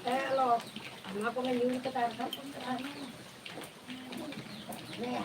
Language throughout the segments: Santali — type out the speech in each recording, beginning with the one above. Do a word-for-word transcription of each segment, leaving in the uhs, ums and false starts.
ᱦᱮᱸ, ᱟᱞᱚ, ᱚᱱᱟ ᱠᱚᱜᱮ ᱧᱩᱨ ᱠᱟᱛᱮ ᱟᱨ ᱵᱟᱝ ᱠᱚ ᱪᱟᱞᱟᱜᱼᱟ᱾ ᱦᱮᱸ᱾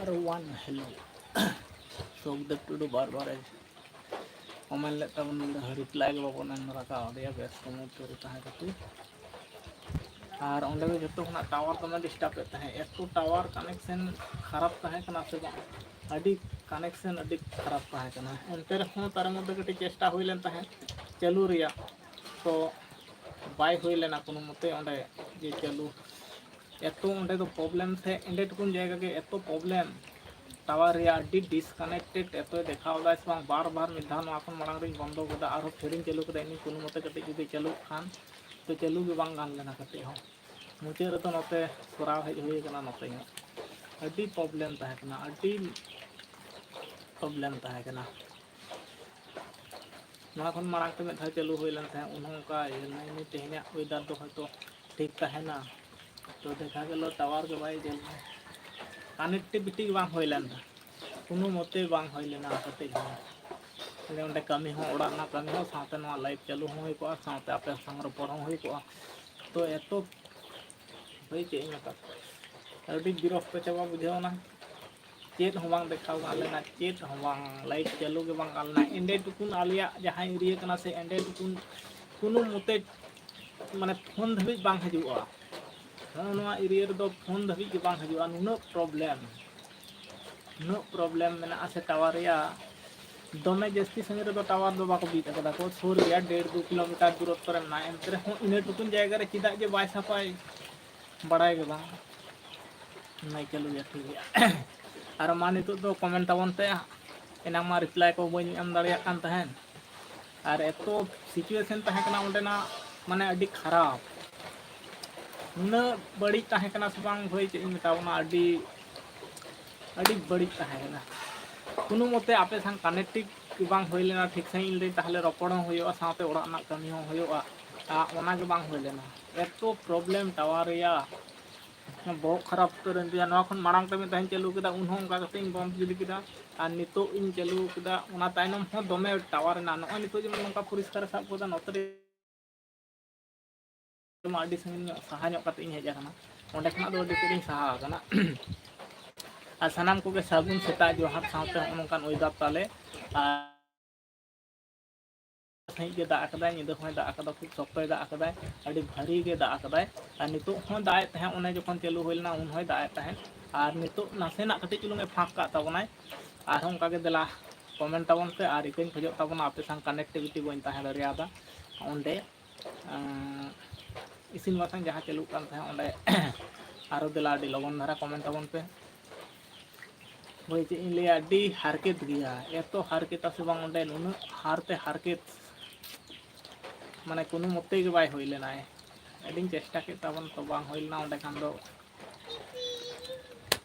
ᱟᱨ ᱚᱣᱟᱱ ᱦᱮᱞᱳ᱾ ᱥᱩᱠᱫᱮᱵ ᱴᱩᱰᱩ ᱵᱟᱨ ᱵᱟᱨ ᱮ ᱠᱚᱢᱮᱱᱴ ᱞᱮᱫ ᱛᱟᱵᱚᱱ, ᱱᱚᱰᱮ ᱦᱚᱸ ᱨᱤᱯᱞᱟᱭ ᱜᱮ ᱵᱟᱵᱚᱱ ᱮᱢ ᱨᱟᱠᱟᱵ ᱫᱮᱭᱟ, ᱵᱮᱥ ᱠᱚ ᱢᱚᱡᱽ ᱠᱚᱨᱮ ᱛᱟᱦᱮᱸ ᱠᱷᱟᱹᱛᱤᱨ᱾ ᱟᱨ ᱚᱸᱰᱮ ᱫᱚ ᱡᱚᱛᱚ ᱠᱷᱚᱱᱟᱜ ᱴᱟᱣᱟᱨ ᱫᱚᱢᱮ ᱰᱤᱥᱴᱟᱵᱮᱫ ᱛᱟᱦᱮᱸᱫ, ᱮᱛᱚ ᱴᱟᱣᱟᱨ ᱠᱟᱱᱮᱠᱥᱮᱱ ᱠᱷᱟᱨᱟᱯ ᱛᱟᱦᱮᱸ ᱠᱟᱱᱟ ᱥᱮ ᱵᱟᱝ, ᱟᱹᱰᱤ ᱠᱟᱱᱮᱠᱥᱮᱱ ᱟᱹᱰᱤ ᱠᱷᱟᱨᱟᱯ ᱛᱟᱦᱮᱸ ᱠᱟᱱᱟ᱾ ᱮᱱᱛᱮ ᱨᱮᱦᱚᱸ ᱛᱟᱨ ᱢᱚᱫᱽᱫᱷᱮ ᱠᱟᱹᱴᱤᱡ ᱪᱮᱥᱴᱟ ᱦᱩᱭ ᱞᱮᱱ ᱛᱟᱦᱮᱸᱫ ᱪᱟᱹᱞᱩ ᱨᱮᱭᱟᱜ, ᱛᱚ ᱵᱟᱭ ᱦᱩᱭ ᱞᱮᱱᱟ ᱠᱳᱱᱳ ᱢᱚᱛᱮ ᱚᱸᱰᱮ ᱡᱮ ᱪᱟᱹᱞᱩ᱾ ᱮᱛᱚ ᱚᱸᱰᱮ ᱫᱚ ᱯᱨᱚᱵᱞᱮᱢ ᱥᱮ ᱮᱸᱰᱮ ᱴᱩᱠᱩᱱ ᱡᱟᱭᱜᱟ ᱜᱮ ᱮᱛᱚ ᱯᱨᱚᱵᱞᱮᱢ, ᱴᱟᱣᱟᱨ ᱨᱮᱭᱟᱜ ᱟᱹᱰᱤ ᱰᱤᱥᱠᱟᱱᱮᱠᱴᱮᱰ ᱮᱛᱚᱭ ᱫᱮᱠᱷᱟᱣ ᱮᱫᱟᱭ ᱥᱮ ᱵᱟᱝ, ᱵᱟᱨ ᱵᱟᱨ ᱢᱤᱫ ᱫᱷᱟᱣ ᱱᱚᱣᱟ ᱠᱷᱚᱱ ᱢᱟᱲᱟᱝ ᱨᱤᱧ ᱵᱚᱱᱫᱚ ᱠᱮᱫᱟ, ᱟᱨᱦᱚᱸ ᱯᱷᱤᱨᱤᱧ ᱪᱟᱹᱞᱩ ᱠᱮᱫᱟ, ᱤᱧ ᱠᱳᱱᱳ ᱢᱚᱛᱮ ᱠᱟᱹᱴᱤᱡ ᱡᱩᱫᱤ ᱪᱟᱹᱞᱩᱜ ᱠᱷᱟᱱ ᱛᱚ ᱪᱟᱹᱞᱩ ᱜᱮ ᱵᱟᱝ ᱜᱟᱱ ᱞᱮᱱᱟ ᱠᱟᱹᱴᱤᱡ ᱦᱚᱸ᱾ ᱢᱩᱪᱟᱹᱫ ᱨᱮᱫᱚ ᱱᱚᱛᱮ ᱥᱚᱨᱟᱣ ᱦᱮᱡ ᱦᱩᱭ ᱠᱟᱱᱟ, ᱱᱚᱛᱮ ᱦᱚᱸ ᱟᱹᱰᱤ ᱯᱨᱚᱵᱞᱮᱢ ᱛᱟᱦᱮᱸ ᱠᱟᱱᱟ, ᱟᱹᱰᱤ ᱯᱨᱚᱵᱞᱮᱢ ᱛᱟᱦᱮᱸ ᱠᱟᱱᱟ᱾ ᱱᱚᱣᱟ ᱠᱷᱚᱱ ᱢᱟᱲᱟᱝ ᱛᱮ ᱢᱤᱫ ᱫᱷᱟᱣ ᱪᱟᱹᱞᱩ ᱦᱩᱭ ᱞᱮᱱ ᱛᱟᱦᱮᱸᱫ, ᱩᱱ ᱦᱚᱸ ᱚᱱᱠᱟ ᱤᱭᱟᱹ ᱞᱮᱱᱟ᱾ ᱤᱱᱟᱹ ᱛᱮᱦᱮᱧᱟᱜ ᱚᱭᱮᱫᱟᱨ ᱫᱚ ᱦᱚᱭᱛᱳ ᱴᱷᱤᱠ ᱛᱟᱦᱮᱱᱟ, ᱛᱚ ᱫᱮᱠᱷᱟ ᱜᱮᱞᱚ ᱴᱟᱣᱟᱨ ᱜᱮ ᱵᱟᱭ ᱤᱭᱟᱹ ᱞᱮᱱᱟ, ᱠᱟᱱᱮᱠᱴᱤᱵᱷᱤᱴᱤ ᱜᱮ ᱵᱟᱝ ᱦᱩᱭ ᱞᱮᱱ ᱛᱟᱦᱮᱸᱫ, ᱠᱳᱱᱳ ᱢᱚᱛᱮ ᱵᱟᱝ ᱦᱩᱭ ᱞᱮᱱᱟ ᱠᱟᱹᱴᱤᱡ ᱦᱚᱸ᱾ ᱟᱞᱮ ᱚᱸᱰᱮ ᱠᱟᱹᱢᱤ ᱦᱚᱸ, ᱚᱲᱟᱜ ᱨᱮᱱᱟᱜ ᱠᱟᱹᱢᱤ ᱦᱚᱸ, ᱥᱟᱶᱛᱮ ᱱᱚᱣᱟ ᱞᱟᱭᱤᱵᱷ ᱪᱟᱹᱞᱩ ᱦᱚᱸ ᱦᱩᱭ ᱠᱚᱜᱼᱟ, ᱥᱟᱶᱛᱮ ᱟᱯᱮ ᱥᱟᱶ ᱨᱚᱯᱚᱲ ᱦᱚᱸ ᱦᱩᱭ ᱠᱚᱜᱼᱟ᱾ ᱛᱚ ᱮᱛᱚ ᱦᱳᱭ, ᱪᱮᱫ ᱤᱧ ᱢᱮᱛᱟ, ᱟᱹᱰᱤ ᱵᱤᱨᱚᱠᱛᱚ ᱪᱟᱵᱟ ᱵᱩᱡᱷᱟᱹᱣ ᱮᱱᱟ᱾ ᱪᱮᱫ ᱦᱚᱸ ᱵᱟᱝ ᱫᱮᱠᱷᱟᱣ ᱜᱟᱱ ᱞᱮᱱᱟ, ᱪᱮᱫ ᱦᱚᱸ ᱵᱟᱝ, ᱞᱟᱭᱤᱵᱷ ᱪᱟᱹᱞᱩ ᱜᱮ ᱵᱟᱝ ᱜᱟᱱ ᱞᱮᱱᱟ᱾ ᱮᱸᱰᱮ ᱴᱩᱠᱩᱱ ᱟᱞᱮᱭᱟᱜ ᱡᱟᱦᱟᱸ ᱮᱨᱤᱭᱟ ᱠᱟᱱᱟ ᱥᱮ, ᱮᱸᱰᱮ ᱴᱩᱠᱩᱱ ᱠᱳᱱᱳ ᱢᱚᱛᱮ ᱢᱟᱱᱮ ᱯᱷᱳᱱ ᱫᱷᱟᱹᱵᱤᱡ ᱵᱟᱝ ᱦᱤᱡᱩᱜᱼᱟ᱾ ᱱᱚᱜᱼᱚ ᱱᱚᱣᱟ ᱮᱨᱤᱭᱟ ᱨᱮᱫᱚ ᱯᱷᱳᱱ ᱫᱷᱟᱹᱵᱤᱡ ᱜᱮ ᱵᱟᱝ ᱦᱤᱡᱩᱜᱼᱟ, ᱱᱩᱱᱟᱹᱜ ᱯᱨᱚᱵᱞᱮᱢ, ᱱᱩᱱᱟᱹᱜ ᱯᱨᱚᱵᱞᱮᱢ ᱢᱮᱱᱟᱜᱼᱟ ᱥᱮ ᱴᱟᱣᱟᱨ ᱨᱮᱭᱟᱜ, ᱫᱚᱢᱮ ᱡᱟᱹᱥᱛᱤ ᱥᱟᱺᱜᱤᱧ ᱨᱮᱫᱚ ᱴᱟᱣᱟᱨ ᱫᱚ ᱵᱟᱠᱚ ᱵᱤᱫ ᱟᱠᱟᱫᱟ ᱠᱚ, ᱥᱩᱨ ᱜᱮᱭᱟ, ᱰᱮᱲ ᱫᱩ ᱠᱤᱞᱳᱢᱤᱴᱟᱨ ᱫᱩᱨᱚᱛᱛᱚ ᱨᱮ ᱢᱮᱱᱟᱜᱼᱟ᱾ ᱮᱱᱛᱮ ᱨᱮᱦᱚᱸ ᱤᱱᱟᱹ ᱴᱩᱠᱩᱱ ᱡᱟᱭᱜᱟ ᱨᱮ ᱪᱮᱫᱟᱜ ᱡᱮ ᱵᱟᱭ ᱥᱟᱯᱷᱟᱭ, ᱵᱟᱲᱟᱭ ᱜᱮ ᱵᱟᱝ᱾ ᱱᱟᱭᱠᱮ ᱞᱩᱭᱟ ᱴᱷᱤᱠ ᱜᱮᱭᱟ᱾ ᱟᱨ ᱢᱟ ᱱᱤᱛᱚᱜ ᱫᱚ ᱠᱚᱢᱮᱱᱴ ᱛᱟᱵᱚᱱ ᱯᱮ, ᱮᱱᱟᱝ ᱢᱟ ᱨᱤᱯᱞᱟᱭ ᱠᱚ ᱵᱟᱹᱧ ᱮᱢ ᱫᱟᱲᱮᱭᱟᱜ ᱠᱟᱱ ᱛᱟᱦᱮᱸᱫ᱾ ᱟᱨ ᱮᱛᱚ ᱥᱤᱪᱩᱭᱮᱥᱚᱱ ᱛᱟᱦᱮᱸ ᱠᱟᱱᱟ ᱚᱸᱰᱮᱱᱟᱜ, ᱢᱟᱱᱮ ᱟᱹᱰᱤ ᱠᱷᱟᱨᱟᱯ, ᱱᱩᱱᱟᱹᱜ ᱵᱟᱹᱲᱤᱡ ᱛᱟᱦᱮᱸ ᱠᱟᱱᱟ ᱥᱮ ᱵᱟᱝ ᱵᱷᱟᱹᱭ, ᱪᱮᱫ ᱤᱧ ᱢᱮᱛᱟ ᱵᱚᱱᱟ, ᱟᱹᱰᱤ ᱟᱹᱰᱤ ᱵᱟᱹᱲᱤᱡ ᱛᱟᱦᱮᱸ ᱠᱟᱱᱟ᱾ ᱠᱳᱱᱳ ᱢᱚᱛᱮ ᱟᱯᱮ ᱥᱟᱶ ᱠᱟᱱᱮᱠᱴᱤᱝ ᱵᱟᱝ ᱦᱩᱭ ᱞᱮᱱᱟ ᱴᱷᱤᱠ ᱥᱟᱺᱦᱤᱡ, ᱤᱧ ᱞᱟᱹᱭ ᱛᱟᱦᱞᱮ ᱨᱚᱯᱚᱲ ᱦᱚᱸ ᱦᱩᱭᱩᱜᱼᱟ, ᱥᱟᱶᱛᱮ ᱚᱲᱟᱜ ᱨᱮᱱᱟᱜ ᱠᱟᱹᱢᱤ ᱦᱚᱸ ᱦᱩᱭᱩᱜᱼᱟ᱾ ᱟᱨ ᱚᱱᱟ ᱜᱮ ᱵᱟᱝ ᱦᱩᱭ ᱞᱮᱱᱟ᱾ ᱮᱛᱚ ᱯᱨᱚᱵᱞᱮᱢ ᱴᱟᱣᱟᱨ ᱨᱮᱭᱟᱜ, ᱵᱚᱦᱚᱜ ᱠᱷᱟᱨᱟᱯ ᱩᱛᱟᱹᱨ ᱮᱱ ᱛᱤᱧᱟ᱾ ᱱᱚᱣᱟ ᱠᱷᱚᱱ ᱢᱟᱲᱟᱝ ᱛᱮ ᱢᱤᱫ ᱫᱷᱟᱣ ᱤᱧ ᱪᱟᱹᱞᱩ ᱠᱮᱫᱟ, ᱩᱱ ᱦᱚᱸ ᱚᱱᱠᱟ ᱠᱟᱛᱮ ᱤᱧ ᱵᱚᱱᱫ ᱜᱤᱰᱤ ᱠᱮᱫᱟ᱾ ᱟᱨ ᱱᱤᱛᱚᱜ ᱤᱧ ᱪᱟᱹᱞᱩ ᱠᱮᱫᱟ, ᱚᱱᱟ ᱛᱟᱭᱱᱚᱢ ᱦᱚᱸ ᱫᱚᱢᱮ ᱴᱟᱣᱟᱨ ᱨᱮᱱᱟᱜ, ᱱᱚᱜᱼᱚᱭ ᱱᱤᱛᱚᱜ ᱡᱮᱢᱚᱱ ᱱᱚᱝᱠᱟ ᱯᱚᱨᱤᱥᱠᱟᱨ ᱥᱟᱵ ᱠᱮᱫᱟ, ᱱᱚᱛᱮ ᱨᱮ ᱢᱟ ᱟᱹᱰᱤ ᱥᱟᱺᱜᱤᱧ ᱧᱚᱜ, ᱥᱟᱦᱟ ᱧᱚᱜ ᱠᱟᱛᱮ ᱤᱧ ᱦᱮᱡ ᱟᱠᱟᱱᱟ, ᱚᱸᱰᱮ ᱠᱷᱚᱱᱟᱜ ᱫᱚ ᱟᱹᱰᱤ ᱛᱮᱫ ᱤᱧ ᱥᱟᱦᱟ ᱟᱠᱟᱱᱟ᱾ ᱟᱨ ᱥᱟᱱᱟᱢ ᱠᱚᱜᱮ ᱥᱟᱹᱜᱩᱱ ᱥᱮᱛᱟᱜ ᱡᱚᱦᱟᱨ ᱥᱟᱶᱛᱮ ᱱᱚᱜᱼᱚ ᱱᱚᱝᱠᱟᱱ ᱚᱭᱮᱫᱟᱨ ᱛᱟᱞᱮ᱾ ᱟᱨ ᱥᱟᱺᱦᱤᱡ ᱜᱮ ᱫᱟᱜ ᱟᱠᱟᱫᱟᱭ, ᱧᱤᱫᱟᱹ ᱦᱚᱸᱭ ᱫᱟᱜ ᱟᱠᱟᱫᱟ, ᱠᱷᱩᱵ ᱥᱚᱠᱛᱚᱭ ᱫᱟᱜ ᱟᱠᱟᱫᱟᱭ, ᱟᱹᱰᱤ ᱵᱷᱟᱹᱨᱤ ᱜᱮ ᱫᱟᱜ ᱟᱠᱟᱫᱟᱭ᱾ ᱟᱨ ᱱᱤᱛᱚᱜ ᱦᱚᱸᱭ ᱫᱟᱜ ᱮᱫ ᱛᱟᱦᱮᱸᱫ, ᱚᱱᱮ ᱡᱚᱠᱷᱚᱱ ᱪᱟᱹᱞᱩ ᱦᱩᱭ ᱞᱮᱱᱟ ᱩᱱ ᱦᱚᱸᱭ ᱫᱟᱜ ᱮᱫ ᱛᱟᱦᱮᱸᱫ᱾ ᱟᱨ ᱱᱤᱛᱚᱜ ᱱᱟᱥᱮᱱᱟᱜ ᱠᱟᱹᱴᱤᱡ ᱪᱩᱞᱩᱝ ᱮ ᱯᱷᱟᱸᱠ ᱠᱟᱜ ᱛᱟᱵᱚᱱᱟᱭ᱾ ᱟᱨᱦᱚᱸ ᱚᱱᱠᱟ ᱜᱮ ᱫᱮᱞᱟ ᱠᱚᱢᱮᱱᱴ ᱛᱟᱵᱚᱱ ᱯᱮ᱾ ᱟᱨ ᱤᱠᱟᱹᱧ ᱠᱷᱚᱡᱚᱜ ᱛᱟᱵᱚᱱᱟ, ᱟᱯᱮ ᱥᱟᱶ ᱠᱟᱱᱮᱠᱴᱤᱵᱷᱤᱴᱤ ᱵᱟᱹᱧ ᱛᱟᱦᱮᱸ ᱫᱟᱲᱮᱭᱟᱫᱟ ᱚᱸᱰᱮ᱾ ᱟᱸ, ᱤᱥᱤᱱ ᱵᱟᱥᱟᱝ ᱡᱟᱦᱟᱸ ᱪᱟᱹᱞᱩᱜ ᱠᱟᱱ ᱛᱟᱦᱮᱸᱫ ᱚᱸᱰᱮ, ᱟᱨᱚ ᱫᱮᱞᱟ ᱟᱹᱰᱤ ᱞᱚᱜᱚᱱ ᱫᱷᱟᱨᱟ ᱠᱚᱢᱮᱱᱴ ᱛᱟᱵᱚᱱ ᱯᱮ᱾ ᱦᱳᱭ, ᱪᱮᱫ ᱤᱧ ᱞᱟᱹᱭᱟ, ᱟᱹᱰᱤ ᱦᱟᱨᱠᱮᱛ ᱜᱮᱭᱟ, ᱮᱛᱚ ᱦᱟᱨᱠᱮᱛᱟ ᱥᱮ ᱵᱟᱝ ᱚᱸᱰᱮ, ᱱᱩᱱᱟᱹᱜ ᱦᱟᱨᱛᱮ ᱦᱟᱨᱠᱮᱛ, ᱢᱟᱱᱮ ᱠᱳᱱᱳ ᱢᱚᱛᱮ ᱜᱮ ᱵᱟᱭ ᱦᱩᱭ ᱞᱮᱱᱟᱭ᱾ ᱟᱹᱰᱤᱧ ᱪᱮᱥᱴᱟ ᱠᱮᱫ ᱛᱟᱵᱚᱱ ᱛᱚ ᱵᱟᱝ ᱦᱩᱭ ᱞᱮᱱᱟ ᱚᱸᱰᱮ ᱠᱷᱟᱱ ᱫᱚ᱾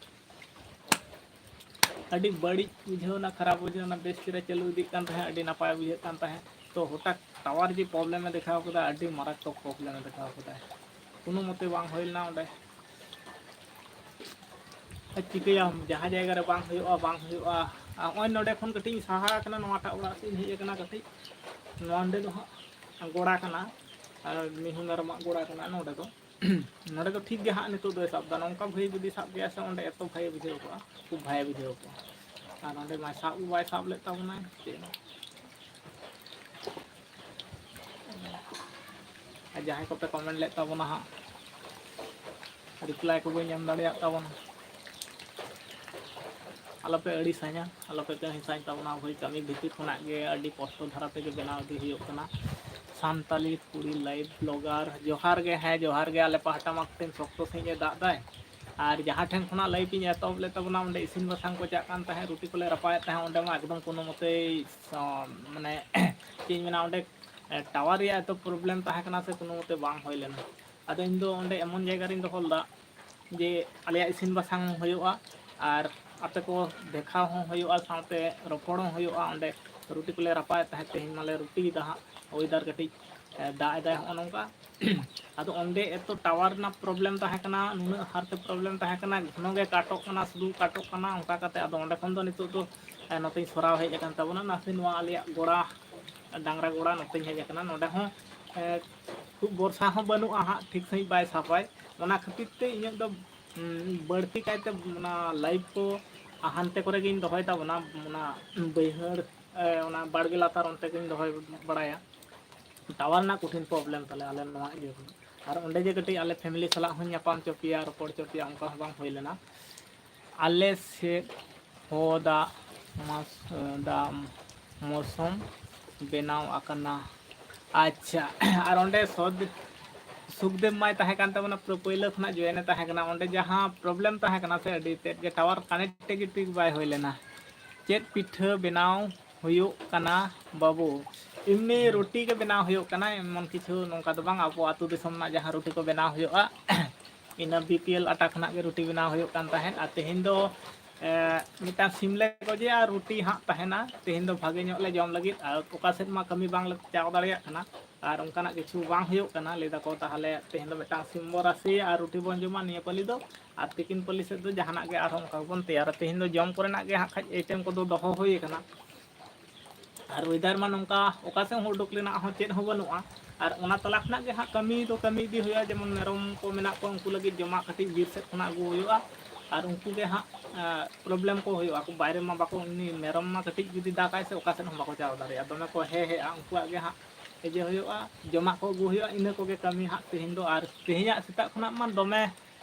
ᱟᱹᱰᱤ ᱵᱟᱹᱲᱤᱡ ᱵᱩᱡᱷᱟᱹᱣ ᱮᱱᱟ, ᱠᱷᱟᱨᱟᱯ ᱵᱩᱡᱷᱟᱹᱣ ᱮᱱᱟ᱾ ᱵᱮᱥ ᱪᱮᱦᱨᱟ ᱪᱟᱹᱞᱩ ᱤᱫᱤᱜ ᱠᱟᱱ ᱛᱟᱦᱮᱸᱫ, ᱟᱹᱰᱤ ᱱᱟᱯᱟᱭ ᱵᱩᱡᱷᱟᱹᱜ ᱠᱟᱱ ᱛᱟᱦᱮᱸᱫ, ᱛᱚ ᱦᱚᱴᱟᱛ ᱴᱟᱣᱟᱨ ᱡᱮ ᱯᱨᱚᱵᱞᱮᱢ ᱮ ᱫᱮᱠᱷᱟᱣ ᱠᱮᱫᱟ, ᱟᱹᱰᱤ ᱢᱟᱨᱟᱛᱛᱚᱠ ᱯᱨᱚᱵᱞᱮᱢ ᱮ ᱫᱮᱠᱷᱟᱣ ᱠᱮᱫᱟ᱾ ᱠᱳᱱᱳ ᱢᱚᱛᱮ ᱵᱟᱝ ᱦᱩᱭ ᱞᱮᱱᱟ ᱚᱸᱰᱮ᱾ ᱟᱨ ᱪᱤᱠᱟᱹᱭᱟᱢ, ᱡᱟᱦᱟᱸ ᱡᱟᱭᱜᱟ ᱨᱮ ᱵᱟᱝ ᱦᱩᱭᱩᱜᱼᱟ, ᱵᱟᱝ ᱦᱩᱭᱩᱜᱼᱟ᱾ ᱟᱨ ᱱᱚᱜᱼᱚᱭ ᱱᱚᱸᱰᱮ ᱠᱷᱚᱱ ᱠᱟᱹᱴᱤᱡ ᱤᱧ ᱥᱟᱦᱟ ᱟᱠᱟᱱᱟ, ᱱᱚᱣᱟᱴᱟᱜ ᱚᱲᱟᱜ ᱥᱮᱫ ᱤᱧ ᱦᱮᱡ ᱟᱠᱟᱱᱟ ᱠᱟᱹᱴᱤᱡ᱾ ᱱᱚᱸᱰᱮ ᱫᱚ ᱦᱟᱸᱜ ᱜᱚᱲᱟ ᱠᱟᱱᱟ, ᱟᱨ ᱢᱤᱦᱩ ᱢᱮᱨᱚᱢᱟᱜ ᱜᱚᱲᱟ ᱠᱟᱱᱟ ᱱᱚᱸᱰᱮ ᱫᱚ᱾ ᱱᱚᱸᱰᱮ ᱫᱚ ᱴᱷᱤᱠ ᱜᱮ ᱦᱟᱸᱜ ᱱᱤᱛᱚᱜ ᱫᱚᱭ ᱥᱟᱵ ᱮᱫᱟ᱾ ᱱᱚᱝᱠᱟ ᱵᱷᱟᱹᱭ ᱡᱩᱫᱤ ᱥᱟᱵ ᱠᱮᱭᱟ ᱥᱮ, ᱚᱸᱰᱮ ᱮᱛᱚ ᱵᱷᱟᱹᱜᱤ ᱵᱩᱡᱷᱟᱹᱣ ᱠᱚᱜᱼᱟ, ᱠᱷᱩᱵ ᱵᱷᱟᱹᱜᱤ ᱵᱩᱡᱷᱟᱹᱣ ᱠᱚᱜᱼᱟ᱾ ᱟᱨ ᱱᱚᱸᱰᱮ ᱢᱟ ᱥᱟᱵ ᱜᱮ ᱵᱟᱭ ᱥᱟᱵ ᱞᱮᱫ ᱛᱟᱵᱚᱱᱟᱭ ᱪᱮᱫ ᱦᱚᱸ᱾ ᱟᱨ ᱡᱟᱦᱟᱸᱭ ᱠᱚᱯᱮ ᱠᱚᱢᱮᱱᱴ ᱞᱮᱫ ᱛᱟᱵᱚᱱᱟ ᱦᱟᱸᱜ, ᱨᱤᱯᱞᱟᱭ ᱠᱚ ᱵᱟᱹᱧ ᱮᱢ ᱫᱟᱲᱮᱭᱟᱜ ᱛᱟᱵᱚᱱᱟ᱾ ᱟᱞᱚᱯᱮ ᱟᱹᱲᱤᱥᱟᱹᱧᱟ, ᱟᱞᱚᱯᱮ ᱠᱟᱹᱦᱤᱥᱟᱹᱧ ᱛᱟᱵᱚᱱᱟ᱾ ᱦᱳᱭ, ᱠᱟᱹᱢᱤ ᱵᱷᱤᱛᱤᱨ ᱠᱷᱚᱱᱟᱜ ᱜᱮ ᱟᱹᱰᱤ ᱠᱚᱥᱴᱚ ᱫᱷᱟᱨᱟ ᱛᱮᱜᱮ ᱵᱮᱱᱟᱣ ᱤᱫᱤ ᱦᱩᱭᱩᱜ ᱠᱟᱱᱟ᱾ ᱥᱟᱱᱛᱟᱞᱤ ᱠᱩᱲᱤ life blogger, ᱡᱚᱦᱟᱨ ᱜᱮ᱾ ᱦᱮᱸ, ᱡᱚᱦᱟᱨ ᱜᱮ᱾ ᱟᱞᱮ ᱯᱟᱦᱴᱟ ᱢᱟ ᱠᱟᱹᱴᱤᱡ ᱥᱚᱠᱛᱚ ᱥᱟᱺᱦᱤᱡ ᱮ ᱫᱟᱜ ᱫᱟᱭ᱾ ᱟᱨ ᱡᱟᱦᱟᱸ ᱴᱷᱮᱱ ᱠᱷᱚᱱᱟᱜ live ᱤᱧ ᱮᱛᱚᱦᱚᱵ ᱞᱮᱫ ᱛᱟᱵᱚᱱᱟ, ᱚᱸᱰᱮ ᱤᱥᱤᱱ ᱵᱟᱥᱟᱝ ᱠᱚ ᱪᱟᱜ ᱠᱟᱱ ᱛᱟᱦᱮᱸᱫ, ᱨᱩᱴᱤ ᱠᱚᱞᱮ ᱨᱟᱯᱟᱭᱮᱫ ᱛᱟᱦᱮᱸᱫ, ᱚᱸᱰᱮ ᱢᱟ ᱮᱠᱫᱚᱢ ᱠᱳᱱᱳ ᱢᱚᱛᱮᱭ, ᱥᱚ-, ᱢᱟᱱᱮ, ᱪᱮᱫ ᱤᱧ ᱢᱮᱱᱟ, ᱚᱸᱰᱮ, ᱮ, tower ᱨᱮᱭᱟᱜ ᱮᱛᱚ problem ᱛᱟᱦᱮᱸ ᱠᱟᱱᱟ ᱥᱮ, ᱠᱳᱱᱳ ᱢᱚᱛᱮ ᱵᱟᱝ ᱦᱩᱭ ᱞᱮᱱᱟ᱾ ᱟᱫᱚ ᱤᱧ ᱫᱚ ᱚᱸᱰᱮ ᱮᱢᱚᱱ ᱡᱟᱭᱜᱟ ᱨᱤᱧ ᱫᱚᱦᱚ ᱞᱮᱫᱟ ᱡᱮ ᱟᱞᱮᱭᱟᱜ ᱤᱥᱤᱱ ᱵᱟᱥᱟᱝ ᱦᱩᱭᱩᱜᱼᱟ ᱟᱨ ᱟᱯᱮ ᱠᱚ ᱫᱮᱠᱷᱟᱣ ᱦᱚᱸ ᱦᱩᱭᱩᱜᱼᱟ, ᱥᱟᱶᱛᱮ ᱨᱚᱯᱚᱲ ᱦᱚᱸ ᱦᱩᱭᱩᱜᱼᱟ᱾ ᱚᱸᱰᱮ ᱨᱩᱴᱤ ᱠᱚᱞᱮ ᱨᱟᱯᱟᱭᱮᱫ ᱛᱟᱦᱮᱸᱫ, ᱛᱮᱦᱮᱧ ᱢᱟᱞᱮ ᱨᱩᱴᱤᱭᱮᱫᱟ ᱦᱟᱸᱜ, weather ᱠᱟᱹᱴᱤᱡ, ᱮ, ᱫᱟᱜ ᱮᱫᱟᱭ, ᱦᱚᱸᱜᱼᱚ ᱱᱚᱝᱠᱟ᱾ ᱟᱫᱚ ᱚᱸᱰᱮ ᱮᱛᱚ tower ᱨᱮᱱᱟᱜ problem ᱛᱟᱦᱮᱸ ᱠᱟᱱᱟ, ᱱᱩᱱᱟᱹᱜ ᱦᱟᱨᱛᱮ problem ᱛᱟᱦᱮᱸ ᱠᱟᱱᱟ, ᱜᱷᱚᱱᱚ ᱜᱮ ᱠᱟᱴᱚᱜ ᱠᱟᱱᱟ, ᱥᱩᱫᱷᱩ ᱠᱟᱴᱚᱜ ᱠᱟᱱᱟ᱾ ᱚᱱᱠᱟ ᱠᱟᱛᱮ ᱟᱫᱚ ᱚᱸᱰᱮ ᱠᱷᱚᱱ ᱫᱚ ᱱᱤᱛᱚᱜ ᱫᱚ, ᱮ, ᱱᱚᱛᱮᱧ ᱥᱚᱨᱟᱣ ᱦᱮᱡ ᱟᱠᱟᱱ ᱛᱟᱵᱚᱱᱟ᱾ ᱱᱟᱥᱮ ᱱᱚᱣᱟ ᱟᱞᱮᱭᱟᱜ ᱜᱚᱲᱟ, ᱰᱟᱝᱨᱟ ᱜᱚᱲᱟ, ᱱᱚᱛᱮᱧ ᱦᱮᱡ ᱟᱠᱟᱱᱟ᱾ ᱱᱚᱸᱰᱮ ᱦᱚᱸ, ᱮ, ᱠᱷᱩᱵ ᱵᱚᱨᱥᱟ ᱦᱚᱸ ᱵᱟᱹᱱᱩᱜᱼᱟ ᱦᱟᱸᱜ, ᱴᱷᱤᱠ ᱥᱟᱺᱦᱤᱡ ᱵᱟᱭ ᱥᱟᱯᱟᱭ᱾ ᱚᱱᱟ ᱠᱷᱟᱹᱛᱤᱨ ᱛᱮ ᱤᱧᱟᱹᱜ ᱫᱚ, ᱩᱢ, ᱵᱟᱹᱲᱛᱤ ᱠᱟᱭᱛᱮ ᱚᱱᱟ live ᱠᱚ ᱦᱟᱱᱛᱮ ᱠᱚᱨᱮ ᱜᱤᱧ ᱫᱚᱦᱚᱭ ᱛᱟᱵᱚᱱᱟ, ᱚᱱᱟ ᱵᱟᱹᱭᱦᱟᱹᱲ, ᱮ, ᱚᱱᱟ ᱵᱟᱲᱜᱮ ᱞᱟᱛᱟᱨ ᱚᱱᱛᱮ ᱜᱤᱧ ᱫᱚᱦᱚᱭ ᱵᱟᱲᱟᱭᱟ᱾ Tower ᱨᱮᱱᱟᱜ ᱠᱚᱴᱷᱤᱱ problem ᱛᱟᱞᱮ ᱟᱞᱮ ᱱᱚᱣᱟ ᱤᱭᱟᱹ ᱨᱮ᱾ ᱟᱨ ᱚᱸᱰᱮ ᱡᱮ ᱠᱟᱹᱴᱤᱡ ᱟᱞᱮ family ᱥᱟᱞᱟᱜ ᱦᱚᱸᱧ ᱧᱟᱯᱟᱢ ᱦᱚᱪᱚ ᱯᱮᱭᱟ, ᱨᱚᱯᱚᱲ ᱦᱚᱪᱚ ᱯᱮᱭᱟ, ᱚᱱᱠᱟ ᱦᱚᱸ ᱵᱟᱝ ᱦᱩᱭ ᱞᱮᱱᱟ᱾ ᱟᱞᱮ ᱥᱮᱫ ᱦᱚᱸ ᱫᱟᱜ ᱢᱟᱥ-, ᱫᱟᱜ ᱢᱚᱥᱚᱢ ᱵᱮᱱᱟᱣ ᱟᱠᱟᱱᱟ᱾ ᱟᱪᱪᱷᱟ, ᱟᱨ ᱚᱸᱰᱮ ᱥᱚᱫ-, ᱥᱩᱠᱫᱮᱵ ᱢᱟᱭ ᱛᱟᱦᱮᱸ ᱠᱟᱱ ᱛᱟᱵᱚᱱᱟ, ᱯᱩᱨᱟᱹ ᱯᱳᱭᱞᱳ ᱠᱷᱚᱱᱟᱜ join ᱮ ᱛᱟᱦᱮᱸ ᱠᱟᱱᱟ᱾ ᱚᱸᱰᱮ ᱡᱟᱦᱟᱸ problem ᱛᱟᱦᱮᱸ ᱠᱟᱱᱟ ᱥᱮ, ᱟᱹᱰᱤ ᱛᱮᱫ ᱜᱮ tower connectivity ᱵᱟᱭ ᱦᱩᱭ ᱞᱮᱱᱟ᱾ ᱪᱮᱫ ᱯᱤᱴᱷᱟᱹ ᱵᱮᱱᱟᱣ ᱦᱩᱭᱩᱜ ᱠᱟᱱᱟ ᱵᱟᱹᱵᱩ? ᱮᱢᱱᱤ ᱨᱩᱴᱤ ᱜᱮ ᱵᱮᱱᱟᱣ ᱦᱩᱭᱩᱜ ᱠᱟᱱᱟ, ᱮᱢᱚᱱ ᱠᱤᱪᱷᱩ ᱱᱚᱝᱠᱟ ᱫᱚ ᱵᱟᱝ᱾ ᱟᱵᱚ ᱟᱹᱛᱩ ᱫᱤᱥᱚᱢ ᱨᱮᱱᱟᱜ ᱡᱟᱦᱟᱸ ᱨᱩᱴᱤ ᱠᱚ ᱵᱮᱱᱟᱣ ᱦᱩᱭᱩᱜᱼᱟ, ᱤᱱᱟᱹ BPL ᱟᱴᱟ ᱠᱷᱚᱱᱟᱜ ᱜᱮ ᱨᱩᱴᱤ ᱵᱮᱱᱟᱣ ᱦᱩᱭᱩᱜ ᱠᱟᱱ ᱛᱟᱦᱮᱸᱫ᱾ ᱟᱨ ᱛᱮᱦᱮᱧ ᱫᱚ, ᱮ, ᱢᱤᱫᱴᱟᱝ ᱥᱤᱢ ᱞᱮ ᱜᱚᱡᱮᱭᱟ ᱟᱨ ᱨᱩᱴᱤ ᱦᱟᱸᱜ ᱛᱟᱦᱮᱱᱟ ᱛᱮᱦᱮᱧ ᱫᱚ ᱵᱷᱟᱜᱮ ᱧᱚᱜ ᱞᱮ ᱡᱚᱢ ᱞᱟᱹᱜᱤᱫ᱾ ᱟᱨ ᱚᱠᱟ ᱥᱮᱫ ᱢᱟ ᱠᱟᱹᱢᱤ ᱵᱟᱝ ᱞᱮ ᱪᱟᱞᱟᱣ ᱫᱟᱲᱮᱭᱟᱜ ᱠᱟᱱᱟ, ᱟᱨ ᱚᱱᱠᱟᱱᱟᱜ ᱠᱤᱪᱷᱩ ᱵᱟᱝ ᱦᱩᱭᱩᱜ ᱠᱟᱱᱟ᱾ ᱞᱟᱹᱭ ᱫᱟᱠᱚ ᱛᱟᱦᱚᱞᱮ ᱛᱮᱦᱮᱧ ᱫᱚ ᱢᱤᱫᱴᱟᱝ ᱥᱤᱢ ᱵᱚ ᱨᱟᱥᱮᱭᱟ ᱟᱨ ᱨᱩᱴᱤ ᱵᱚᱱ ᱡᱚᱢᱟ ᱱᱤᱭᱟᱹ ᱯᱟᱹᱞᱤ ᱫᱚ, ᱟᱨ ᱛᱤᱠᱤᱱ ᱯᱟᱹᱞᱤ ᱥᱮᱫ ᱫᱚ ᱡᱟᱦᱟᱱᱟᱜ ᱜᱮ ᱟᱨᱦᱚᱸ ᱚᱱᱠᱟ ᱜᱮᱵᱚᱱ ᱛᱮᱭᱟᱨᱟ᱾ ᱛᱮᱦᱮᱧ ᱫᱚ ᱡᱚᱢ ᱠᱚᱨᱮᱱᱟᱜ ᱜᱮ ᱦᱟᱸᱜ ᱠᱷᱟᱡ item ᱠᱚᱫᱚ ᱫᱚᱦᱚ ᱦᱩᱭ ᱟᱠᱟᱱᱟ᱾ ᱟᱨ weather ᱢᱟ ᱱᱚᱝᱠᱟ, ᱚᱠᱟ ᱥᱮᱫ ᱦᱚᱸ ᱩᱰᱩᱠ ᱨᱮᱱᱟᱜ ᱦᱚᱸ ᱪᱮᱫ ᱦᱚᱸ ᱵᱟᱹᱱᱩᱜᱼᱟ᱾ ᱟᱨ ᱚᱱᱟ ᱛᱟᱞᱟ ᱠᱷᱚᱱᱟᱜ ᱜᱮ ᱦᱟᱸᱜ ᱠᱟᱹᱢᱤ ᱫᱚ ᱠᱟᱹᱢᱤ ᱤᱫᱤ ᱦᱩᱭᱩᱜᱼᱟ᱾ ᱡᱮᱢᱚᱱ ᱢᱮᱨᱚᱢ ᱠᱚ ᱢᱮᱱᱟᱜ ᱠᱚᱣᱟ, ᱩᱱᱠᱩ ᱞᱟᱹᱜᱤᱫ ᱡᱚᱢᱟᱜ ᱠᱟᱹᱴᱤᱡ ᱵᱤᱨ ᱥᱮᱫ ᱠᱷᱚᱱᱟᱜ ᱟᱹᱜᱩ ᱦᱩᱭᱩᱜᱼᱟ᱾ ᱟᱨ ᱩᱱᱠᱩ ᱜᱮ ᱦᱟᱸᱜ, ᱮᱸ, problem ᱠᱚ ᱦᱩᱭᱩᱜᱼᱟ᱾ ᱟᱠᱚ ᱵᱟᱭᱨᱮ ᱢᱟ ᱵᱟᱠᱚ, ᱩᱱᱤ ᱢᱮᱨᱚᱢ ᱢᱟ ᱠᱟᱹᱴᱤᱡ ᱡᱩᱫᱤ ᱫᱟᱜᱟᱭ ᱥᱮ, ᱚᱠᱟ ᱥᱮᱫ ᱦᱚᱸ ᱵᱟᱠᱚ ᱪᱟᱞᱟᱣ ᱫᱟᱲᱮᱭᱟᱜᱼᱟ, ᱫᱚᱢᱮ ᱠᱚ ᱦᱮ ᱦᱮᱜᱼᱟ᱾ ᱩᱱᱠᱩᱣᱟᱜ ᱜᱮ ᱦᱟᱸᱜ ᱤᱭᱟᱹ ᱦᱩᱭᱩᱜᱼᱟ, ᱡᱚᱢᱟᱜ ᱠᱚ ᱟᱹᱜᱩ ᱦᱩᱭᱩᱜᱼᱟ᱾ ᱤᱱᱟᱹ ᱠᱚᱜᱮ ᱠᱟᱹᱢᱤ ᱦᱟᱸᱜ ᱛᱮᱦᱮᱧ ᱫᱚ᱾ ᱟᱨ ᱛᱮᱦᱮᱧᱟᱜ ᱥᱮᱛᱟᱜ ᱠᱷᱚᱱᱟᱜ ᱢᱟ ᱫᱚᱢᱮ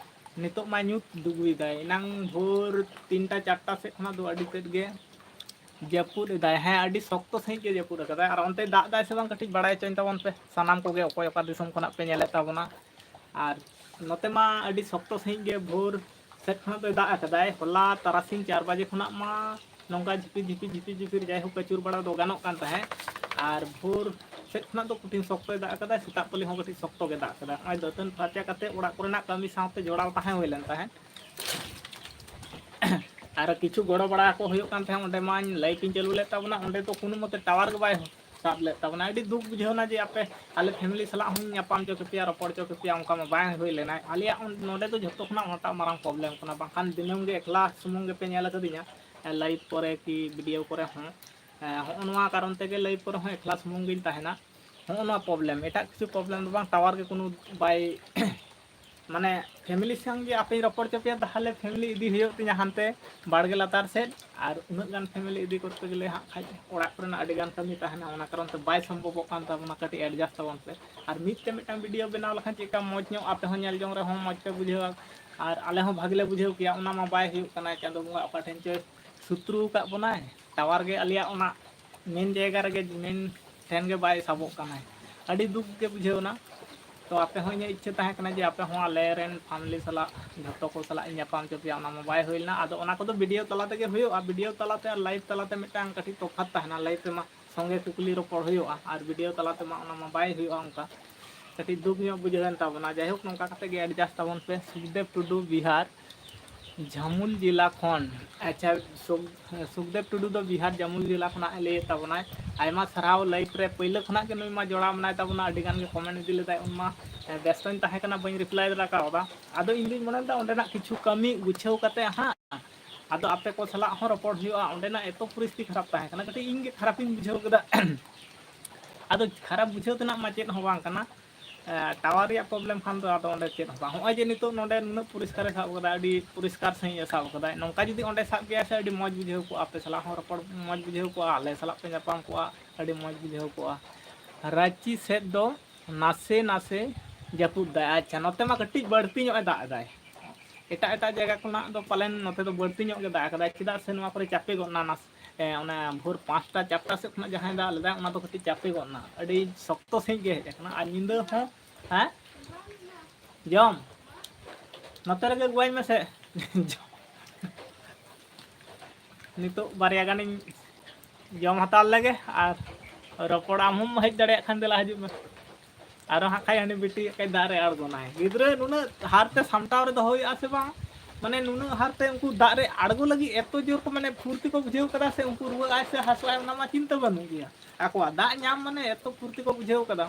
ᱱᱤᱛᱚᱜ ᱢᱟ ᱧᱩᱛ ᱰᱩᱵᱩᱭᱮᱫᱟᱭ, ᱮᱱᱟᱝ ᱵᱷᱳᱨ ᱛᱤᱱᱴᱟ ᱪᱟᱨᱴᱟ ᱥᱮᱫ ᱠᱷᱚᱱᱟᱜ ᱫᱚ ᱟᱹᱰᱤ ᱛᱮᱫ ᱜᱮ ᱡᱟᱹᱯᱩᱫ ᱮᱫᱟᱭ᱾ ᱦᱮᱸ, ᱟᱹᱰᱤ ᱥᱚᱠᱛᱚ ᱥᱟᱺᱦᱤᱡ ᱜᱮ ᱡᱟᱹᱯᱩᱫ ᱟᱠᱟᱫᱟᱭ᱾ ᱟᱨ ᱚᱱᱛᱮ ᱫᱟᱜ ᱮᱫᱟᱭ ᱥᱮ ᱵᱟᱝ, ᱠᱟᱹᱴᱤᱡ ᱵᱟᱲᱟᱭ ᱦᱚᱪᱚᱧ ᱛᱟᱵᱚᱱ ᱯᱮ ᱥᱟᱱᱟᱢ ᱠᱚᱜᱮ, ᱚᱠᱚᱭ ᱚᱠᱟ ᱫᱤᱥᱚᱢ ᱠᱷᱚᱱᱟᱜ ᱯᱮ ᱧᱮᱞᱮᱫ ᱛᱟᱵᱚᱱᱟ᱾ ᱟᱨ ᱱᱚᱛᱮ ᱢᱟ ᱟᱹᱰᱤ ᱥᱚᱠᱛᱚ ᱥᱟᱺᱦᱤᱡ ᱜᱮ ᱵᱷᱳᱨ ᱥᱮᱫ ᱠᱷᱚᱱᱟᱜ ᱫᱚᱭ ᱫᱟᱜ ᱟᱠᱟᱫᱟᱭ᱾ ᱦᱚᱞᱟ ᱛᱟᱨᱟᱥᱤᱧ ᱪᱟᱨ ᱵᱟᱡᱮ ᱠᱷᱚᱱᱟᱜ ᱢᱟ ᱱᱚᱝᱠᱟ ᱡᱷᱤᱯᱤᱨ ᱡᱷᱤᱯᱤᱨ ᱡᱷᱤᱯᱤᱨ ᱡᱷᱤᱯᱤᱨ, ᱡᱟᱭᱦᱳᱠ, ᱟᱹᱪᱩᱨ ᱵᱟᱲᱟ ᱫᱚ ᱜᱟᱱᱚᱜ ᱠᱟᱱ ᱛᱟᱦᱮᱸᱫ᱾ ᱟᱨ ᱵᱷᱳᱨ ᱥᱮᱫ ᱠᱷᱚᱱᱟᱜ ᱫᱚ ᱠᱩᱴᱷᱤᱱ ᱥᱚᱠᱛᱚᱭ ᱫᱟᱜ ᱟᱠᱟᱫᱟᱭ, ᱥᱮᱛᱟᱜ ᱯᱟᱹᱞᱤ ᱦᱚᱸ ᱠᱟᱹᱴᱤᱡ ᱥᱚᱠᱛᱚ ᱜᱮ ᱫᱟᱜ ᱟᱠᱟᱫᱟᱭ᱾ ᱱᱚᱜᱼᱚᱭ ᱫᱟᱹᱛᱟᱹᱱ ᱯᱷᱟᱨᱪᱟ ᱠᱟᱛᱮ ᱚᱲᱟᱜ ᱠᱚᱨᱮᱱᱟᱜ ᱠᱟᱹᱢᱤ ᱥᱟᱶᱛᱮ ᱡᱚᱲᱟᱣ ᱛᱟᱦᱮᱸ ᱦᱩᱭ ᱞᱮᱱ ᱛᱟᱦᱮᱸᱫ᱾ ᱟᱨ ᱠᱤᱪᱷᱩ ᱜᱚᱲᱚ ᱵᱟᱲᱟ ᱟᱠᱚ ᱦᱩᱭᱩᱜ ᱠᱟᱱ ᱛᱟᱦᱮᱸᱫ᱾ ᱚᱸᱰᱮ ᱢᱟᱧ ᱞᱟᱭᱤᱵᱷ ᱤᱧ ᱪᱟᱹᱞᱩ ᱞᱮᱫ ᱛᱟᱵᱚᱱᱟ, ᱚᱸᱰᱮ ᱫᱚ ᱠᱳᱱᱳ ᱢᱚᱛᱮ ᱴᱟᱣᱟᱨ ᱜᱮ ᱵᱟᱭ ᱥᱟᱵ ᱞᱮᱫ ᱛᱟᱵᱚᱱᱟ᱾ ᱟᱹᱰᱤ ᱫᱩᱠ ᱵᱩᱡᱷᱟᱹᱣᱱᱟ ᱡᱮ ᱟᱯᱮ, ᱟᱞᱮ ᱯᱷᱮᱢᱮᱞᱤ ᱥᱟᱞᱟᱜ ᱦᱚᱸᱧ ᱧᱟᱯᱟᱢ ᱦᱚᱪᱚ ᱠᱮᱯᱮᱭᱟ, ᱨᱚᱯᱚᱲ ᱦᱚᱪᱚ ᱠᱮᱯᱮᱭᱟ, ᱚᱱᱠᱟ ᱢᱟ ᱵᱟᱝ ᱦᱩᱭ ᱞᱮᱱᱟ᱾ ᱟᱞᱮᱭᱟᱜ ᱚᱱ-, ᱱᱚᱰᱮ ᱫᱚ ᱡᱷᱚᱛᱚ ᱠᱷᱚᱱᱟᱜ ᱚᱱᱟᱴᱟᱜ ᱢᱟᱨᱟᱝ ᱯᱨᱚᱵᱞᱮᱢ ᱠᱟᱱᱟ, ᱵᱟᱝᱠᱷᱟᱱ ᱫᱤᱱᱟᱹᱢ ᱜᱮ ᱮᱠᱞᱟ ᱥᱩᱢᱩᱝ ᱜᱮᱯᱮ ᱧᱮᱞ ᱟᱠᱟᱫᱤᱧᱟ ᱞᱟᱭᱤᱵᱷ ᱠᱚᱨᱮ ᱠᱤ ᱵᱷᱤᱰᱤᱭᱳ ᱠᱚᱨᱮ ᱦᱚᱸ᱾ ᱦᱮᱸ, ᱦᱚᱸᱜᱼᱚ ᱱᱚᱣᱟ ᱠᱟᱨᱚᱱ ᱛᱮᱜᱮ ᱞᱟᱭᱤᱵᱷ ᱠᱚᱨᱮ ᱦᱚᱸ ᱮᱠᱞᱟ ᱥᱩᱢᱩᱝ ᱜᱤᱧ ᱛᱟᱦᱮᱱᱟ᱾ ᱦᱚᱸᱜᱼᱚ ᱱᱚᱣᱟ ᱯᱨᱚᱵᱞᱮᱢ, ᱮᱴᱟᱜ ᱠᱤᱪᱷᱩ ᱯᱨᱚᱵᱞᱮᱢ ᱫᱚ ᱵᱟᱝ, ᱴᱟᱣᱟᱨ ᱜᱮ ᱠᱳᱱᱳ ᱵᱟᱭ ᱢᱟᱱᱮ ᱯᱷᱮᱢᱮᱞᱤ ᱥᱟᱝ ᱜᱮ ᱟᱯᱮᱧ ᱨᱚᱯᱚᱲ ᱦᱚᱪᱚ ᱯᱮᱭᱟ, ᱛᱟᱦᱚᱞᱮ ᱯᱷᱮᱢᱮᱞᱤ ᱤᱫᱤ ᱦᱩᱭᱩᱜ ᱛᱤᱧᱟ ᱦᱟᱱᱛᱮ ᱵᱟᱲᱜᱮ ᱞᱟᱛᱟᱨ ᱥᱮᱫ᱾ ᱟᱨ ᱩᱱᱟᱹᱜ ᱜᱟᱱ ᱯᱷᱮᱢᱮᱞᱤ ᱤᱫᱤ ᱠᱚᱨᱛᱮ ᱜᱮᱞᱮ ᱦᱟᱸᱜ ᱠᱷᱟᱡ ᱚᱲᱟᱜ ᱠᱚᱨᱮᱱᱟᱜ ᱟᱹᱰᱤ ᱜᱟᱱ ᱠᱟᱹᱢᱤ ᱛᱟᱦᱮᱱᱟ, ᱚᱱᱟ ᱠᱟᱨᱚᱱ ᱛᱮ ᱵᱟᱭ ᱥᱚᱢᱵᱷᱚᱵᱚᱜ ᱠᱟᱱ ᱛᱟᱵᱚᱱᱟ ᱠᱟᱹᱴᱤᱡ ᱮᱰᱡᱟᱥᱴ ᱛᱟᱵᱚᱱ ᱯᱮ᱾ ᱟᱨ ᱢᱤᱫ ᱛᱮ ᱢᱤᱫᱴᱟᱝ ᱵᱷᱤᱰᱤᱭᱳ ᱵᱮᱱᱟᱣ ᱞᱮᱠᱷᱟᱱ ᱪᱮᱫ ᱞᱮᱠᱟ ᱢᱚᱡᱽ ᱧᱚᱜ, ᱟᱯᱮ ᱦᱚᱸ ᱧᱮᱞ ᱡᱚᱝ ᱨᱮᱦᱚᱸ ᱢᱚᱡᱽ ᱯᱮ ᱵᱩᱡᱷᱟᱹᱣᱟ ᱟᱨ ᱟᱞᱮ ᱦᱚᱸ ᱵᱷᱟᱜᱮ ᱞᱮ ᱵᱩᱡᱷᱟᱹᱣ ᱠᱮᱭᱟ᱾ ᱚᱱᱟ ᱢᱟ ᱵᱟᱭ ᱦᱩᱭᱩᱜ ᱠᱟᱱᱟ, ᱪᱟᱸᱫᱳ ᱵᱚᱸᱜᱟ ᱚᱠᱟ ᱴᱷᱮᱱ ᱪᱚᱭ ᱥᱩᱛᱨᱩ ᱟᱠᱟᱫ ᱵᱚᱱᱟᱭ᱾ ᱴᱟᱣᱟᱨ ᱜᱮ ᱟᱞᱮᱭᱟᱜ ᱚᱱᱟ ᱢᱮᱱ ᱡᱟᱭᱜᱟ ᱨᱮᱜᱮ, ᱢᱮᱱ ᱴᱷᱮᱱ ᱜᱮ ᱵᱟᱭ ᱥᱟᱵᱚᱜ ᱠᱟᱱᱟᱭ᱾ ᱟᱹᱰᱤ ᱫᱩᱠ ᱜᱮ ᱵᱩᱡᱷᱟᱹᱣ ᱮᱱᱟ᱾ ᱛᱚ ᱟᱯᱮ ᱦᱚᱸ, ᱤᱧᱟᱹᱜ ᱤᱪᱪᱷᱟᱹ ᱛᱟᱦᱮᱸ ᱠᱟᱱᱟ ᱡᱮ ᱟᱯᱮ ᱦᱚᱸ ᱟᱞᱮ ᱨᱮᱱ ᱯᱷᱮᱢᱮᱞᱤ ᱥᱟᱞᱟᱜ, ᱡᱷᱚᱛᱚ ᱠᱚ ᱥᱟᱞᱟᱜ ᱤᱧ ᱧᱟᱯᱟᱢ ᱦᱚᱪᱚ ᱯᱮᱭᱟ, ᱚᱱᱟ ᱢᱟ ᱵᱟᱭ ᱦᱩᱭ ᱞᱮᱱᱟ᱾ ᱟᱫᱚ ᱚᱱᱟ ᱠᱚᱫᱚ ᱵᱷᱤᱰᱤᱭᱳ ᱛᱟᱞᱟ ᱛᱮᱜᱮ ᱦᱩᱭᱩᱜᱼᱟ᱾ ᱵᱷᱤᱰᱤᱭᱳ ᱛᱟᱞᱟᱛᱮ ᱟᱨ ᱞᱟᱭᱤᱵᱷ ᱛᱟᱞᱟᱛᱮ ᱢᱤᱫᱴᱟᱝ ᱠᱟᱹᱴᱤᱡ ᱛᱚᱯᱷᱟᱛ ᱛᱟᱦᱮᱱᱟ᱾ ᱞᱟᱭᱤᱵᱷ ᱨᱮᱢᱟ ᱥᱚᱸᱜᱮ ᱠᱩᱠᱞᱤ ᱨᱚᱯᱚᱲ ᱦᱩᱭᱩᱜᱼᱟ, ᱟᱨ ᱵᱷᱤᱰᱤᱭᱳ ᱛᱟᱞᱟ ᱛᱮᱢᱟ ᱚᱱᱟ ᱢᱟ ᱵᱟᱭ ᱦᱩᱭᱩᱜᱼᱟ᱾ ᱚᱱᱠᱟ ᱠᱟᱹᱴᱤᱡ ᱫᱩᱠ ᱧᱚᱜ ᱵᱩᱡᱷᱟᱹᱣ ᱮᱱ ᱛᱟᱵᱚᱱᱟ᱾ ᱡᱟᱭᱦᱳᱠ, ᱱᱚᱝᱠᱟ ᱠᱟᱛᱮ ᱜᱮ ᱮᱰᱡᱟᱥᱴ ᱛᱟᱵᱚᱱ ᱯᱮ᱾ ᱥᱩᱠᱫᱮᱵ ᱴᱩᱰᱩ, ᱵᱤᱦᱟᱨ, ᱡᱷᱟᱢᱩᱞ ᱡᱮᱞᱟ ᱠᱷᱚᱱ᱾ ᱟᱪᱪᱷᱟ, ᱥᱩᱠ-, ᱥᱩᱠᱫᱮᱵ ᱴᱩᱰᱩ ᱫᱚ ᱵᱤᱦᱟᱨ ᱡᱟᱢᱩᱞ ᱡᱮᱞᱟ ᱠᱷᱚᱱᱟᱜ ᱮ ᱞᱟᱹᱭᱮᱫ ᱛᱟᱵᱚᱱᱟᱭ᱾ ᱟᱭᱢᱟ ᱥᱟᱨᱦᱟᱣ, ᱞᱟᱭᱤᱵᱷ ᱨᱮ ᱯᱳᱭᱞᱳ ᱠᱷᱚᱱᱟᱜ ᱜᱮ ᱱᱩᱭ ᱢᱟ ᱡᱚᱲᱟᱣ ᱢᱮᱱᱟᱭ ᱛᱟᱵᱚᱱᱟ, ᱟᱹᱰᱤ ᱜᱟᱱ ᱜᱮ ᱠᱚᱢᱮᱱᱴ ᱤᱫᱤ ᱞᱮᱫᱟᱭ, ᱩᱱ ᱢᱟ, ᱮ, ᱵᱮᱥᱛᱚᱧ ᱛᱟᱦᱮᱸ ᱠᱟᱱᱟ, ᱵᱟᱹᱧ ᱨᱤᱯᱞᱟᱭ ᱫᱟᱲᱮ ᱠᱟᱣᱫᱟ᱾ ᱟᱫᱚ ᱤᱧ ᱫᱩᱧ ᱢᱚᱱᱮ ᱞᱮᱫᱟ ᱚᱸᱰᱮᱱᱟᱜ ᱠᱤᱪᱷᱩ ᱠᱟᱹᱢᱤ ᱜᱩᱪᱷᱟᱹᱣ ᱠᱟᱛᱮ ᱦᱟᱸᱜ ᱟᱫᱚ ᱟᱯᱮ ᱠᱚ ᱥᱟᱞᱟᱜ ᱦᱚᱸ ᱨᱚᱯᱚᱲ ᱦᱩᱭᱩᱜᱼᱟ᱾ ᱚᱸᱰᱮᱱᱟᱜ ᱮᱛᱚ ᱯᱚᱨᱤᱥᱛᱷᱤᱛᱤ ᱠᱷᱟᱨᱟᱯ ᱛᱟᱦᱮᱸ ᱠᱟᱱᱟ, ᱠᱟᱹᱴᱤᱡ ᱤᱧ ᱜᱮ ᱠᱷᱟᱨᱟᱯᱤᱧ ᱵᱩᱡᱷᱟᱹᱣ ᱠᱮᱫᱟ᱾ ᱟᱫᱚ ᱠᱷᱟᱨᱟᱯ ᱵᱩᱡᱷᱟᱹᱣ ᱛᱮᱱᱟᱜ ᱢᱟ ᱪᱮᱫ ᱦᱚᱸ ᱵᱟᱝ ᱠᱟᱱᱟ, ᱮ, ᱴᱟᱣᱟᱨ ᱨᱮᱭᱟᱜ ᱯᱨᱚᱵᱞᱮᱢ ᱠᱷᱟᱱ ᱫᱚ ᱟᱫᱚ ᱚᱸᱰᱮ ᱪᱮᱫ ᱦᱚᱸ ᱵᱟᱝ᱾ ᱦᱚᱸᱜᱼᱚᱭ ᱡᱮ ᱱᱤᱛᱚᱜ ᱱᱚᱸᱰᱮ ᱱᱩᱱᱟᱹᱜ ᱯᱚᱨᱤᱥᱠᱟᱨᱮ ᱥᱟᱵ ᱠᱟᱫᱟ, ᱟᱹᱰᱤ ᱯᱚᱨᱤᱥᱠᱟᱨ ᱥᱟᱺᱦᱤᱡ ᱮ ᱥᱟᱵ ᱠᱟᱫᱟ, ᱱᱚᱝᱠᱟ ᱡᱩᱫᱤ ᱚᱸᱰᱮ ᱥᱟᱵ ᱠᱮᱭᱟ ᱥᱮ ᱟᱹᱰᱤ ᱢᱚᱡᱽ ᱵᱩᱡᱷᱟᱹᱣ ᱠᱚᱜᱼᱟ, ᱟᱯᱮ ᱥᱟᱞᱟᱜ ᱦᱚᱸ ᱨᱚᱯᱚᱲ ᱢᱚᱡᱽ ᱵᱩᱡᱷᱟᱹᱣ ᱠᱚᱜᱼᱟ, ᱟᱞᱮ ᱥᱟᱞᱟᱜ ᱯᱮ ᱧᱟᱯᱟᱢ ᱠᱚᱜᱼᱟ, ᱟᱹᱰᱤ ᱢᱚᱡᱽ ᱵᱩᱡᱷᱟᱹᱣ ᱠᱚᱜᱼᱟ᱾ ᱨᱟᱺᱪᱤ ᱥᱮᱫ ᱫᱚ ᱱᱟᱥᱮ ᱱᱟᱥᱮ ᱡᱟᱹᱯᱩᱫ ᱫᱟᱭ᱾ ᱟᱪᱪᱷᱟ, ᱱᱚᱛᱮ ᱢᱟ ᱠᱟᱹᱴᱤᱡ ᱵᱟᱹᱲᱛᱤ ᱧᱚᱜ ᱮ ᱫᱟᱜ ᱮᱫᱟᱭ᱾ ᱮᱴᱟᱜ ᱮᱴᱟᱜ ᱡᱟᱭᱜᱟ ᱠᱷᱚᱱᱟᱜ ᱫᱚ ᱯᱟᱞᱮᱱ ᱱᱚᱛᱮ ᱫᱚ ᱵᱟᱹᱲᱛᱤ ᱧᱚᱜ ᱜᱮ ᱫᱟᱜ ᱟᱠᱟᱫᱟᱭ, ᱪᱮᱫᱟᱜ ᱥᱮ ᱱᱚᱣᱟ ᱠᱚᱨᱮ ᱪᱟᱯᱮ ᱜᱚᱫ ᱮᱱᱟ ᱱᱟᱥ-, ᱮ, ᱚᱱᱟ ᱵᱷᱳᱨ ᱯᱟᱸᱪᱴᱟ ᱪᱟᱨᱴᱟ ᱥᱮᱫ ᱠᱷᱚᱱᱟᱜ ᱡᱟᱦᱟᱸᱭ ᱫᱟᱜ ᱞᱮᱫᱟ, ᱚᱱᱟ ᱫᱚ ᱠᱟᱹᱴᱤᱡ ᱪᱟᱯᱮ ᱜᱚᱫ ᱮᱱᱟ, ᱟᱹᱰᱤ ᱥᱚᱠᱛᱚ ᱥᱟᱺᱦᱤᱡ ᱜᱮ ᱦᱮᱡ ᱟᱠᱟᱱᱟ᱾ ᱟᱨ ᱧᱤᱫᱟᱹ ᱦᱚᱸ, ᱦᱮᱸ, ᱡᱚᱢ ᱱᱚᱛᱮ ᱨᱮᱜᱮ ᱟᱹᱜᱩᱣᱟᱹᱧ ᱢᱮᱥᱮ᱾ ᱱᱤᱛᱚᱜ ᱵᱟᱨᱭᱟ ᱜᱟᱱᱤᱧ ᱡᱚᱢ ᱦᱟᱛᱟᱲ ᱞᱮᱜᱮ, ᱟᱨ ᱨᱚᱯᱚᱲ, ᱟᱢ ᱦᱚᱸᱢ ᱦᱮᱡ ᱫᱟᱲᱮᱭᱟᱜ ᱠᱷᱟᱱ ᱫᱮᱞᱟ ᱦᱤᱡᱩᱜ ᱢᱮ᱾ ᱟᱨᱚ ᱦᱟᱸᱜ ᱠᱷᱟᱡ ᱦᱟᱹᱱᱤ ᱵᱤᱴᱤ ᱠᱟᱡ ᱫᱟᱜ ᱨᱮ ᱟᱬᱜᱚᱱᱟᱭ᱾ ᱜᱤᱫᱽᱨᱟᱹ ᱱᱩᱱᱟᱹᱜ ᱦᱟᱨᱛᱮ ᱥᱟᱢᱴᱟᱣ ᱨᱮ ᱫᱚᱦᱚ ᱦᱩᱭᱩᱜᱼᱟ ᱥᱮ ᱵᱟᱝ? ᱢᱟᱱᱮ ᱱᱩᱱᱟᱹᱜ ᱦᱟᱨᱛᱮ ᱩᱱᱠᱩ ᱫᱟᱜ ᱨᱮ ᱟᱬᱜᱚ ᱞᱟᱹᱜᱤᱫ ᱮᱛᱚ ᱡᱳᱨ ᱠᱚ ᱢᱟᱱᱮ ᱯᱷᱩᱨᱛᱤ ᱠᱚ ᱵᱩᱡᱷᱟᱹᱣ ᱠᱟᱫᱟ ᱥᱮ ᱩᱱᱠᱩ ᱨᱩᱣᱟᱹᱜ ᱟᱭ ᱥᱮ ᱦᱟᱹᱥᱩᱜ ᱟᱭ, ᱚᱱᱟ ᱢᱟ ᱪᱤᱱᱛᱟᱹ ᱵᱟᱹᱱᱩᱜ ᱜᱮᱭᱟ᱾ ᱟᱠᱚᱣᱟᱜ ᱫᱟᱜ ᱧᱟᱢ ᱢᱟᱱᱮ ᱮᱛᱚ ᱯᱷᱩᱨᱛᱤ ᱠᱚ ᱵᱩᱡᱷᱟᱹᱣ ᱠᱟᱫᱟ᱾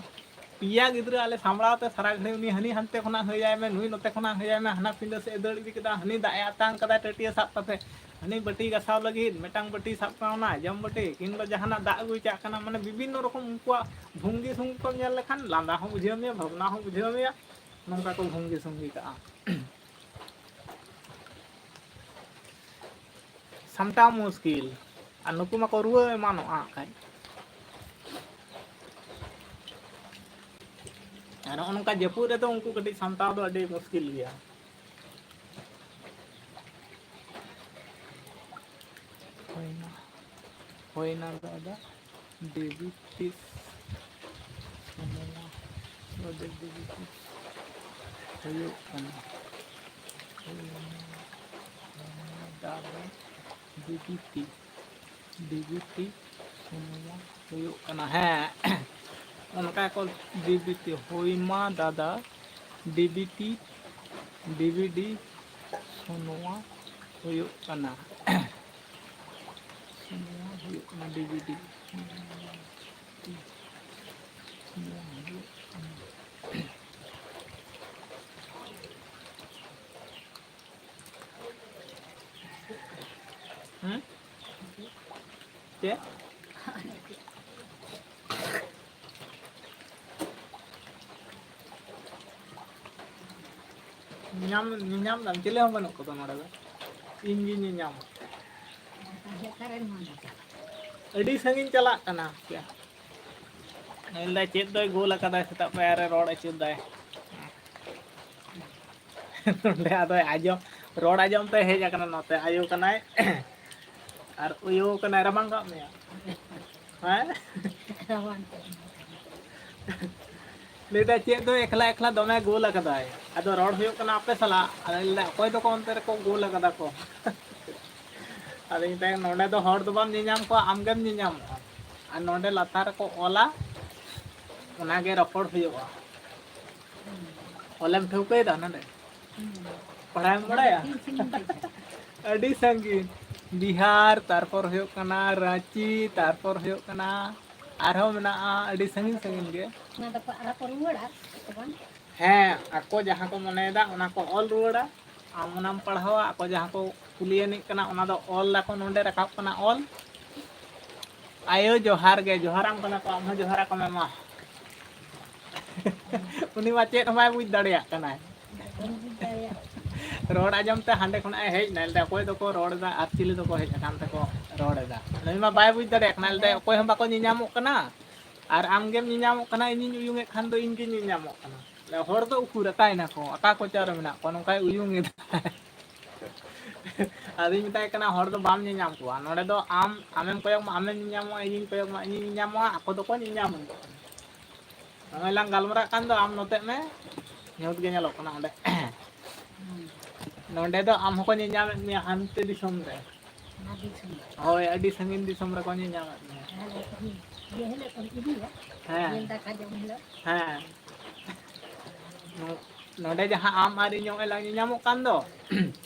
ᱯᱮᱭᱟ ᱜᱤᱫᱽᱨᱟᱹ ᱟᱞᱮ ᱥᱟᱢᱵᱲᱟᱣ ᱛᱮ ᱥᱟᱨᱟ ᱜᱷᱟᱹᱲᱤᱡ ᱩᱱᱤ ᱦᱟᱹᱱᱤ ᱦᱟᱱᱛᱮ ᱠᱷᱚᱱᱟᱜ ᱦᱟᱹᱭᱟᱭ ᱢᱮ, ᱱᱩᱭ ᱱᱚᱛᱮ ᱠᱷᱚᱱᱟᱜ ᱦᱟᱹᱭᱟᱭ ᱢᱮ, ᱦᱟᱱᱟ ᱯᱤᱸᱰᱟᱹ ᱥᱮᱫ ᱮ ᱫᱟᱹᱲ ᱤᱫᱤ ᱠᱮᱫᱟ, ᱦᱟᱹᱱᱤ ᱫᱟᱜ ᱮ ᱟᱛᱟᱝ ᱠᱟᱫᱟᱭ ᱴᱟᱹᱴᱤᱭᱟᱹ ᱥᱟᱵ ᱠᱟᱛᱮ, ᱦᱟᱹᱱᱤ ᱵᱟᱹᱴᱤ ᱜᱟᱥᱟᱣ ᱞᱟᱹᱜᱤᱫ ᱢᱤᱫᱴᱟᱝ ᱵᱟᱹᱴᱤ ᱥᱟᱵ ᱠᱟᱜ ᱚᱱᱟ ᱡᱚᱢ ᱵᱟᱹᱴᱤ ᱠᱤᱝᱵᱟ ᱡᱟᱦᱟᱱᱟᱜ ᱫᱟᱜ ᱟᱹᱜᱩᱭ ᱪᱟᱜ ᱠᱟᱱᱟ, ᱢᱟᱱᱮ ᱵᱤᱵᱷᱤᱱᱱᱚ ᱨᱚᱠᱚᱢ ᱩᱱᱠᱩᱣᱟᱜ ᱵᱷᱚᱝᱜᱤ ᱥᱚᱝᱜᱤ ᱠᱚᱢ ᱧᱮᱞ ᱞᱮᱠᱷᱟᱱ ᱞᱟᱸᱫᱟ ᱦᱚᱸ ᱵᱩᱡᱷᱟᱹᱣ ᱢᱮᱭᱟ, ᱵᱷᱟᱵᱽᱱᱟ ᱦᱚᱸ ᱵᱩᱡᱷᱟᱹᱣ ᱢᱮᱭᱟ, ᱱᱚᱝᱠᱟ ᱠᱚ ᱵᱷᱚᱝᱜᱤ ᱥᱚᱝᱜᱤ ᱠᱟᱜᱼᱟ᱾ ᱥᱟᱢᱴᱟᱣ ᱢᱩᱥᱠᱤᱞ᱾ ᱟᱨ ᱱᱩᱠᱩ ᱢᱟᱠᱚ ᱨᱩᱣᱟᱹ ᱮᱢᱟᱱᱚᱜᱼᱟ ᱦᱟᱸᱜ ᱠᱷᱟᱡ᱾ ᱟᱨ ᱱᱚᱜᱼᱚ ᱱᱚᱝᱠᱟ ᱡᱟᱹᱯᱩᱫ ᱨᱮᱫᱚ ᱩᱱᱠᱩ ᱠᱟᱹᱴᱤᱡ ᱥᱟᱢᱴᱟᱣ ᱫᱚ ᱟᱹᱰᱤ ᱢᱩᱥᱠᱤᱞ ᱜᱮᱭᱟ᱾ ᱦᱩᱭᱱᱟ, ᱦᱩᱭᱱᱟ ᱫᱟᱫᱟ, ᱰᱤᱵᱤᱴᱤ ᱥᱩᱱᱩᱢᱟ ᱫᱚ ᱰᱤᱵᱤᱴᱤ ᱦᱩᱭᱩᱜ ᱠᱟᱱᱟ᱾ ᱦᱩᱭᱱᱟ, ᱦᱩᱭᱱᱟ ᱫᱟᱫᱟ, ᱰᱤᱵᱤᱴᱤ, ᱰᱤᱵᱤᱴᱤ ᱥᱩᱱᱩᱢᱟ ᱦᱩᱭᱩᱜ ᱠᱟᱱᱟ᱾ ᱦᱮᱸ, ᱚᱱᱠᱟ ᱠᱚ ᱰᱤᱵᱤᱴᱤ ᱦᱩᱭᱢᱟ ᱫᱟᱫᱟ, ᱰᱤᱵᱤᱴᱤ, ᱰᱤᱵᱤᱰᱤ ᱥᱩᱱᱩᱢᱟ ᱦᱩᱭᱩᱜ ᱠᱟᱱᱟ᱾ ᱥᱩᱱᱩᱢᱟ ᱦᱩᱭᱩᱜ ᱠᱟᱱᱟ ᱰᱤᱵᱤᱰᱤ᱾ ᱥᱩᱱᱩᱢᱟ ᱦᱩᱭᱩᱜ ᱠᱟᱱᱟ᱾ ᱦᱩᱸ? ᱪᱮᱫ? ᱧᱟᱢ, ᱧᱟᱢ ᱫᱟᱢ, ᱪᱤᱞᱤ ᱦᱚᱸ ᱵᱟᱹᱱᱩᱜ ᱠᱚᱫᱚ ᱱᱚᱰᱮ ᱫᱚ᱾ ᱤᱧ ᱜᱤᱧ ᱧᱟᱢᱟ᱾ ᱟᱹᱰᱤ ᱥᱟᱺᱜᱤᱧ ᱪᱟᱞᱟᱜ ᱠᱟᱱᱟ᱾ ᱧᱮᱞ ᱫᱟᱭ ᱪᱮᱫ ᱫᱚᱭ ᱜᱳᱞ ᱟᱠᱟᱫᱟᱭ, ᱥᱮᱛᱟᱜ ᱯᱟᱭᱟᱨ ᱨᱮ ᱨᱚᱲ ᱟᱹᱪᱩᱨ ᱫᱟᱭ᱾ ᱱᱚᱰᱮ ᱟᱫᱚᱭ ᱟᱸᱡᱚᱢ, ᱨᱚᱲ ᱟᱸᱡᱚᱢ ᱛᱮ ᱦᱮᱡ ᱟᱠᱟᱱᱟ ᱱᱚᱛᱮ᱾ ᱟᱭᱳ ᱠᱟᱱᱟᱭ ᱟᱨ ᱩᱭᱩ ᱠᱟᱱᱟᱭ, ᱨᱟᱵᱟᱝ ᱠᱟᱜ ᱢᱮᱭᱟ? ᱦᱮᱸ? ᱞᱟᱹᱭᱫᱟ ᱪᱮᱫ ᱫᱚ ᱮᱠᱞᱟ ᱮᱠᱞᱟ ᱫᱚᱢᱮ ᱜᱳᱞ ᱟᱠᱟᱫᱟᱭ᱾ ᱟᱫᱚ ᱨᱚᱲ ᱦᱩᱭᱩᱜ ᱠᱟᱱᱟ ᱟᱯᱮ ᱥᱟᱞᱟᱜ᱾ ᱟᱫᱚ ᱞᱟᱹᱭᱫᱟ ᱚᱠᱚᱭ ᱫᱚᱠᱚ ᱚᱱᱛᱮ ᱨᱮᱠᱚ ᱜᱳᱞ ᱟᱠᱟᱫᱟ ᱠᱚ᱾ ᱟᱫᱚᱧ ᱢᱮᱛᱟᱭ ᱠᱟᱱᱟ, ᱱᱚᱰᱮ ᱫᱚ ᱦᱚᱲ ᱫᱚ ᱵᱟᱢ ᱧᱮᱧᱟᱢ ᱠᱚᱣᱟ, ᱟᱢ ᱜᱮᱢ ᱧᱮᱧᱟᱢᱚᱜᱼᱟ᱾ ᱟᱨ ᱱᱚᱰᱮ ᱞᱟᱛᱟᱨ ᱨᱮᱠᱚ ᱚᱞᱟ, ᱚᱱᱟᱜᱮ ᱨᱚᱯᱚᱲ ᱦᱩᱭᱩᱜᱼᱟ᱾ ᱚᱞᱮᱢ ᱴᱷᱟᱹᱣᱠᱟᱹᱭᱮᱫᱟ ᱱᱚᱰᱮ? ᱯᱟᱲᱦᱟᱣᱮᱢ ᱵᱟᱲᱟᱭᱟ? ᱟᱹᱰᱤ ᱥᱟᱺᱜᱤᱧ᱾ ᱵᱤᱦᱟᱨ, ᱛᱟᱨᱯᱚᱨ ᱦᱩᱭᱩᱜ ᱠᱟᱱᱟ ᱨᱟᱸᱪᱤ, ᱛᱟᱨᱯᱚᱨ ᱦᱩᱭᱩᱜ ᱠᱟᱱᱟ ᱟᱨᱦᱚᱸ ᱢᱮᱱᱟᱜᱼᱟ ᱟᱹᱰᱤ ᱥᱟᱺᱜᱤᱧ ᱥᱟᱺᱜᱤᱧ ᱜᱮ᱾ ᱚᱱᱟ ᱫᱚᱠᱚ ᱟᱨᱦᱚᱸ ᱠᱚ ᱨᱩᱣᱟᱹᱲᱟ ᱥᱮ ᱵᱟᱝ? ᱦᱮᱸ, ᱟᱠᱚ ᱡᱟᱦᱟᱸ ᱠᱚ ᱢᱚᱱᱮᱭᱮᱫᱟ ᱚᱱᱟ ᱠᱚ ᱚᱞ ᱨᱩᱣᱟᱹᱲᱟ᱾ ᱟᱢ ᱚᱱᱟᱢ ᱯᱟᱲᱦᱟᱣᱟ, ᱟᱠᱚ ᱡᱟᱦᱟᱸ ᱠᱚ ᱠᱩᱞᱤ ᱟᱹᱱᱤᱡ ᱠᱟᱱᱟ ᱚᱱᱟ ᱫᱚ ᱚᱞ ᱫᱟᱠᱚ, ᱱᱚᱸᱰᱮ ᱨᱟᱠᱟᱵ ᱠᱟᱱᱟ ᱚᱞ᱾ ᱟᱭᱳ ᱡᱚᱦᱟᱨ ᱜᱮ, ᱡᱚᱦᱟᱨᱟᱢ ᱠᱟᱱᱟ ᱠᱚ, ᱟᱢ ᱦᱚᱸ ᱡᱚᱦᱟᱨ ᱟᱠᱚ ᱢᱮ ᱢᱟ᱾ ᱩᱱᱤ ᱢᱟ ᱪᱮᱫ ᱦᱚᱸ ᱵᱟᱭ ᱵᱩᱡᱽ ᱫᱟᱲᱮᱭᱟᱜ ᱠᱟᱱᱟᱭ᱾ ᱵᱟᱹᱧ ᱵᱩᱡᱽ ᱫᱟᱲᱮᱭᱟᱜ ᱠᱟᱱᱟ᱾ ᱨᱚᱲ ᱟᱸᱡᱚᱢ ᱛᱮ ᱦᱟᱸᱰᱮ ᱠᱷᱚᱱᱟᱜ ᱮ ᱦᱮᱡ ᱮᱱᱟ, ᱞᱟᱹᱭᱫᱟ ᱚᱠᱚᱭ ᱫᱚᱠᱚ ᱨᱚᱲ ᱮᱫᱟ ᱟᱨ ᱪᱤᱞᱤ ᱫᱚᱠᱚ ᱦᱮᱡ ᱟᱠᱟᱱ ᱛᱮᱠᱚ ᱨᱚᱲ ᱮᱫᱟ᱾ ᱱᱩᱭ ᱢᱟ ᱵᱟᱭ ᱵᱩᱡᱽ ᱫᱟᱲᱮᱭᱟᱜ ᱠᱟᱱᱟ, ᱞᱟᱹᱭᱫᱟ ᱚᱠᱚᱭ ᱦᱚᱸ ᱵᱟᱠᱚ ᱧᱮᱧᱟᱢᱚᱜ ᱠᱟᱱᱟ ᱟᱨ ᱟᱢᱜᱮᱢ ᱧᱮᱧᱟᱢᱚᱜ ᱠᱟᱱᱟ, ᱤᱧᱤᱧ ᱩᱭᱩᱝ ᱮᱫ ᱠᱷᱟᱱ ᱫᱚ ᱤᱧ ᱜᱤᱧ ᱧᱮᱧᱟᱢᱚᱜ ᱠᱟᱱᱟ᱾ ᱞᱟᱹᱭᱫᱟ, ᱦᱚᱲ ᱫᱚ ᱩᱠᱩᱨ ᱟᱠᱟᱭ ᱱᱟᱠᱚ, ᱚᱠᱟ ᱠᱚᱪᱟ ᱨᱮ ᱢᱮᱱᱟᱜ ᱠᱚᱣᱟ, ᱱᱚᱝᱠᱟᱭ ᱩᱭᱩᱝ ᱮᱫᱟ᱾ ᱟᱫᱚᱧ ᱢᱮᱛᱟᱭ ᱠᱟᱱᱟ ᱦᱚᱲ ᱫᱚ ᱵᱟᱢ ᱧᱮᱧᱟᱢ ᱠᱚᱣᱟ, ᱱᱚᱰᱮ ᱫᱚ ᱟᱢ, ᱟᱢᱮᱢ ᱠᱚᱭᱚᱜ ᱢᱟ, ᱟᱢᱮᱢ ᱧᱮᱧᱟᱢᱚᱜᱼᱟ, ᱤᱧᱤᱧ ᱠᱚᱭᱚᱜ ᱢᱟ, ᱤᱧᱤᱧ ᱧᱮᱧᱟᱢᱚᱜᱼᱟ, ᱟᱠᱚ ᱫᱚᱠᱚ ᱧᱮᱧᱟᱢ᱾ ᱱᱚᱜᱼᱚᱭ ᱞᱟᱝ ᱜᱟᱞᱢᱟᱨᱟᱜ ᱠᱟᱱ ᱫᱚ, ᱟᱢ ᱱᱚᱛᱮᱜ ᱢᱮ, ᱧᱩᱛ ᱜᱮ ᱧᱮᱞᱚᱜ ᱠᱟᱱᱟ ᱚᱸᱰᱮ᱾ ᱱᱚᱸᱰᱮ ᱫᱚ ᱟᱢ ᱦᱚᱸᱠᱚ ᱧᱮᱧᱟᱢᱮᱫ ᱢᱮᱭᱟ ᱦᱟᱱᱛᱮ ᱫᱤᱥᱚᱢ ᱨᱮ᱾ ᱚᱱᱟ ᱫᱤᱥᱚᱢ ᱨᱮ᱾ ᱦᱳᱭ, ᱟᱹᱰᱤ ᱥᱟᱺᱜᱤᱧ ᱫᱤᱥᱚᱢ ᱨᱮᱠᱚ ᱧᱮᱧᱟᱢᱮᱫ ᱢᱮᱭᱟ᱾ ᱛᱟᱦᱞᱮ ᱤᱭᱟᱹ ᱦᱤᱞᱳᱜ ᱠᱚ ᱤᱫᱤᱭᱟ, ᱦᱮᱸ᱾ ᱡᱤᱞ ᱫᱟᱠᱟ ᱡᱚᱢ ᱦᱤᱞᱳᱜ᱾ ᱦᱮᱸ᱾ ᱱᱚ-, ᱱᱚᱸᱰᱮ ᱡᱟᱦᱟᱸ ᱟᱢ ᱟᱨ ᱤᱧ ᱱᱚᱜᱼᱚᱭ ᱞᱟᱝ ᱧᱮᱧᱟᱢᱚᱜ ᱠᱟᱱ ᱫᱚ,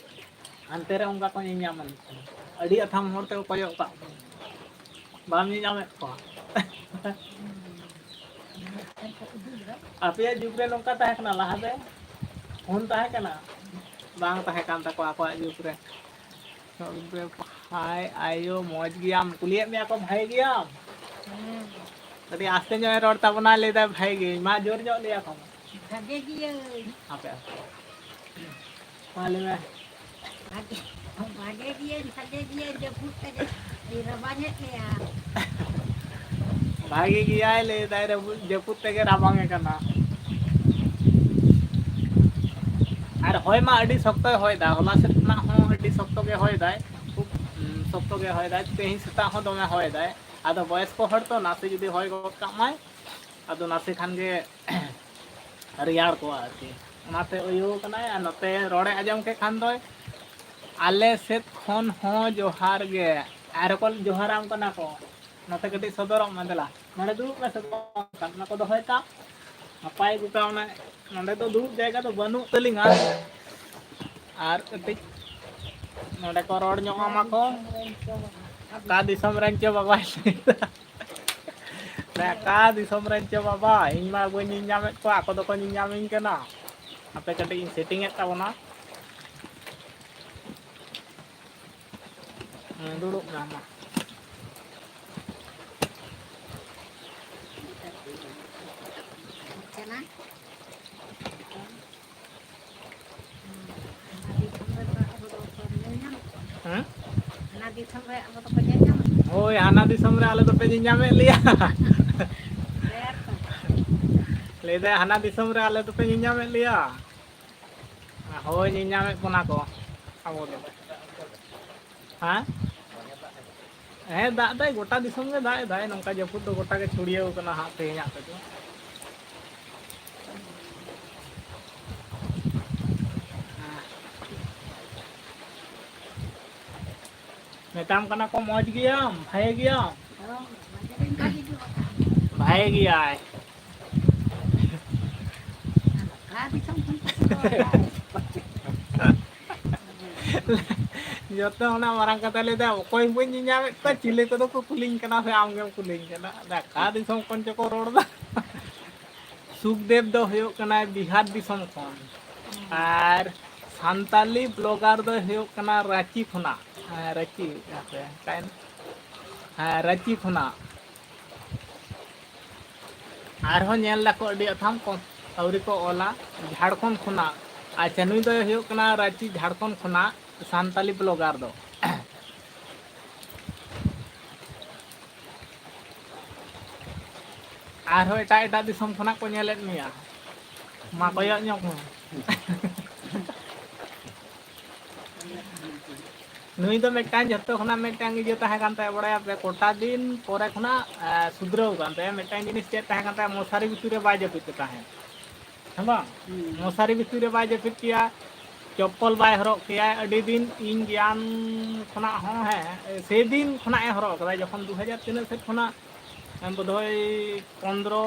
ᱦᱟᱱᱛᱮ ᱨᱮ ᱚᱱᱠᱟ ᱠᱚ ᱧᱮᱧᱟᱢ ᱟᱹᱱᱤᱡ ᱠᱟᱱᱟ᱾ ᱟᱹᱰᱤ ᱟᱛᱷᱟᱢ ᱦᱚᱲ ᱛᱮᱠᱚ ᱠᱚᱭᱚᱜ ᱠᱟᱜ ᱠᱚᱣᱟ᱾ ᱵᱟᱢ ᱧᱮᱧᱟᱢᱮᱫ ᱠᱚᱣᱟ᱾ ᱟᱯᱮᱭᱟᱜ ᱡᱩᱜᱽ ᱨᱮ ᱱᱚᱝᱠᱟ ᱛᱟᱦᱮᱸ ᱠᱟᱱᱟ ᱞᱟᱦᱟᱛᱮ? ᱯᱷᱳᱱ ᱛᱟᱦᱮᱸ ᱠᱟᱱᱟ? ᱵᱟᱝ ᱛᱟᱦᱮᱸ ᱠᱟᱱ ᱛᱟᱠᱚᱣᱟ ᱟᱠᱚᱣᱟᱜ ᱡᱩᱜᱽ ᱨᱮ᱾ ᱦᱟᱭ ᱟᱭᱳ, ᱢᱚᱡᱽ ᱜᱮᱭᱟᱢ? ᱠᱩᱞᱤᱭᱮᱫ ᱢᱮᱭᱟ ᱠᱚ, ᱵᱷᱟᱜᱮ ᱜᱮᱭᱟᱢ? ᱦᱮᱸ᱾ ᱠᱟᱹᱴᱤᱡ ᱟᱥᱛᱮ ᱧᱚᱜ ᱮ ᱨᱚᱲ ᱛᱟᱵᱚᱱᱟ, ᱞᱟᱹᱭᱫᱟᱭ ᱵᱷᱟᱜᱮ ᱜᱮ᱾ ᱢᱟ ᱡᱳᱨ ᱧᱚᱜ ᱞᱟᱹᱭ ᱟᱠᱚ ᱢᱮ᱾ ᱵᱷᱟᱜᱮ ᱜᱤᱭᱟᱹᱧ᱾ ᱦᱟᱯᱮ, ᱦᱟᱯᱮ᱾ ᱢᱟ ᱞᱟᱹᱭ ᱢᱮ᱾ ᱵᱷᱟᱜᱮ, ᱵᱷᱟᱜᱮ ᱜᱤᱭᱟᱹᱧ, ᱵᱷᱟᱜᱮ ᱜᱤᱭᱟᱹᱧ, ᱡᱟᱹᱯᱩᱫ ᱛᱮᱜᱮ ᱨᱟᱵᱟᱝ ᱮᱫ ᱞᱮᱭᱟ᱾ ᱵᱷᱟᱜᱮ ᱜᱮᱭᱟᱭ, ᱞᱟᱹᱭ ᱫᱟᱭ ᱨᱟᱹᱯᱩᱫ, ᱡᱟᱹᱯᱩᱫ ᱛᱮᱜᱮ ᱨᱟᱵᱟᱝ ᱮ ᱠᱟᱱᱟ᱾ ᱟᱨ ᱦᱚᱭ ᱢᱟ ᱟᱹᱰᱤ ᱥᱚᱠᱛᱚᱭ ᱦᱚᱭ ᱫᱟ, ᱦᱚᱞᱟ ᱥᱮᱫ ᱠᱷᱚᱱᱟᱜ ᱦᱚᱸ ᱟᱹᱰᱤ ᱥᱚᱠᱛᱚ ᱜᱮ ᱦᱚᱭ ᱫᱟᱭ, ᱠᱷᱩᱵ, ᱩᱸ, ᱥᱚᱠᱛᱚ ᱜᱮ ᱦᱚᱭ ᱫᱟᱭ, ᱛᱮᱦᱮᱧ ᱥᱮᱛᱟᱜ ᱦᱚᱸ ᱫᱚᱢᱮ ᱦᱚᱭ ᱫᱟᱭ᱾ ᱟᱫᱚ ᱵᱚᱭᱚᱥᱠᱚ ᱦᱚᱲ ᱛᱚ, ᱱᱟᱥᱮ ᱡᱩᱫᱤ ᱦᱚᱭ ᱜᱚᱫ ᱠᱟᱜ ᱢᱟᱭ, ᱟᱫᱚ ᱱᱟᱥᱮ ᱠᱷᱟᱱ ᱜᱮ ᱨᱮᱭᱟᱲ ᱠᱚᱣᱟ ᱟᱨᱠᱤ, ᱚᱱᱟᱛᱮ ᱩᱭᱩ ᱠᱟᱱᱟᱭ᱾ ᱟᱨ ᱱᱚᱛᱮ ᱨᱚᱲᱮ ᱟᱸᱡᱚᱢ ᱠᱮᱫ ᱠᱷᱟᱱ ᱫᱚᱭ, ᱟᱞᱮ ᱥᱮᱫ ᱠᱷᱚᱱ ᱦᱚᱸ ᱡᱚᱦᱟᱨ ᱜᱮ᱾ ᱟᱨ ᱠᱚ ᱡᱚᱦᱟᱨᱟᱢ ᱠᱟᱱᱟ ᱠᱚ, ᱱᱚᱛᱮ ᱠᱟᱹᱴᱤᱡ ᱥᱚᱫᱚᱨᱚᱜ ᱢᱮ, ᱫᱮᱞᱟ ᱱᱚᱰᱮ ᱫᱩᱲᱩᱵ ᱢᱮ, ᱥᱚᱫᱚᱨᱚᱜ ᱢᱮ, ᱚᱱᱟ ᱠᱚ ᱫᱚᱦᱚᱭ ᱛᱟᱢ᱾ ᱱᱟᱯᱟᱭ ᱜᱚᱴᱟ ᱚᱱᱟ ᱱᱚᱰᱮ ᱫᱚ ᱫᱩᱲᱩᱵ ᱡᱟᱭᱜᱟ ᱫᱚ ᱵᱟᱹᱱᱩᱜ ᱛᱟᱹᱞᱤᱧᱟ᱾ ᱟᱨ ᱠᱟᱹᱴᱤᱡ ᱱᱚᱰᱮ ᱠᱚ ᱨᱚᱲ ᱧᱚᱜ ᱟᱢᱟ ᱠᱚ᱾ ᱚᱠᱟ ᱫᱤᱥᱚᱢ ᱨᱮᱱ ᱪᱚ ᱵᱟᱵᱟᱭ ᱞᱟᱹᱭᱫᱟ᱾ ᱚᱠᱟ ᱫᱤᱥᱚᱢ ᱨᱮᱱ ᱪᱚ ᱵᱟᱵᱟ, ᱤᱧ ᱢᱟ ᱵᱟᱹᱧ ᱧᱮᱞ ᱧᱟᱢᱮᱫ ᱠᱚᱣᱟ, ᱟᱠᱚ ᱫᱚᱠᱚ ᱧᱮᱞ ᱧᱟᱢᱤᱧ ᱠᱟᱱᱟ᱾ ᱦᱟᱯᱮ ᱠᱟᱹᱴᱤᱡ ᱤᱧ ᱥᱮᱴᱤᱝ ᱮᱫ ᱛᱟᱵᱚᱱᱟ᱾ ᱦᱮᱸ, ᱫᱩᱲᱩᱵ ᱢᱮ ᱢᱟ᱾ ᱪᱟᱞᱟᱜ᱾ ᱦᱮᱸ? ᱦᱟᱱᱟ ᱫᱤᱥᱚᱢ ᱨᱮ ᱟᱵᱚ ᱫᱚᱠᱚ ᱧᱮᱞ ᱧᱟᱢᱟ᱾ ᱦᱳᱭ, ᱦᱟᱱᱟ ᱫᱤᱥᱚᱢ ᱨᱮ ᱟᱞᱮ ᱫᱚᱯᱮ ᱧᱮᱞ ᱧᱟᱢᱮᱫ ᱞᱮᱭᱟ᱾ ᱞᱟᱹᱭᱫᱟᱭ, ᱦᱟᱱᱟ ᱫᱤᱥᱚᱢ ᱨᱮ ᱟᱞᱮ ᱫᱚᱯᱮ ᱧᱮᱞ ᱧᱟᱢᱮᱫ ᱞᱮᱭᱟ᱾ ᱦᱳᱭ, ᱧᱮᱞ ᱧᱟᱢᱮᱫ ᱵᱚᱱᱟ ᱠᱚ ᱟᱵᱚ ᱫᱚ᱾ ᱦᱮᱸ? ᱦᱮᱸ, ᱫᱟᱜ ᱫᱟᱭ, ᱜᱚᱴᱟ ᱫᱤᱥᱚᱢ ᱜᱮ ᱫᱟᱜ ᱮᱫᱟᱭ᱾ ᱱᱚᱝᱠᱟ ᱡᱟᱹᱯᱩᱫ ᱫᱚ ᱜᱚᱴᱟ ᱜᱮ ᱪᱷᱩᱲᱭᱟᱹᱣ ᱠᱟᱱᱟ ᱦᱟᱸᱜ ᱛᱮᱦᱮᱧᱟᱜ ᱛᱮᱫᱚ᱾ ᱢᱮᱛᱟᱢ ᱠᱟᱱᱟ ᱠᱚ, "ᱢᱚᱡᱽ ᱜᱮᱭᱟᱢ, ᱵᱷᱟᱜᱮ ᱜᱮᱭᱟᱢ?" ᱵᱷᱟᱜᱮ ᱜᱮᱭᱟᱭ᱾ ᱡᱚᱛᱚ ᱚᱱᱟ ᱢᱟᱨᱟᱝ ᱠᱟᱛᱷᱟ ᱞᱟᱹᱭᱫᱟ, ᱚᱠᱚᱭ ᱦᱚᱸ ᱵᱟᱹᱧ ᱧᱮᱧᱟᱢᱮᱫ ᱠᱚᱣᱟ, ᱪᱤᱞᱤ ᱠᱚᱫᱚ ᱠᱚ ᱠᱩᱞᱤᱧ ᱠᱟᱱᱟ ᱥᱮ ᱟᱢ ᱜᱮᱢ ᱠᱩᱞᱤᱧ ᱠᱟᱱᱟ? ᱚᱠᱟ ᱫᱤᱥᱚᱢ ᱠᱷᱚᱱ ᱪᱚᱠᱚ ᱨᱚᱲ ᱫᱟ᱾ ᱥᱩᱠᱫᱮᱵ ᱫᱚ ᱦᱩᱭᱩᱜ ᱠᱟᱱᱟᱭ ᱵᱤᱦᱟᱨ ᱫᱤᱥᱚᱢ ᱠᱷᱚᱱ, ᱟᱨ ᱥᱟᱱᱛᱟᱞᱤ ᱵᱞᱚᱜᱟᱨ ᱫᱚᱭ ᱦᱩᱭᱩᱜ ᱠᱟᱱᱟ ᱨᱟᱸᱪᱤ ᱠᱷᱚᱱᱟᱜ᱾ ᱦᱮᱸ, ᱨᱟᱸᱪᱤ, ᱦᱟᱯᱮ, ᱚᱠᱟᱭᱮᱱ? ᱦᱮᱸ, ᱨᱟᱸᱪᱤ ᱠᱷᱚᱱᱟᱜ᱾ ᱟᱨᱦᱚᱸ ᱧᱮᱞ ᱫᱟᱠᱚ ᱟᱹᱰᱤ ᱟᱛᱷᱟᱢ ᱠᱚ ᱟᱹᱣᱨᱤ ᱠᱚ ᱚᱞᱟ, ᱡᱷᱟᱲᱠᱷᱚᱸᱰ ᱠᱷᱚᱱᱟᱜ᱾ ᱟᱪᱪᱷᱟ, ᱱᱩᱭ ᱫᱚᱭ ᱦᱩᱭᱩᱜ ᱠᱟᱱᱟ ᱨᱟᱸᱪᱤ, ᱡᱷᱟᱲᱠᱷᱚᱸᱰ ᱠᱷᱚᱱᱟᱜ ᱥᱟᱱᱛᱟᱞᱤ ᱵᱞᱚᱜᱟᱨ ᱫᱚ᱾ ᱟᱨᱦᱚᱸ ᱮᱴᱟᱜ ᱮᱴᱟᱜ ᱫᱤᱥᱚᱢ ᱠᱷᱚᱱᱟᱜ ᱠᱚ ᱧᱮᱞᱮᱫ ᱢᱮᱭᱟ᱾ ᱢᱟ ᱠᱚᱭᱚᱜ ᱧᱚᱜ ᱢᱮ᱾ ᱱᱩᱭ ᱫᱚ ᱢᱤᱫᱴᱟᱝ ᱡᱷᱚᱛᱚ ᱠᱷᱚᱱᱟᱜ ᱢᱤᱫᱴᱟᱝ ᱤᱭᱟᱹ ᱛᱟᱦᱮᱸ ᱠᱟᱱ ᱛᱟᱭᱟ, ᱵᱟᱲᱟᱭᱟᱯᱮ, ᱠᱚᱴᱟ ᱫᱤᱱ ᱯᱚᱨᱮ ᱠᱷᱚᱱᱟᱜ, ᱮ, ᱥᱩᱫᱷᱨᱟᱹᱣ ᱠᱟᱱ ᱛᱟᱭᱟ᱾ ᱢᱤᱫᱴᱟᱝ ᱡᱤᱱᱤᱥ ᱪᱮᱫ ᱛᱟᱦᱮᱸ ᱠᱟᱱ ᱛᱟᱭᱟ? ᱢᱚᱥᱟᱨᱤ ᱵᱷᱤᱛᱤᱨ ᱨᱮ ᱵᱟᱭ ᱡᱟᱹᱯᱤᱫ ᱛᱟᱦᱮᱸᱫ, ᱦᱮᱸ ᱵᱟᱝ? ᱦᱩᱸ᱾ ᱢᱚᱥᱟᱨᱤ ᱵᱷᱤᱛᱤᱨ ᱨᱮ ᱵᱟᱭ ᱡᱟᱹᱯᱤᱫ ᱠᱮᱭᱟ, ᱪᱚᱯᱯᱚᱞ ᱵᱟᱭ ᱦᱚᱨᱚᱜ ᱠᱮᱭᱟ᱾ ᱟᱹᱰᱤ ᱫᱤᱱ ᱤᱧ ᱜᱮᱭᱟᱱ ᱠᱷᱚᱱᱟᱜ ᱦᱚᱸ, ᱦᱮᱸ, ᱥᱮᱫᱤᱱ ᱠᱷᱚᱱᱟᱜ ᱮ ᱦᱚᱨᱚᱜ ᱠᱟᱫᱟ, ᱡᱚᱠᱷᱚᱱ ᱫᱩ ᱦᱟᱡᱟᱨ ᱛᱤᱱᱟᱹᱜ ᱥᱮᱫ ᱠᱷᱚᱱᱟᱜ, ᱮ, ᱵᱳᱫᱷᱚᱭ ᱯᱚᱱᱫᱽᱨᱚ,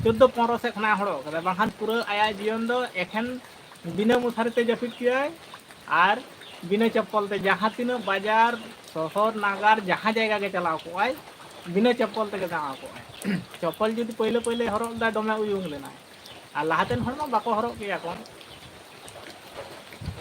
ᱪᱳᱫᱽᱫᱳ ᱯᱚᱱᱨᱚ ᱥᱮᱫ ᱠᱷᱚᱱᱟᱜ ᱮ ᱦᱚᱨᱚᱜ ᱠᱟᱫᱟ, ᱵᱟᱝᱠᱷᱟᱱ ᱯᱩᱨᱟᱹ ᱟᱭᱟᱜ ᱡᱤᱭᱚᱱ ᱫᱚ ᱮᱠᱷᱮᱱ ᱵᱤᱱᱟᱹ ᱢᱚᱥᱟᱨᱤ ᱛᱮ ᱡᱟᱹᱯᱤᱫ ᱠᱮᱭᱟᱭ ᱟᱨ ᱵᱤᱱᱟᱹ ᱪᱚᱯᱯᱚᱞ ᱛᱮ ᱡᱟᱦᱟᱸ ᱛᱤᱱᱟᱹᱜ ᱵᱟᱡᱟᱨ, ᱥᱚᱦᱚᱨ, ᱱᱟᱜᱟᱨ, ᱡᱟᱦᱟᱸ ᱡᱟᱭᱜᱟ ᱜᱮ ᱪᱟᱞᱟᱣ ᱠᱚᱜᱼᱟᱭ, ᱵᱤᱱᱟᱹ ᱪᱚᱯᱯᱚᱞ ᱛᱮᱜᱮ ᱫᱟᱬᱟ ᱠᱚᱜᱼᱟᱭ᱾ ᱪᱚᱯᱯᱚᱞ ᱡᱩᱫᱤ ᱯᱟᱹᱭᱞᱟᱹ ᱯᱟᱹᱭᱞᱟᱹᱭ ᱦᱚᱨᱚᱜ ᱞᱮᱫᱟ, ᱫᱚᱢᱮ ᱩᱭᱩᱝ ᱞᱮᱱᱟᱭ᱾ ᱟᱨ ᱞᱟᱦᱟᱛᱮᱱ ᱦᱚᱲ ᱢᱟ ᱵᱟᱠᱚ ᱦᱚᱨᱚᱜ ᱜᱮᱭᱟ ᱠᱚ᱾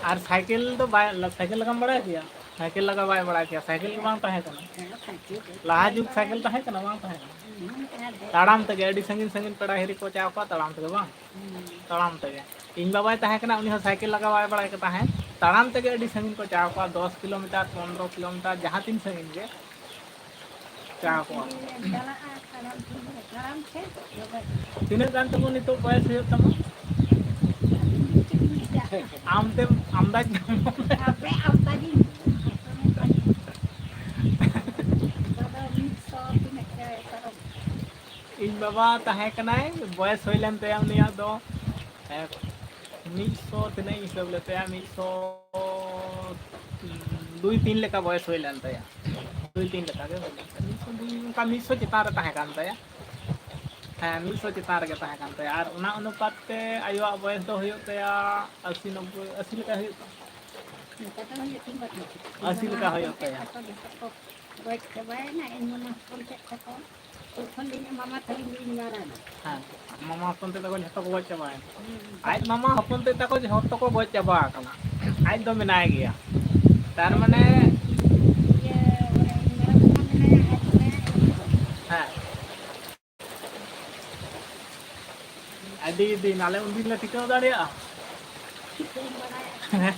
ᱟᱨ ᱥᱟᱭᱠᱮᱞ ᱫᱚ ᱵᱟᱭ, ᱥᱟᱭᱠᱮᱞ ᱞᱟᱜᱟᱢ ᱵᱟᱲᱟᱭ ᱜᱮᱭᱟ? ᱥᱟᱭᱠᱮᱞ ᱞᱟᱜᱟ ᱵᱟᱭ ᱵᱟᱲᱟᱭ ᱜᱮᱭᱟ, ᱥᱟᱭᱠᱮᱞ ᱜᱮ ᱵᱟᱝ ᱛᱟᱦᱮᱸ ᱠᱟᱱᱟ᱾ ᱦᱮᱸ, ᱥᱟᱭᱠᱮᱞ ᱫᱚ ᱞᱟᱦᱟ ᱡᱩᱜᱽ ᱥᱟᱭᱠᱮᱞ ᱛᱟᱦᱮᱸ ᱠᱟᱱᱟ, ᱵᱟᱝ ᱛᱟᱦᱮᱸ ᱠᱟᱱᱟ? ᱦᱩᱸ, ᱛᱟᱦᱮᱸ ᱫᱚ᱾ ᱛᱟᱲᱟᱢ ᱛᱮᱜᱮ ᱟᱹᱰᱤ ᱥᱟᱺᱜᱤᱧ ᱥᱟᱺᱜᱤᱧ ᱯᱮᱲᱟ ᱦᱤᱨᱤ ᱠᱚ ᱪᱟᱣ ᱠᱚᱣᱟ, ᱛᱟᱲᱟᱢ ᱛᱮᱜᱮ, ᱵᱟᱝ? ᱦᱩᱸ᱾ ᱛᱟᱲᱟᱢ ᱛᱮᱜᱮ᱾ ᱤᱧ ᱵᱟᱵᱟᱭ ᱛᱟᱦᱮᱸ ᱠᱟᱱᱟ, ᱩᱱᱤ ᱦᱚᱸ ᱥᱟᱭᱠᱮᱞ ᱞᱟᱜᱟ ᱵᱟᱭ ᱵᱟᱲᱟᱭ ᱠᱮᱫ ᱛᱟᱦᱮᱸᱫ, ᱛᱟᱲᱟᱢ ᱛᱮᱜᱮ ᱟᱹᱰᱤ ᱥᱟᱺᱜᱤᱧ ᱠᱚ ᱪᱟᱣ ᱠᱚᱣᱟ, ᱫᱚᱥ ᱠᱤᱞᱳᱢᱤᱴᱟᱨ, ᱯᱚᱱᱨᱚ ᱠᱤᱞᱳᱢᱤᱴᱟᱨ, ᱡᱟᱦᱟᱸ ᱛᱤᱱ ᱥᱟᱺᱜᱤᱧ ᱜᱮ᱾ ᱪᱟᱣ ᱠᱚᱜᱼᱟ᱾ ᱛᱤᱱᱟᱹᱜ ᱜᱟᱱ ᱛᱟᱵᱚᱱ ᱱᱤᱛᱚᱜ ᱵᱚᱭᱮᱥ ᱦᱩᱭᱩᱜ ᱛᱟᱢᱟ? ᱟᱢ ᱛᱮᱢ ᱟᱢᱫᱟᱡᱽ ᱧᱟᱢ᱾ ᱤᱧ ᱵᱟᱵᱟ ᱛᱟᱦᱮᱸ ᱠᱟᱱᱟᱭ, ᱵᱚᱭᱮᱥ ᱦᱩᱭ ᱞᱮᱱ ᱛᱟᱭᱟ ᱩᱱᱤᱭᱟᱜ ᱫᱚ, ᱮ, ᱢᱤᱫ ᱥᱚ ᱛᱤᱱᱟᱹᱜ ᱤᱧ ᱦᱤᱥᱟᱹᱵ ᱞᱮᱫ ᱛᱟᱭᱟ, ᱢᱤᱫ ᱥᱚ ᱫᱩᱭ ᱛᱤᱱ ᱞᱮᱠᱟ ᱵᱚᱭᱮᱥ ᱦᱩᱭ ᱞᱮᱱ ᱛᱟᱭᱟ᱾ ᱫᱩᱭ ᱛᱤᱱ ᱞᱮᱠᱟ ᱜᱮ ᱦᱩᱭ ᱞᱮᱱ ᱛᱟᱭᱟ᱾ ᱢᱤᱫ ᱥᱚ ᱫᱩᱭ, ᱚᱱᱠᱟ ᱢᱤᱫ ᱥᱚ ᱪᱮᱛᱟᱱ ᱨᱮ ᱛᱟᱦᱮᱸ ᱠᱟᱱ ᱛᱟᱭᱟ᱾ ᱦᱮᱸ, ᱢᱤᱫ ᱥᱚ ᱪᱮᱛᱟᱱ ᱨᱮᱜᱮ ᱛᱟᱦᱮᱸ ᱠᱟᱱ ᱛᱟᱭᱟ᱾ ᱟᱨ ᱚᱱᱟ ᱚᱱᱩᱯᱟᱛ ᱛᱮ ᱟᱭᱳᱣᱟᱜ ᱵᱚᱭᱮᱥ ᱫᱚ ᱦᱩᱭᱩᱜ ᱛᱟᱭᱟ ᱟᱥᱤ, ᱱᱚᱵᱵᱳᱭ, ᱟᱥᱤ ᱞᱮᱠᱟ ᱦᱩᱭᱩᱜ ᱛᱟᱢᱟ᱾ ᱚᱱᱠᱟ ᱫᱚ ᱦᱩᱭᱩᱜ ᱛᱤᱧ ᱵᱟᱹᱱᱩᱜ᱾ ᱟᱥᱤ ᱞᱮᱠᱟ ᱦᱩᱭᱩᱜ ᱛᱟᱭᱟ᱾ ᱡᱚᱛᱚ ᱠᱚ ᱜᱚᱡ ᱪᱟᱵᱟᱭᱮᱱᱟ, ᱤᱧ ᱢᱟᱢᱟ ᱦᱚᱯᱚᱱ ᱛᱮᱫ ᱛᱟᱠᱚ᱾ ᱩᱱᱠᱩ ᱠᱷᱚᱱ ᱤᱧ ᱢᱟᱢᱟ ᱛᱟᱹᱞᱤᱧ ᱫᱚᱧ ᱢᱟᱨᱟᱝᱟ᱾ ᱦᱮᱸ, ᱢᱟᱢᱟ ᱦᱚᱯᱚᱱ ᱛᱮᱫ ᱛᱟᱠᱚ ᱡᱷᱚᱛᱚ ᱠᱚ ᱜᱚᱡ ᱪᱟᱵᱟᱭᱮᱱᱟ᱾ ᱦᱩᱸ᱾ ᱟᱡ ᱢᱟᱢᱟ ᱦᱚᱯᱚᱱ ᱛᱮᱫ ᱛᱟᱠᱚ ᱡᱷᱚᱛᱚ ᱠᱚ ᱜᱚᱡ ᱪᱟᱵᱟ ᱟᱠᱟᱱᱟ᱾ ᱟᱡ ᱫᱚ ᱢᱮᱱᱟᱭ ᱜᱮᱭᱟ᱾ ᱛᱟᱨ ᱢᱟᱱᱮ ᱤᱭᱟᱹ, ᱚᱱᱮ ᱤᱧ ᱢᱟᱨᱟᱝ ᱢᱟᱢᱟ ᱢᱮᱱᱟᱭᱟ, ᱟᱡ ᱢᱮᱱᱟᱭᱟ, ᱤᱧ ᱦᱚᱸ᱾ ᱦᱮᱸ᱾ ᱟᱹᱰᱤ ᱫᱤᱱ, ᱟᱞᱮ ᱩᱱᱫᱤᱱ ᱞᱮ ᱴᱷᱤᱠᱟᱹᱣ ᱫᱟᱲᱮᱭᱟᱜᱼᱟ? ᱪᱮᱫ ᱮᱢ ᱵᱟᱲᱟᱭᱟ? ᱦᱮᱸ,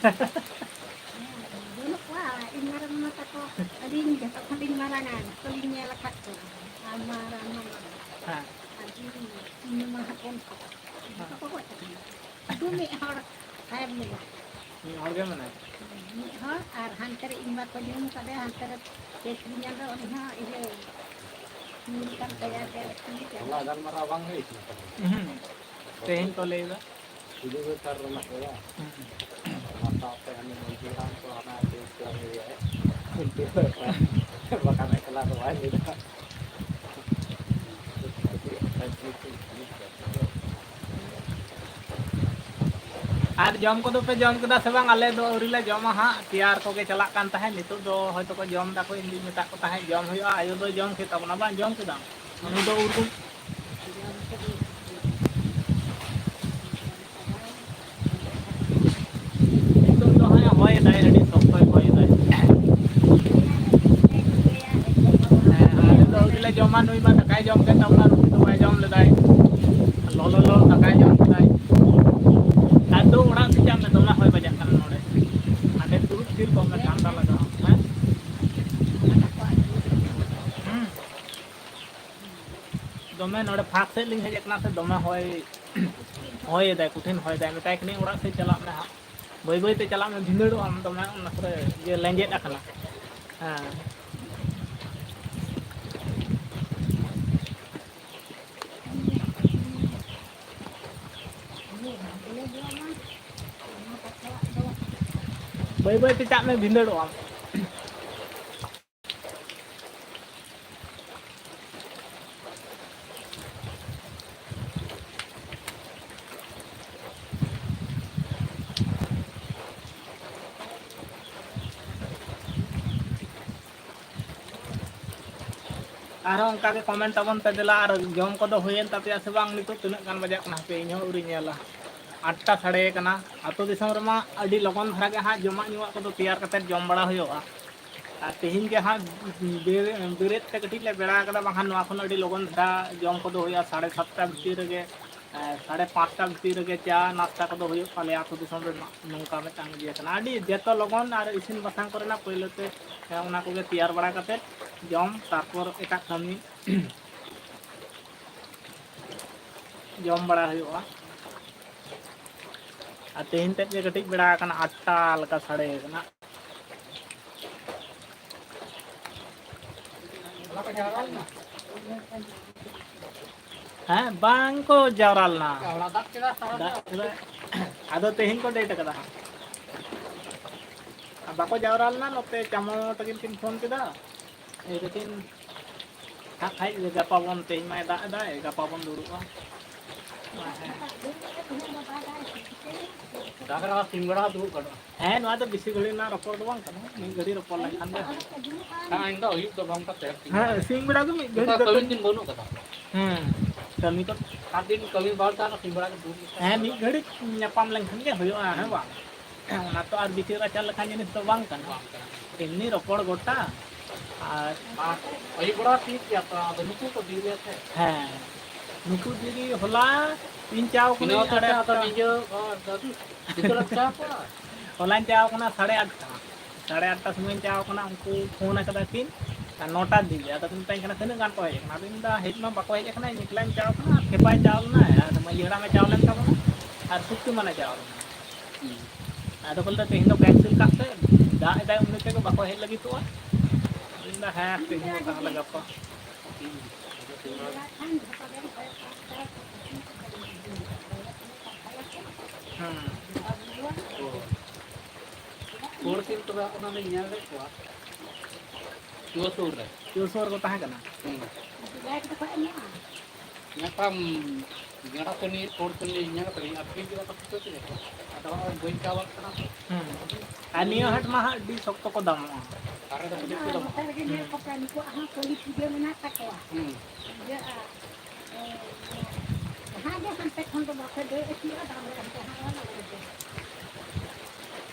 ᱵᱟᱹᱱᱩᱜ ᱠᱚᱣᱟ, ᱤᱧ ᱢᱟᱨᱟᱝ ᱢᱟᱢᱟ ᱛᱟᱠᱚ, ᱟᱹᱞᱤᱧ ᱡᱚᱛᱚ ᱠᱷᱚᱱ ᱞᱤᱧ ᱢᱟᱨᱟᱝᱟ, ᱡᱚᱛᱚ ᱞᱤᱧ ᱧᱮᱞ ᱟᱠᱟᱫ ᱠᱚᱣᱟ᱾ ᱟᱨ ᱢᱟᱨᱟᱝ ᱢᱟᱢᱟ, ᱦᱮᱸ᱾ ᱟᱨ ᱤᱧ, ᱤᱧ ᱢᱟᱢᱟ ᱦᱚᱯᱚᱱ ᱠᱚ, ᱡᱚᱛᱚ ᱠᱚ ᱜᱚᱡ ᱟᱠᱟᱱᱟ᱾ ᱥᱩᱫᱷᱩ ᱢᱤᱫ ᱦᱚᱲ ᱛᱟᱭᱚᱢ ᱢᱮᱱᱟᱭᱟ᱾ ᱢᱤᱫ ᱦᱚᱲ ᱜᱮ ᱢᱮᱱᱟᱭᱟ᱾ ᱢᱤᱫ ᱦᱚᱲ, ᱟᱨ ᱦᱟᱱᱛᱮ ᱨᱮ ᱤᱧ ᱵᱟ ᱠᱚ ᱧᱩᱢ ᱠᱟᱫᱮᱭᱟ, ᱦᱟᱱᱛᱮ ᱨᱮ ᱪᱮᱫ ᱤᱧ ᱧᱟᱢ ᱫᱟ, ᱩᱱᱤ ᱦᱚᱸ ᱤᱭᱟᱹ ᱧᱩ ᱠᱟᱱ ᱛᱟᱭᱟ ᱡᱮ᱾ ᱦᱚᱞᱟ ᱜᱟᱞᱢᱟᱨᱟᱣ ᱵᱟᱝ ᱦᱩᱭ ᱠᱟᱱᱟ ᱛᱟᱦᱚᱞᱮ? ᱦᱩᱸ᱾ ᱛᱮᱦᱮᱧ ᱠᱚ ᱞᱟᱹᱭ ᱫᱟ᱾ ᱥᱤᱫᱩ ᱫᱚ ᱛᱟᱨ ᱨᱮᱱᱟᱜ ᱜᱮ ᱵᱟᱝ? ᱦᱩᱸ᱾ ᱚᱱᱟ ᱥᱟᱶᱛᱮ ᱦᱟᱹᱱᱤ ᱢᱟᱹᱡᱷᱤ ᱦᱟᱲᱟᱢ ᱠᱚ ᱦᱟᱱᱟ ᱪᱮᱫ ᱠᱚ ᱞᱟᱹᱭᱟ? ᱠᱷᱩᱱᱴᱤ ᱠᱚ ᱮᱴᱟᱜ᱾ ᱵᱟᱠᱷᱟᱱ ᱮᱠᱞᱟ ᱫᱚ ᱵᱟᱭ ᱞᱟᱹᱭ ᱫᱟ᱾ ᱟᱨ ᱡᱚᱢ ᱠᱚᱫᱚ ᱯᱮ ᱡᱚᱢ ᱠᱮᱫᱟ ᱥᱮ ᱵᱟᱝ? ᱟᱞᱮ ᱫᱚ ᱟᱹᱣᱨᱤ ᱞᱮ ᱡᱚᱢᱟ ᱦᱟᱸᱜ, ᱛᱮᱭᱟᱨ ᱠᱚᱜᱮ ᱪᱟᱞᱟᱜ ᱠᱟᱱ ᱛᱟᱦᱮᱸᱫ᱾ ᱱᱤᱛᱚᱜ ᱫᱚ ᱦᱚᱭᱛᱳ ᱠᱚ ᱡᱚᱢ ᱫᱟᱠᱚ, ᱤᱧ ᱫᱩᱧ ᱢᱮᱛᱟᱫ ᱠᱚ ᱛᱟᱦᱮᱸᱫ ᱡᱚᱢ ᱦᱩᱭᱩᱜᱼᱟ᱾ ᱟᱭᱳ ᱫᱚᱭ ᱡᱚᱢ ᱠᱮᱫ ᱛᱟᱵᱚᱱᱟ ᱵᱟᱝ? ᱡᱚᱢ ᱠᱮᱫᱟᱢ? ᱩᱱᱤ ᱫᱚ ᱩᱨᱜᱩᱢ᱾ ᱱᱤᱛᱚᱜ ᱫᱚ ᱦᱚᱸᱜᱼᱚᱭ ᱦᱚᱭ ᱮᱫᱟᱭ, ᱟᱹᱰᱤ ᱥᱚᱠᱛᱚᱭ ᱦᱚᱭ ᱮᱫᱟᱭ᱾ ᱦᱮᱸ, ᱟᱞᱮ ᱫᱚ ᱟᱹᱣᱨᱤ ᱞᱮ ᱡᱚᱢᱟ, ᱱᱩᱭ ᱢᱟ ᱫᱟᱠᱟᱭ ᱡᱚᱢ ᱠᱮᱫ ᱛᱟᱵᱚᱱᱟ, ᱨᱩᱴᱤ ᱫᱚ ᱵᱟᱭ ᱡᱚᱢ ᱞᱮᱫᱟᱭ᱾ ᱞᱚᱞᱚ ᱞᱚᱞᱚ ᱫᱟᱠᱟᱭ ᱡᱚᱢ ᱠᱮᱫᱟᱭ᱾ ᱟᱫᱚ ᱚᱲᱟᱜ ᱥᱮᱫ ᱪᱟᱜ ᱢᱮ, ᱫᱚᱢᱮ ᱦᱚᱭ ᱵᱟᱡᱟᱜ ᱠᱟᱱᱟ ᱱᱚᱰᱮ᱾ ᱦᱟᱸᱰᱮ ᱫᱩᱲᱩᱵ ᱛᱷᱤᱨ ᱠᱚᱜ ᱢᱮ, ᱴᱷᱟᱱᱰᱟ ᱞᱟᱜᱟᱣ᱾ ᱦᱮᱸ? ᱦᱩᱸ᱾ ᱫᱚᱢᱮ ᱱᱚᱰᱮ ᱯᱷᱟᱸᱠ ᱥᱮᱫ ᱞᱤᱧ ᱦᱮᱡ ᱟᱠᱟᱱᱟ ᱥᱮ, ᱫᱚᱢᱮ ᱦᱚᱭ, ᱦᱚᱭ ᱮᱫᱟᱭ, ᱠᱚᱴᱷᱤᱱ ᱦᱚᱭ ᱮᱫᱟᱭ᱾ ᱢᱮᱛᱟᱭ ᱠᱟᱹᱱᱟᱹᱧ, "ᱚᱲᱟᱜ ᱥᱮᱫ ᱪᱟᱞᱟᱜ ᱢᱮ ᱦᱟᱸᱜ, ᱵᱟᱹᱭ ᱵᱟᱹᱭ ᱛᱮ ᱪᱟᱞᱟᱜ ᱢᱮ, ᱵᱷᱤᱸᱫᱟᱹᱲᱚᱜ ᱟᱢ ᱫᱚᱢᱮ, ᱚᱱᱟ ᱠᱚᱨᱮ ᱤᱭᱟᱹ ᱞᱮᱸᱡᱮᱫ ᱟᱠᱟᱱᱟ᱾" ᱦᱮᱸ᱾ ᱵᱟᱹᱭ ᱵᱟᱹᱭ ᱛᱮ ᱪᱟᱜ ᱢᱮ, ᱵᱷᱤᱸᱫᱟᱹᱲᱚᱜ ᱟᱢ᱾ ᱟᱨᱦᱚᱸ ᱚᱱᱠᱟ ᱜᱮ comment ᱛᱟᱵᱚᱱ ᱯᱮ ᱫᱮᱞᱟ᱾ ᱟᱨ ᱡᱚᱢ ᱠᱚᱫᱚ ᱦᱩᱭᱮᱱ ᱛᱟᱯᱮᱭᱟ ᱥᱮ ᱵᱟᱝ? ᱱᱤᱛᱚᱜ ᱛᱤᱱᱟᱹᱜ ᱜᱟᱱ ᱵᱟᱡᱟᱜ ᱠᱟᱱᱟ ᱦᱟᱯᱮ ᱤᱧ ᱦᱚᱸ ᱟᱹᱣᱨᱤᱧ ᱧᱮᱞᱟ᱾ ᱟᱴ ᱴᱟ ᱥᱟᱰᱮ ᱠᱟᱱᱟ᱾ ᱟᱹᱛᱩ ᱫᱤᱥᱚᱢ ᱨᱮᱢᱟ ᱟᱹᱰᱤ ᱞᱚᱜᱚᱱ ᱫᱷᱟᱨᱟ ᱜᱮ ᱦᱟᱸᱜ ᱡᱚᱢᱟᱜ ᱧᱩᱣᱟᱜ ᱠᱚᱫᱚ ᱛᱮᱭᱟᱨ ᱠᱟᱛᱮᱫ ᱡᱚᱢ ᱵᱟᱲᱟ ᱦᱩᱭᱩᱜᱼᱟ᱾ ᱟᱨ ᱛᱮᱦᱮᱧ ᱜᱮ ᱦᱟᱸᱜ ᱵᱮᱨ-, ᱵᱮᱨᱮᱫ ᱛᱮ ᱠᱟᱹᱴᱤᱡ ᱞᱮ ᱵᱮᱲᱟ ᱠᱟᱫᱟ, ᱵᱟᱝᱠᱷᱟᱱ ᱱᱚᱣᱟ ᱠᱷᱚᱱ ᱟᱹᱰᱤ ᱞᱚᱜᱚᱱ ᱫᱷᱟᱨᱟ ᱡᱚᱢ ᱠᱚᱫᱚ ᱦᱩᱭᱩᱜᱼᱟ᱾ ᱥᱟᱲᱮ ᱥᱟᱛᱴᱟ ᱵᱷᱤᱛᱤᱨ ᱨᱮᱜᱮ, ᱮᱸ, ᱥᱟᱲᱮ ᱯᱟᱸᱪᱴᱟ ᱵᱷᱤᱛᱤᱨ ᱨᱮᱜᱮ ᱪᱟ ᱱᱟᱥᱛᱟ ᱠᱚᱫᱚ ᱦᱩᱭᱩᱜ ᱛᱟᱞᱮᱭᱟ ᱟᱹᱛᱩ ᱫᱤᱥᱚᱢ ᱨᱮᱱᱟᱜ᱾ ᱱᱚᱝᱠᱟ ᱢᱤᱫᱴᱟᱝ ᱤᱭᱟᱹ ᱠᱟᱱᱟ᱾ ᱟᱹᱰᱤ ᱡᱚᱛᱚ ᱞᱚᱜᱚᱱ ᱟᱨ ᱤᱥᱤᱱ ᱵᱟᱥᱟᱝ ᱠᱚᱨᱮᱱᱟᱜ ᱯᱳᱭᱞᱳ ᱛᱮ, ᱮᱸ, ᱚᱱᱟ ᱠᱚᱜᱮ ᱛᱮᱭᱟᱨ ᱵᱟᱲᱟ ᱠᱟᱛᱮᱫ ᱡᱚᱢ, ᱛᱟᱨᱯᱚᱨ ᱮᱴᱟᱜ ᱠᱟᱹᱢᱤ᱾ ᱡᱚᱢ ᱵᱟᱲᱟ ᱦᱩᱭᱩᱜᱼᱟ᱾ ᱟᱨ ᱛᱮᱦᱮᱧ ᱛᱮᱫ ᱜᱮ ᱠᱟᱹᱴᱤᱡ ᱵᱮᱲᱟ ᱟᱠᱟᱱᱟ, ᱟᱴ ᱴᱟ ᱞᱮᱠᱟ ᱥᱟᱰᱮ ᱟᱠᱟᱱᱟ᱾ ᱦᱮᱸ, ᱵᱟᱝ ᱠᱚ ᱡᱟᱣᱨᱟ ᱞᱮᱱᱟ᱾ ᱫᱟᱜ ᱠᱮᱫᱟ᱾ ᱟᱫᱚ ᱛᱮᱦᱮᱧ ᱠᱚ ᱰᱮᱴ ᱟᱠᱟᱫᱟ ᱦᱟᱸᱜ᱾ ᱟᱨ ᱵᱟᱠᱚ ᱡᱟᱣᱨᱟ ᱞᱮᱱᱟ ᱱᱚᱛᱮ, ᱪᱟᱢᱚ ᱛᱟᱹᱠᱤᱱ ᱠᱤᱱ ᱯᱷᱳᱱ ᱠᱮᱫᱟ᱾ ᱮ ᱛᱟᱹᱠᱤᱱ, ᱦᱟᱸᱜ ᱠᱷᱟᱡ ᱜᱟᱯᱟ ᱵᱚᱱ, ᱛᱮᱦᱮᱧ ᱢᱟᱭ ᱫᱟᱜ ᱮᱫᱟᱭ, ᱜᱟᱯᱟ ᱵᱚᱱ ᱫᱩᱲᱩᱵᱼᱟ᱾ ᱫᱟᱜ ᱨᱮᱦᱚᱸ ᱥᱤᱧ ᱵᱮᱲᱟ ᱦᱚᱸ ᱫᱩᱲᱩᱵ ᱜᱟᱱᱚᱜᱼᱟ᱾ ᱦᱮᱸ, ᱱᱚᱣᱟ ᱫᱚ ᱵᱮᱥᱤ ᱜᱷᱟᱹᱲᱤᱡ ᱨᱮᱱᱟᱜ ᱨᱚᱯᱚᱲ ᱫᱚ ᱵᱟᱝ ᱠᱟᱱᱟ, ᱢᱤᱫ ᱜᱷᱟᱹᱲᱤᱡ ᱨᱚᱯᱚᱲ ᱞᱮᱱᱠᱷᱟᱱ ᱜᱮ ᱦᱩᱭᱩᱜᱼᱟ᱾ ᱦᱮᱸ, ᱤᱧ ᱫᱚ ᱟᱹᱭᱩᱵ ᱫᱚ ᱵᱟᱝ ᱠᱟᱛᱮ ᱟᱨᱠᱤ᱾ ᱦᱮᱸ, ᱥᱤᱧ ᱵᱮᱲᱟ ᱫᱚ ᱢᱤᱫ ᱜᱷᱟᱹᱲᱤᱡ ᱱᱤᱛᱚᱜ ᱫᱚ ᱠᱟᱹᱢᱤ ᱫᱤᱱ ᱵᱟᱹᱱᱩᱜ ᱠᱟᱫᱟ᱾ ᱦᱮᱸ, ᱠᱟᱹᱢᱤ ᱠᱚ᱾ ᱟᱨ ᱫᱤᱱ ᱠᱟᱹᱢᱤ ᱵᱟᱝ ᱛᱟᱦᱮᱱᱟ, ᱥᱤᱧ ᱵᱮᱲᱟ ᱜᱮ ᱫᱩᱲᱩᱵ ᱞᱮᱠᱷᱟᱱ ᱦᱮᱸ, ᱫᱚ᱾ ᱢᱤᱫ ᱜᱷᱟᱹᱲᱤᱡ ᱧᱟᱯᱟᱢ ᱞᱮᱱᱠᱷᱟᱱ ᱜᱮ ᱦᱩᱭᱩᱜᱼᱟ, ᱦᱮᱸ ᱵᱟᱝ? ᱚᱱᱟ ᱛᱚ ᱟᱨ ᱵᱤᱪᱟᱹᱨ ᱟᱪᱟᱨ ᱞᱮᱠᱟᱱ ᱡᱤᱱᱤᱥ ᱫᱚ ᱵᱟᱝ ᱠᱟᱱᱟ᱾ ᱵᱟᱝ ᱠᱟᱱᱟ᱾ ᱮᱢᱱᱤ ᱨᱚᱯᱚᱲ ᱜᱚᱴᱟ᱾ ᱟᱨ ᱟᱨ ᱟᱹᱭᱩᱵ ᱵᱮᱲᱟ ᱴᱷᱤᱠ ᱜᱮᱭᱟ ᱛᱚ, ᱟᱫᱚ ᱱᱩᱠᱩ ᱠᱚ ᱫᱮᱨᱤᱭᱟ ᱥᱮ᱾ ᱦᱮᱸ, ᱱᱩᱠᱩ ᱫᱮᱨᱤ ᱦᱚᱞᱟ ᱤᱧ ᱪᱟᱣ ᱤᱱᱟᱹ ᱠᱟᱹᱱᱟᱹᱧ ᱦᱚᱛᱮᱡ ᱥᱟᱲᱮ ᱛᱮ ᱟᱫᱚ ᱟᱴᱴᱟ᱾ ᱱᱤᱡᱮ, ᱚ, ᱫᱟᱫᱩ, ᱱᱤᱛᱚᱜ ᱮᱢ ᱪᱟ ᱠᱚᱣᱟ? ᱦᱚᱞᱟᱧ ᱪᱟᱣ ᱠᱟᱱᱟ ᱥᱟᱲᱮ ᱟᱴᱴᱟ, ᱥᱟᱲᱮ ᱟᱴᱴᱟ ᱥᱚᱢᱚᱭᱤᱧ ᱪᱟᱣ ᱠᱟᱱᱟ, ᱩᱱᱠᱩ ᱯᱷᱳᱱ ᱟᱠᱟᱫᱟ ᱠᱤᱱ ᱟᱨ ᱱᱚᱴᱟ ᱫᱤᱠᱮ᱾ ᱟᱫᱚ ᱠᱤᱱ ᱢᱮᱛᱟᱧ ᱠᱟᱱᱟ, "ᱛᱤᱱᱟᱹᱜ ᱜᱟᱱ ᱠᱚ ᱦᱮᱡ ᱟᱠᱟᱱᱟ?" ᱟᱫᱚᱧ ᱢᱮᱱᱫᱟ, "ᱦᱮᱡ ᱢᱟ ᱵᱟᱠᱚ ᱦᱮᱡ ᱟᱠᱟᱱᱟ, ᱤᱧ ᱮᱠᱞᱟᱧ ᱪᱟᱣ ᱠᱟᱱᱟ, ᱟᱨ ᱠᱷᱮᱯᱟᱭ ᱪᱟᱣ ᱞᱮᱱᱟᱭ, ᱟᱨ ᱢᱟᱹᱡᱷᱤ ᱦᱟᱲᱟᱢᱮ ᱪᱟᱣ ᱞᱮᱱ ᱛᱟᱵᱚᱱᱟ, ᱟᱨ ᱥᱩᱠᱛᱤ ᱢᱟᱱᱮ ᱪᱟᱣ ᱞᱮᱱᱟ᱾" ᱦᱩᱸ᱾ ᱟᱫᱚ ᱠᱚ ᱞᱟᱹᱭᱫᱟ, "ᱛᱮᱦᱮᱧ ᱫᱚ ᱠᱮᱱᱥᱮᱞ ᱠᱟᱜ ᱯᱮ, ᱫᱟᱜ ᱮᱫᱟᱭ ᱩᱱᱤ ᱛᱮᱜᱮ ᱵᱟᱠᱚ ᱦᱮᱡ ᱞᱟᱹᱜᱤᱫᱚᱜᱼᱟ᱾" ᱟᱫᱚᱧ ᱢᱮᱱᱫᱟ, "ᱦᱮᱸ, ᱛᱮᱦᱮᱧ ᱫᱚ ᱛᱟᱦᱚᱞᱮ ᱜᱟᱯᱟ᱾" ᱦᱩᱸ᱾ ᱦᱩᱸ᱾ ᱚ᱾ ᱦᱚᱲ ᱠᱤᱱ ᱛᱚᱵᱮ ᱚᱱᱟ ᱞᱤᱧ ᱧᱮᱞ ᱞᱮᱫ ᱠᱚᱣᱟ᱾ ᱪᱩᱣᱟᱹ ᱥᱩᱨ ᱨᱮ᱾ ᱪᱩᱣᱟᱹ ᱥᱩᱨ ᱨᱮᱠᱚ ᱛᱟᱦᱮᱸ ᱠᱟᱱᱟ? ᱦᱩᱸ᱾ ᱧᱟᱯᱟᱢ ᱜᱟᱰᱟ ᱥᱮᱱ ᱦᱚᱲ ᱥᱮᱱ ᱧᱮᱞ ᱠᱟᱫᱟᱹᱧ, ᱟᱹᱠᱷᱨᱤᱧ ᱠᱮᱫᱟ ᱠᱚ ᱴᱷᱤᱠᱟᱹ ᱠᱮᱫᱟ ᱠᱚ᱾ ᱟᱫᱚ ᱦᱚᱸᱜᱼᱚᱭ ᱵᱟᱹᱧ ᱪᱟᱞᱟᱜ ᱠᱟᱱᱟ ᱛᱚ᱾ ᱦᱩᱸ᱾ ᱟᱨ ᱱᱤᱭᱟᱹ ᱦᱟᱴ ᱢᱟ ᱦᱟᱸᱜ ᱟᱹᱰᱤ ᱥᱚᱠᱛᱚ ᱠᱚ ᱫᱟᱢᱚᱜᱼᱟ᱾ ᱟᱨ ᱨᱮᱫᱚ ᱠᱟᱹᱴᱤᱡ ᱠᱚ ᱫᱟᱢᱚᱜᱼᱟ᱾ ᱱᱚᱛᱮ ᱨᱮᱜᱮ ᱧᱮᱞ ᱠᱚᱯᱮ, ᱱᱩᱠᱩᱣᱟᱜ ᱦᱚᱸ ᱠᱟᱹᱞᱤ ᱯᱩᱡᱟᱹ ᱢᱮᱱᱟᱜ ᱛᱟᱠᱚᱣᱟ᱾ ᱦᱩᱸ᱾ ᱤᱭᱟᱹ, ᱟᱨ, ᱮ, ᱡᱟᱦᱟᱸ ᱜᱮ ᱦᱟᱱᱛᱮ ᱠᱷᱚᱱ ᱫᱚ ᱵᱟᱯᱮ ᱫᱟᱹᱲ ᱟᱹᱪᱩᱨᱚᱜᱼᱟ, ᱫᱟᱢ ᱨᱮ ᱦᱟᱱᱛᱮ ᱦᱟᱸᱜ ᱵᱟᱝ ᱟᱹᱜᱩ ᱫᱟᱹᱲ᱾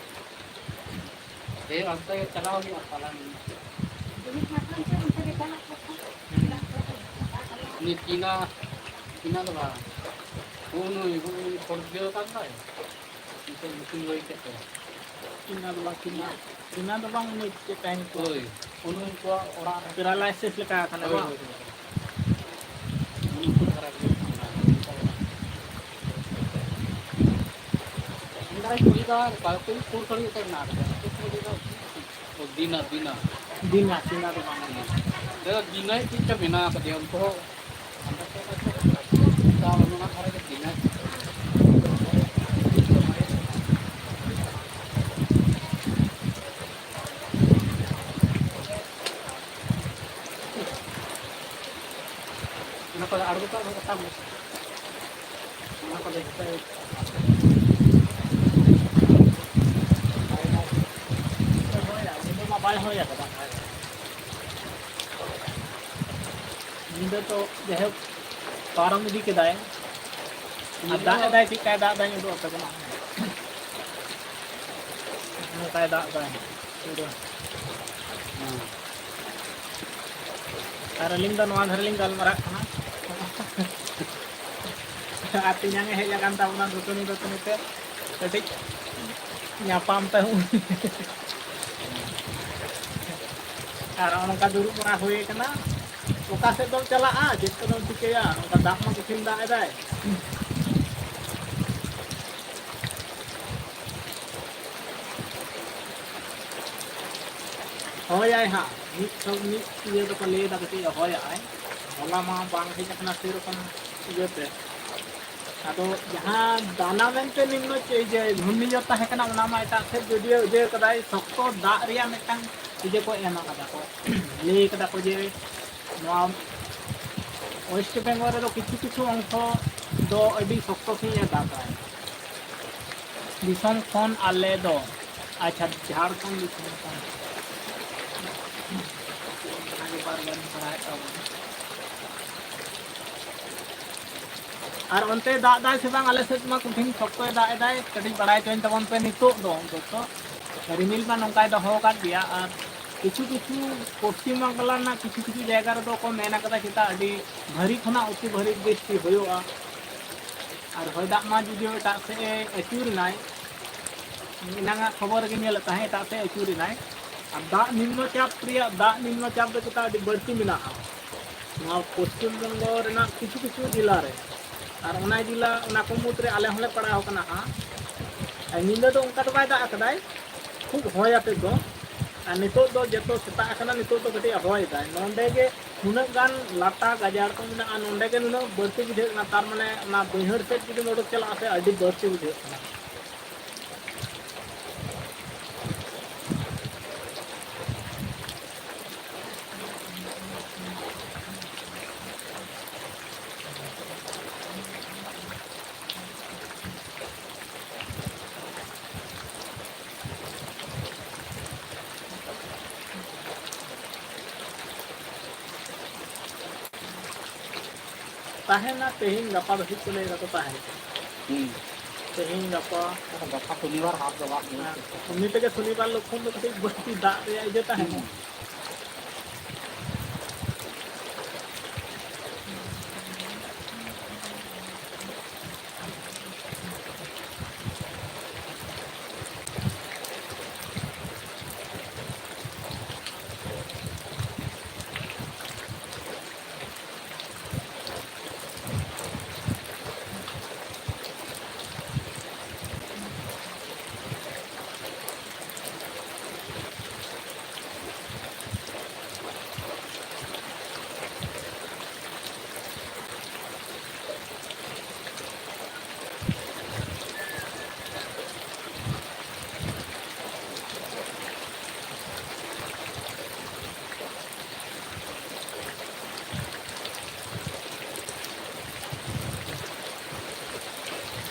ᱦᱮᱸ, ᱚᱱᱛᱮ ᱜᱮ ᱪᱟᱞᱟᱣ ᱦᱩᱭᱩᱜᱼᱟ, ᱛᱟᱦᱞᱮ᱾ ᱫᱩᱲᱩᱵ ᱧᱟᱯᱟᱢ ᱛᱮ ᱚᱱᱛᱮ ᱜᱮ ᱪᱟᱞᱟᱜ ᱠᱟᱛᱷᱟ᱾ ᱩᱱᱤ ᱴᱤᱱᱟ, ᱴᱤᱱᱟ ᱫᱚ ᱵᱟᱝ᱾ ᱦᱩᱭ ᱱᱩᱭ, ᱦᱩᱭ ᱱᱩᱭ ᱠᱷᱚᱲ ᱜᱤᱰᱤ ᱟᱠᱟᱱ ᱫᱚᱭ᱾ ᱱᱤᱛᱚᱜ ᱧᱩᱛᱩᱢ ᱞᱟᱹᱭ ᱠᱮᱫ ᱛᱟᱭᱟ᱾ ᱴᱤᱱᱟ ᱫᱚ ᱵᱟᱝ, ᱴᱤᱱᱟ᱾ ᱴᱤᱱᱟ ᱫᱚ ᱵᱟᱝ, ᱩᱱᱤ ᱪᱮᱫ ᱛᱟᱭ ᱧᱩᱛᱩᱢ? ᱦᱳᱭ, ᱩᱱᱤ ᱩᱱᱠᱩᱣᱟᱜ ᱚᱲᱟᱜ ᱨᱮ᱾ ᱯᱮᱨᱟᱞᱟᱭᱥᱤᱥ ᱞᱮᱠᱟ ᱟᱠᱟᱱᱟ, ᱦᱳᱭ, ᱵᱟᱝ? ᱦᱳᱭ, ᱦᱳᱭ᱾ ᱩᱱᱤ ᱩᱱᱠᱩ ᱫᱷᱟᱨᱟ ᱜᱮ᱾ ᱟᱨᱮ ᱪᱚᱣᱫᱟ ᱨᱮ ᱵᱟᱨ ᱠᱩᱲᱤ ᱯᱩᱨ ᱠᱷᱚᱱ ᱜᱮ ᱩᱛᱟᱹᱨ ᱢᱮᱱᱟᱜ ᱟᱠᱟᱫᱟ᱾ ᱚ, ᱫᱤᱱᱟ, ᱫᱤᱱᱟ᱾ ᱫᱤᱱᱟ, ᱫᱤᱱᱟ ᱫᱚ ᱵᱟᱝ ᱠᱟᱱᱟ᱾ ᱫᱤᱱᱟ ᱪᱮᱫ ᱪᱚ ᱢᱮᱱᱟᱜ ᱟᱠᱟᱫᱮᱭᱟ, ᱩᱱᱠᱩ ᱦᱚᱸ᱾ ᱚᱱᱟ ᱫᱷᱟᱨᱮ ᱜᱮ ᱫᱤᱱᱟ᱾ ᱚᱱᱟ ᱠᱚᱫᱚ ᱟᱬᱜᱚ ᱠᱟᱜ ᱢᱮ, ᱜᱚᱴᱟ ᱢᱮ᱾ ᱚᱱᱟ ᱠᱚᱫᱚ ᱡᱚᱛᱚ ᱦᱚᱭᱟ, ᱧᱤᱫᱟᱹ ᱢᱟ ᱵᱟᱭ ᱦᱚᱭ ᱟᱠᱟᱫᱟ᱾ ᱧᱤᱫᱟᱹ ᱛᱚ ᱡᱟᱭᱦᱳᱠ ᱯᱟᱨᱚᱢ ᱤᱫᱤ ᱠᱮᱫᱟᱭ᱾ ᱟᱨ ᱫᱟᱜ ᱮᱫᱟᱭ, ᱪᱮᱫ ᱠᱟᱭ ᱫᱟᱜ ᱮᱫᱟᱭ, ᱩᱫᱩᱜ ᱟᱯᱮ ᱠᱟᱱᱟ᱾ ᱱᱚᱝᱠᱟᱭ ᱫᱟᱜ ᱮᱫᱟᱭ ᱯᱩᱨᱟᱹ᱾ ᱦᱮᱸ᱾ ᱟᱨ ᱟᱹᱞᱤᱧ ᱫᱚ ᱱᱚᱣᱟ ᱫᱷᱟᱨᱮ ᱞᱤᱧ ᱜᱟᱞᱢᱟᱨᱟᱜ ᱠᱟᱱᱟ᱾ ᱟᱨ ᱛᱮᱧᱟᱝ ᱮ ᱦᱮᱡ ᱟᱠᱟᱱ ᱛᱟᱵᱚᱱᱟ ᱫᱩᱛᱩᱱᱤ ᱫᱩᱛᱩᱱᱤ ᱛᱮ, ᱠᱟᱹᱴᱤᱡ ᱧᱟᱯᱟᱢ ᱛᱮ᱾ ᱟᱨ ᱱᱚᱜᱼᱚ ᱱᱚᱝᱠᱟ ᱫᱩᱲᱩᱵ ᱵᱟᱲᱟ ᱦᱩᱭ ᱠᱟᱱᱟ᱾ ᱚᱠᱟ ᱥᱮᱫ ᱫᱚᱢ ᱪᱟᱞᱟᱜᱼᱟ, ᱪᱮᱫ ᱠᱚᱫᱚᱢ ᱪᱤᱠᱟᱹᱭᱟ? ᱱᱚᱝᱠᱟ ᱫᱟᱜ ᱢᱟ ᱠᱚᱴᱷᱤᱱ ᱫᱟᱜ ᱮᱫᱟᱭ᱾ ᱦᱚᱭᱟᱭ ᱦᱟᱸᱜ, ᱢᱤᱫ ᱥᱚ-, ᱢᱤᱫ ᱤᱭᱟᱹ ᱫᱚᱠᱚ ᱞᱟᱹᱭ ᱮᱫᱟ ᱠᱟᱹᱴᱤᱡ ᱮ ᱦᱚᱭᱟᱜᱼᱟᱭ᱾ ᱦᱚᱞᱟ ᱢᱟ ᱵᱟᱝ ᱦᱮᱡ ᱟᱠᱟᱱᱟ ᱥᱮᱨᱚᱠᱚᱢ ᱤᱭᱟᱹᱛᱮ᱾ ᱟᱫᱚ ᱡᱟᱦᱟᱸ ᱫᱟᱱᱟ ᱢᱮᱱᱛᱮ ᱱᱤᱢᱱᱚ ᱪᱮ-, ᱡᱮ ᱜᱷᱩᱨᱱᱤᱡᱷᱚᱲ ᱛᱟᱦᱮᱸ ᱠᱟᱱᱟ, ᱚᱱᱟ ᱢᱟ ᱮᱴᱟᱜ ᱥᱮᱫ ᱡᱩᱫᱤᱭᱳ ᱤᱭᱟᱹ ᱠᱟᱫᱟᱭ, ᱥᱚᱠᱛᱚ ᱫᱟᱜ ᱨᱮᱭᱟᱜ ᱢᱤᱫᱴᱟᱝ ᱤᱭᱟᱹ ᱠᱚ ᱮᱢ ᱟᱠᱟᱫᱟ ᱠᱚ᱾ ᱞᱟᱹᱭ ᱠᱟᱫᱟ ᱠᱚ ᱡᱮ ᱱᱚᱣᱟ ᱳᱭᱮᱥᱴ ᱵᱮᱝᱜᱚᱞ ᱨᱮᱫᱚ ᱠᱤᱪᱷᱩ ᱠᱤᱪᱷᱩ ᱚᱝᱥᱚ ᱫᱚ ᱟᱹᱰᱤ ᱥᱚᱠᱛᱚ ᱥᱟᱺᱦᱤᱡ ᱮ ᱫᱟᱜᱟᱭ᱾ ᱫᱤᱥᱚᱢ ᱠᱷᱚᱱ ᱟᱞᱮ ᱫᱚ, ᱟᱪᱪᱷᱟ, ᱡᱷᱟᱲᱠᱷᱚᱸᱰ ᱫᱤᱥᱚᱢ ᱠᱷᱚᱱ᱾ ᱚᱱᱟᱜᱮ ᱵᱟᱨ ᱵᱟᱨᱤᱧ ᱯᱟᱲᱦᱟᱣᱮᱫ ᱛᱟᱵᱚᱱᱟ᱾ ᱟᱨ ᱚᱱᱛᱮ ᱫᱟᱜ ᱫᱟᱭ ᱥᱮ ᱵᱟᱝ? ᱟᱞᱮ ᱥᱮᱫ ᱢᱟ ᱠᱚᱴᱷᱤᱱ ᱥᱚᱠᱛᱚᱭ ᱫᱟᱜ ᱮᱫᱟᱭ, ᱠᱟᱹᱴᱤᱡ ᱵᱟᱲᱟᱭ ᱦᱚᱪᱚᱧ ᱛᱟᱵᱚᱱ ᱯᱮ ᱱᱤᱛᱚᱜ ᱫᱚ ᱚᱱᱛᱚᱛᱚ᱾ ᱨᱤᱢᱤᱞ ᱢᱟ ᱱᱚᱝᱠᱟᱭ ᱫᱚᱦᱚ ᱟᱠᱟᱫ ᱜᱮᱭᱟ, ᱟᱨ ᱠᱤᱪᱷᱩ ᱠᱤᱪᱷᱩ ᱯᱚᱥᱪᱤᱢ ᱵᱟᱝᱞᱟ ᱨᱮᱱᱟᱜ ᱠᱤᱪᱷᱩ ᱠᱤᱪᱷᱩ ᱡᱟᱭᱜᱟ ᱨᱮᱫᱚ ᱠᱚ ᱢᱮᱱ ᱟᱠᱟᱫᱟ ᱪᱮᱛᱟ ᱟᱹᱰᱤ ᱵᱷᱟᱹᱨᱤ ᱠᱷᱚᱱᱟᱜ ᱚᱛᱤ ᱵᱷᱟᱹᱨᱤ ᱵᱨᱤᱥᱴᱤ ᱦᱩᱭᱩᱜᱼᱟ᱾ ᱟᱨ ᱦᱚᱭ ᱫᱟᱜ ᱢᱟ ᱡᱩᱫᱤᱭᱳ ᱮᱴᱟᱜ ᱥᱮᱫ ᱮ ᱟᱹᱪᱩᱨ ᱮᱱᱟᱭ, ᱮᱱᱟᱝᱟᱜ ᱠᱷᱚᱵᱚᱨ ᱨᱮᱜᱮ ᱧᱮᱞᱮᱫ ᱛᱟᱦᱮᱸᱫ ᱮᱴᱟᱜ ᱥᱮᱫ ᱟᱹᱪᱩᱨ ᱮᱱᱟᱭ᱾ ᱟᱨ ᱫᱟᱜ ᱱᱤᱢᱱᱚ ᱪᱟᱯ ᱨᱮᱭᱟᱜ, ᱫᱟᱜ ᱱᱤᱢᱱᱚ ᱪᱟᱯ ᱫᱚ ᱪᱮᱛᱟᱱ ᱟᱹᱰᱤ ᱵᱟᱹᱲᱛᱤ ᱢᱮᱱᱟᱜᱼᱟ ᱱᱚᱣᱟ ᱯᱚᱥᱪᱤᱢ ᱵᱚᱝᱜᱚ ᱨᱮᱱᱟᱜ ᱠᱤᱪᱷᱩ ᱠᱤᱪᱷᱩ ᱡᱮᱞᱟ ᱨᱮ᱾ ᱟᱨ ᱚᱱᱟ ᱡᱮᱞᱟ, ᱚᱱᱟ ᱠᱚ ᱢᱩᱫᱽᱨᱮ ᱟᱞᱮ ᱦᱚᱸᱞᱮ ᱯᱟᱲᱟᱣ ᱠᱟᱱᱟ ᱦᱟᱸᱜ᱾ ᱟᱨ ᱧᱤᱫᱟᱹ ᱫᱚ ᱚᱱᱠᱟ ᱫᱚ ᱵᱟᱭ ᱫᱟᱜ ᱟᱠᱟᱫᱟᱭ, ᱠᱷᱩᱵ ᱦᱚᱭ ᱟᱛᱮᱫ ᱫᱚ᱾ ᱟᱨ ᱱᱤᱛᱚᱜ ᱫᱚ ᱡᱚᱛᱚ ᱥᱮᱛᱟᱜ ᱟᱠᱟᱱᱟ, ᱱᱤᱛᱚᱜ ᱫᱚ ᱠᱟᱹᱴᱤᱡ ᱮ ᱦᱚᱭ ᱮᱫᱟᱭ᱾ ᱱᱚᱸᱰᱮ ᱜᱮ ᱱᱩᱱᱟᱹᱜ ᱜᱟᱱ ᱞᱟᱴᱟ ᱜᱟᱡᱟᱲ ᱠᱚ ᱢᱮᱱᱟᱜᱼᱟ, ᱱᱚᱸᱰᱮ ᱜᱮ ᱱᱩᱱᱟᱹᱜ ᱵᱟᱹᱲᱛᱤ ᱵᱩᱡᱷᱟᱹᱜ ᱠᱟᱱᱟ᱾ ᱛᱟᱨ ᱢᱟᱱᱮ ᱚᱱᱟ ᱵᱟᱹᱭᱦᱟᱹᱲ ᱥᱮᱫ ᱡᱩᱫᱤᱢ ᱩᱰᱩᱠ ᱪᱟᱞᱟᱜᱼᱟ ᱥᱮ, ᱟᱹᱰᱤ ᱵᱟᱹᱲᱛᱤ ᱵᱩᱡᱷᱟᱹᱜ ᱠᱟᱱᱟ᱾ ᱛᱟᱦᱮᱱᱟ, ᱛᱮᱦᱮᱧ ᱜᱟᱯᱟ ᱫᱷᱟᱹᱵᱤᱡ ᱠᱚ ᱞᱟᱹᱭ ᱫᱟᱠᱚ ᱛᱟᱦᱮᱱᱟ᱾ ᱦᱩᱸ᱾ ᱛᱮᱦᱮᱧ ᱜᱟᱯᱟ᱾ ᱟᱫᱚ ᱜᱟᱯᱟ ᱥᱚᱱᱤᱵᱟᱨ, ᱦᱟᱴ ᱫᱚ ᱵᱟᱝ ᱦᱩᱭᱩᱜ ᱦᱮᱸ, ᱠᱟᱱᱟ᱾ ᱮᱢᱱᱤ ᱛᱮᱜᱮ ᱥᱚᱱᱤᱵᱟᱨ ᱞᱚᱠᱠᱷᱚᱱ ᱫᱚ ᱠᱟᱹᱴᱤᱡ ᱵᱟᱹᱲᱛᱤ ᱫᱟᱜ ᱨᱮᱭᱟᱜ ᱤᱭᱟᱹ ᱛᱟᱦᱮᱱᱟ᱾ ᱦᱩᱸ᱾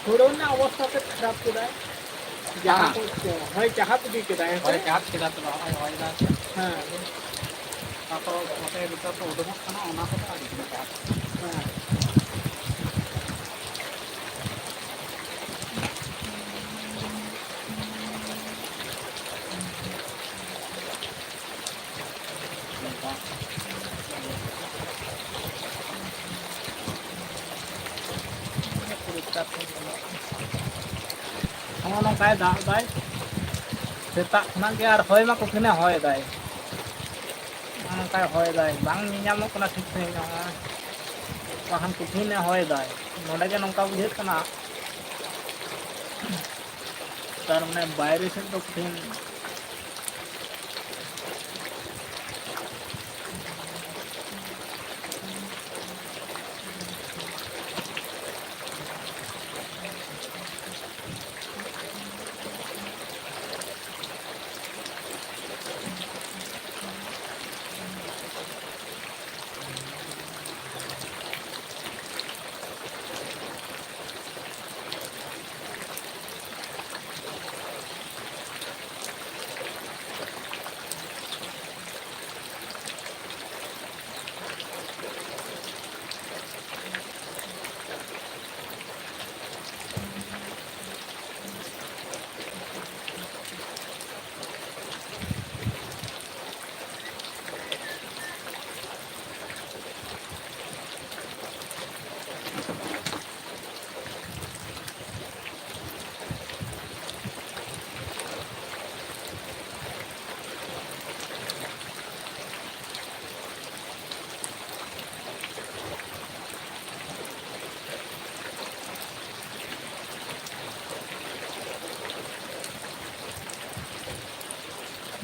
ᱦᱩᱲᱩ ᱨᱮᱱᱟᱜ ᱚᱵᱚᱥᱛᱟ ᱛᱮᱫ ᱠᱷᱟᱨᱟᱯ ᱠᱮᱫᱟᱭ᱾ ᱡᱟᱦᱟᱸ ᱦᱮᱸ᱾ ᱠᱚ ᱦᱚᱭ ᱪᱟᱦᱟᱵ ᱤᱫᱤ ᱠᱮᱫᱟᱭ, ᱦᱮᱸ ᱥᱮ? ᱦᱚᱭ ᱪᱟᱦᱟᱵ ᱠᱮᱫᱟ ᱛᱚ, ᱱᱚᱜᱼᱚᱭ ᱦᱚᱭ ᱫᱟᱭ ᱥᱮ᱾ ᱦᱮᱸ᱾ ᱚᱱᱟ ᱠᱚ ᱱᱚᱛᱮ ᱱᱤᱛᱚᱜ ᱠᱚ ᱩᱰᱩᱠᱚᱜ ᱠᱟᱱᱟ, ᱚᱱᱟ ᱠᱚᱫᱚ ᱟᱹᱰᱤ ᱜᱟᱱ ᱪᱟᱦᱟᱵ᱾ ᱦᱮᱸ᱾ ᱱᱚᱜᱼᱚ ᱱᱚᱝᱠᱟᱭ ᱫᱟᱜ ᱫᱟᱭ ᱥᱮᱛᱟᱜ ᱠᱷᱚᱱᱟᱜ ᱜᱮ, ᱟᱨ ᱦᱚᱭ ᱢᱟ ᱠᱚᱴᱷᱤᱱᱮ ᱦᱚᱭ ᱫᱟᱭ᱾ ᱱᱚᱜᱼᱚ ᱱᱚᱝᱠᱟᱭ ᱦᱚᱭ ᱫᱟᱭ, ᱵᱟᱝ ᱧᱮᱧᱟᱢᱚᱜ ᱠᱟᱱᱟ ᱴᱷᱤᱠ ᱥᱟᱺᱦᱤᱡ᱾ ᱱᱚᱜᱼᱚᱭ ᱵᱟᱠᱷᱟᱱ ᱠᱚᱴᱷᱤᱱᱮ ᱦᱚᱭ ᱫᱟᱭ᱾ ᱱᱚᱰᱮ ᱜᱮ ᱱᱚᱝᱠᱟ ᱵᱩᱡᱷᱟᱹᱜ ᱠᱟᱱᱟ᱾ ᱛᱟᱨ ᱢᱟᱱᱮ ᱵᱟᱭᱨᱮ ᱥᱮᱫ ᱫᱚ ᱠᱷᱮᱞ᱾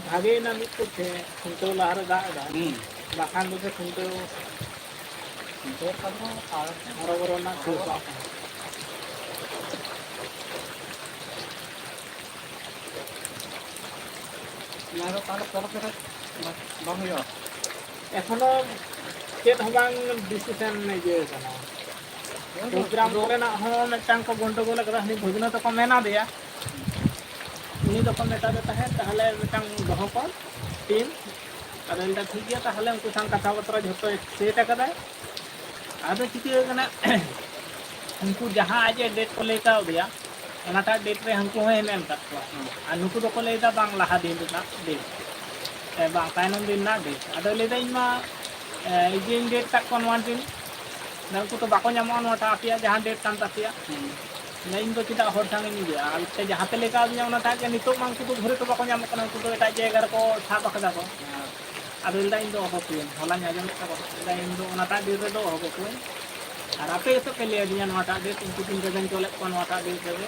ᱵᱷᱟᱜᱮᱭᱮᱱᱟ ᱢᱤᱫ ᱯᱚᱠᱠᱷᱮ, ᱠᱷᱩᱱᱴᱟᱹᱣ ᱞᱟᱦᱟᱨᱮ ᱫᱟᱜ ᱮᱫᱟ᱾ ᱦᱩᱸ᱾ ᱵᱟᱠᱷᱟᱱ ᱫᱚ ᱥᱮ ᱠᱷᱩᱱᱴᱟᱹᱣ ᱠᱷᱩᱱᱴᱟᱹᱣ ᱠᱷᱟᱱ ᱫᱚ ᱟᱨ ᱦᱚᱨᱚᱵᱚᱨᱚ ᱨᱮᱱᱟᱜ ᱠᱷᱩᱵ ᱵᱟᱝ᱾ ᱚᱱᱟ ᱫᱚ ᱛᱟᱦᱚᱞᱮ ᱯᱚᱨᱚᱵᱽ ᱨᱮ ᱵᱟᱝ ᱦᱩᱭᱩᱜᱼᱟ? ᱮᱠᱷᱚᱱᱳ ᱪᱮᱫ ᱦᱚᱸ ᱵᱟᱝ ᱰᱤᱥᱤᱥᱮᱱ ᱤᱭᱟᱹ ᱠᱟᱱᱟ᱾ ᱯᱨᱳᱜᱨᱟᱢ ᱠᱚᱨᱮᱱᱟᱜ ᱦᱚᱸ ᱢᱤᱫᱴᱟᱝ ᱠᱚ ᱜᱚᱱᱰᱳᱜᱳᱞ ᱟᱠᱟᱫᱟ, ᱦᱟᱹᱱᱤ ᱵᱷᱟᱹᱜᱽᱱᱟᱹ ᱛᱟᱠᱚ ᱢᱮᱱᱟ ᱫᱮᱭᱟ, ᱩᱱᱤ ᱫᱚᱠᱚ ᱢᱮᱛᱟ ᱫᱮ ᱛᱟᱦᱮᱸᱫ, "ᱛᱟᱦᱚᱞᱮ ᱢᱤᱫᱴᱟᱝ ᱫᱚᱦᱚ ᱠᱚᱢ ᱴᱤᱢ", ᱟᱫᱚ ᱞᱟᱹᱭᱫᱟ, "ᱴᱷᱤᱠ ᱜᱮᱭᱟ, ᱛᱟᱦᱚᱞᱮ ᱩᱱᱠᱩ ᱥᱟᱶ ᱠᱟᱛᱷᱟ ᱵᱟᱛᱨᱟ ᱡᱷᱚᱛᱚᱭ ᱥᱮᱴ ᱟᱠᱟᱫᱟᱭ᱾" ᱟᱫᱚ ᱪᱤᱠᱟᱹ ᱠᱟᱱᱟ, ᱩᱱᱠᱩ ᱡᱟᱦᱟᱸ ᱟᱡ ᱮ ᱰᱮᱴ ᱠᱚ ᱞᱟᱹᱭ ᱠᱟᱣᱫᱮᱭᱟ, ᱚᱱᱟᱴᱟᱜ ᱰᱮᱴ ᱨᱮ ᱦᱟᱹᱱᱠᱩ ᱦᱚᱸᱭ ᱮᱢ ᱮᱢ ᱟᱠᱟᱫ ᱠᱚᱣᱟ᱾ ᱦᱩᱸ᱾ ᱟᱨ ᱱᱩᱠᱩ ᱫᱚᱠᱚ ᱞᱟᱹᱭᱫᱟ, "ᱵᱟᱝ, ᱞᱟᱦᱟ ᱫᱤᱱ ᱨᱮᱱᱟᱜ ᱰᱮᱴ, ᱮ, ᱵᱟᱝ, ᱛᱟᱭᱱᱚᱢ ᱫᱤᱱ ᱨᱮᱱᱟᱜ ᱰᱮᱴ᱾" ᱟᱫᱚᱭ ᱞᱟᱹᱭᱫᱟ, "ᱤᱧ ᱢᱟ, ᱮ, ᱤᱭᱟᱹᱧ ᱰᱮᱴ ᱠᱟᱜ ᱠᱚᱣᱟ ᱱᱚᱣᱟ ᱫᱤᱱ, ᱟᱫᱚ ᱩᱱᱠᱩ ᱛᱚ ᱵᱟᱠᱚ ᱧᱟᱢᱚᱜᱼᱟ ᱱᱚᱣᱟᱴᱟᱜ ᱟᱯᱮᱭᱟᱜ ᱡᱟᱦᱟᱸ ᱰᱮᱴ ᱠᱟᱱ ᱛᱟᱯᱮᱭᱟ᱾ ᱦᱩᱸ᱾ ᱢᱮᱱᱫᱟ, ᱤᱧ ᱫᱚ ᱪᱮᱫᱟᱜ ᱦᱚᱲ ᱥᱟᱝ ᱤᱧ ᱤᱭᱟᱹᱜᱼᱟ? ᱟᱨ ᱡᱟᱦᱟᱸ ᱯᱮ ᱞᱟᱹᱭ ᱠᱟᱣᱫᱤᱧᱟ ᱚᱱᱟᱴᱟᱜ ᱜᱮ ᱱᱤᱛᱚᱜ ᱢᱟ ᱩᱱᱠᱩ ᱫᱚ ᱫᱷᱩᱨᱟᱹ ᱠᱚ ᱵᱟᱠᱚ ᱧᱟᱢᱚᱜ ᱠᱟᱱᱟ, ᱩᱱᱠᱩ ᱫᱚ ᱮᱴᱟᱜ ᱡᱟᱭᱜᱟ ᱨᱮᱠᱚ ᱥᱟᱵ ᱟᱠᱟᱫᱟ ᱠᱚ᱾" ᱦᱮᱸ᱾ ᱟᱫᱚ ᱞᱟᱹᱭᱫᱟ, "ᱤᱧ ᱫᱚ ᱚᱦᱚ ᱠᱚᱣᱟᱹᱧ, ᱦᱚᱞᱟᱧ ᱟᱸᱡᱚᱢᱮᱫ ᱛᱟᱠᱚᱣᱟ, ᱞᱟᱹᱭᱫᱟ, ᱤᱧ ᱫᱚ ᱚᱱᱟᱴᱟᱜ ᱰᱮᱴ ᱨᱮᱫᱚ ᱚᱦᱚ ᱠᱚᱣᱟᱹᱧ᱾ ᱟᱨ ᱟᱯᱮ ᱜᱮᱛᱚ ᱯᱮ ᱞᱟᱹᱭ ᱟᱹᱫᱤᱧᱟ ᱱᱚᱣᱟᱴᱟᱜ ᱰᱮᱴ, ᱩᱱᱠᱩ ᱠᱤᱱ ᱨᱮᱵᱮᱱ ᱪᱚᱞᱮᱫ ᱠᱚᱣᱟ ᱱᱚᱣᱟᱴᱟᱜ ᱰᱮᱴ ᱨᱮᱜᱮ᱾"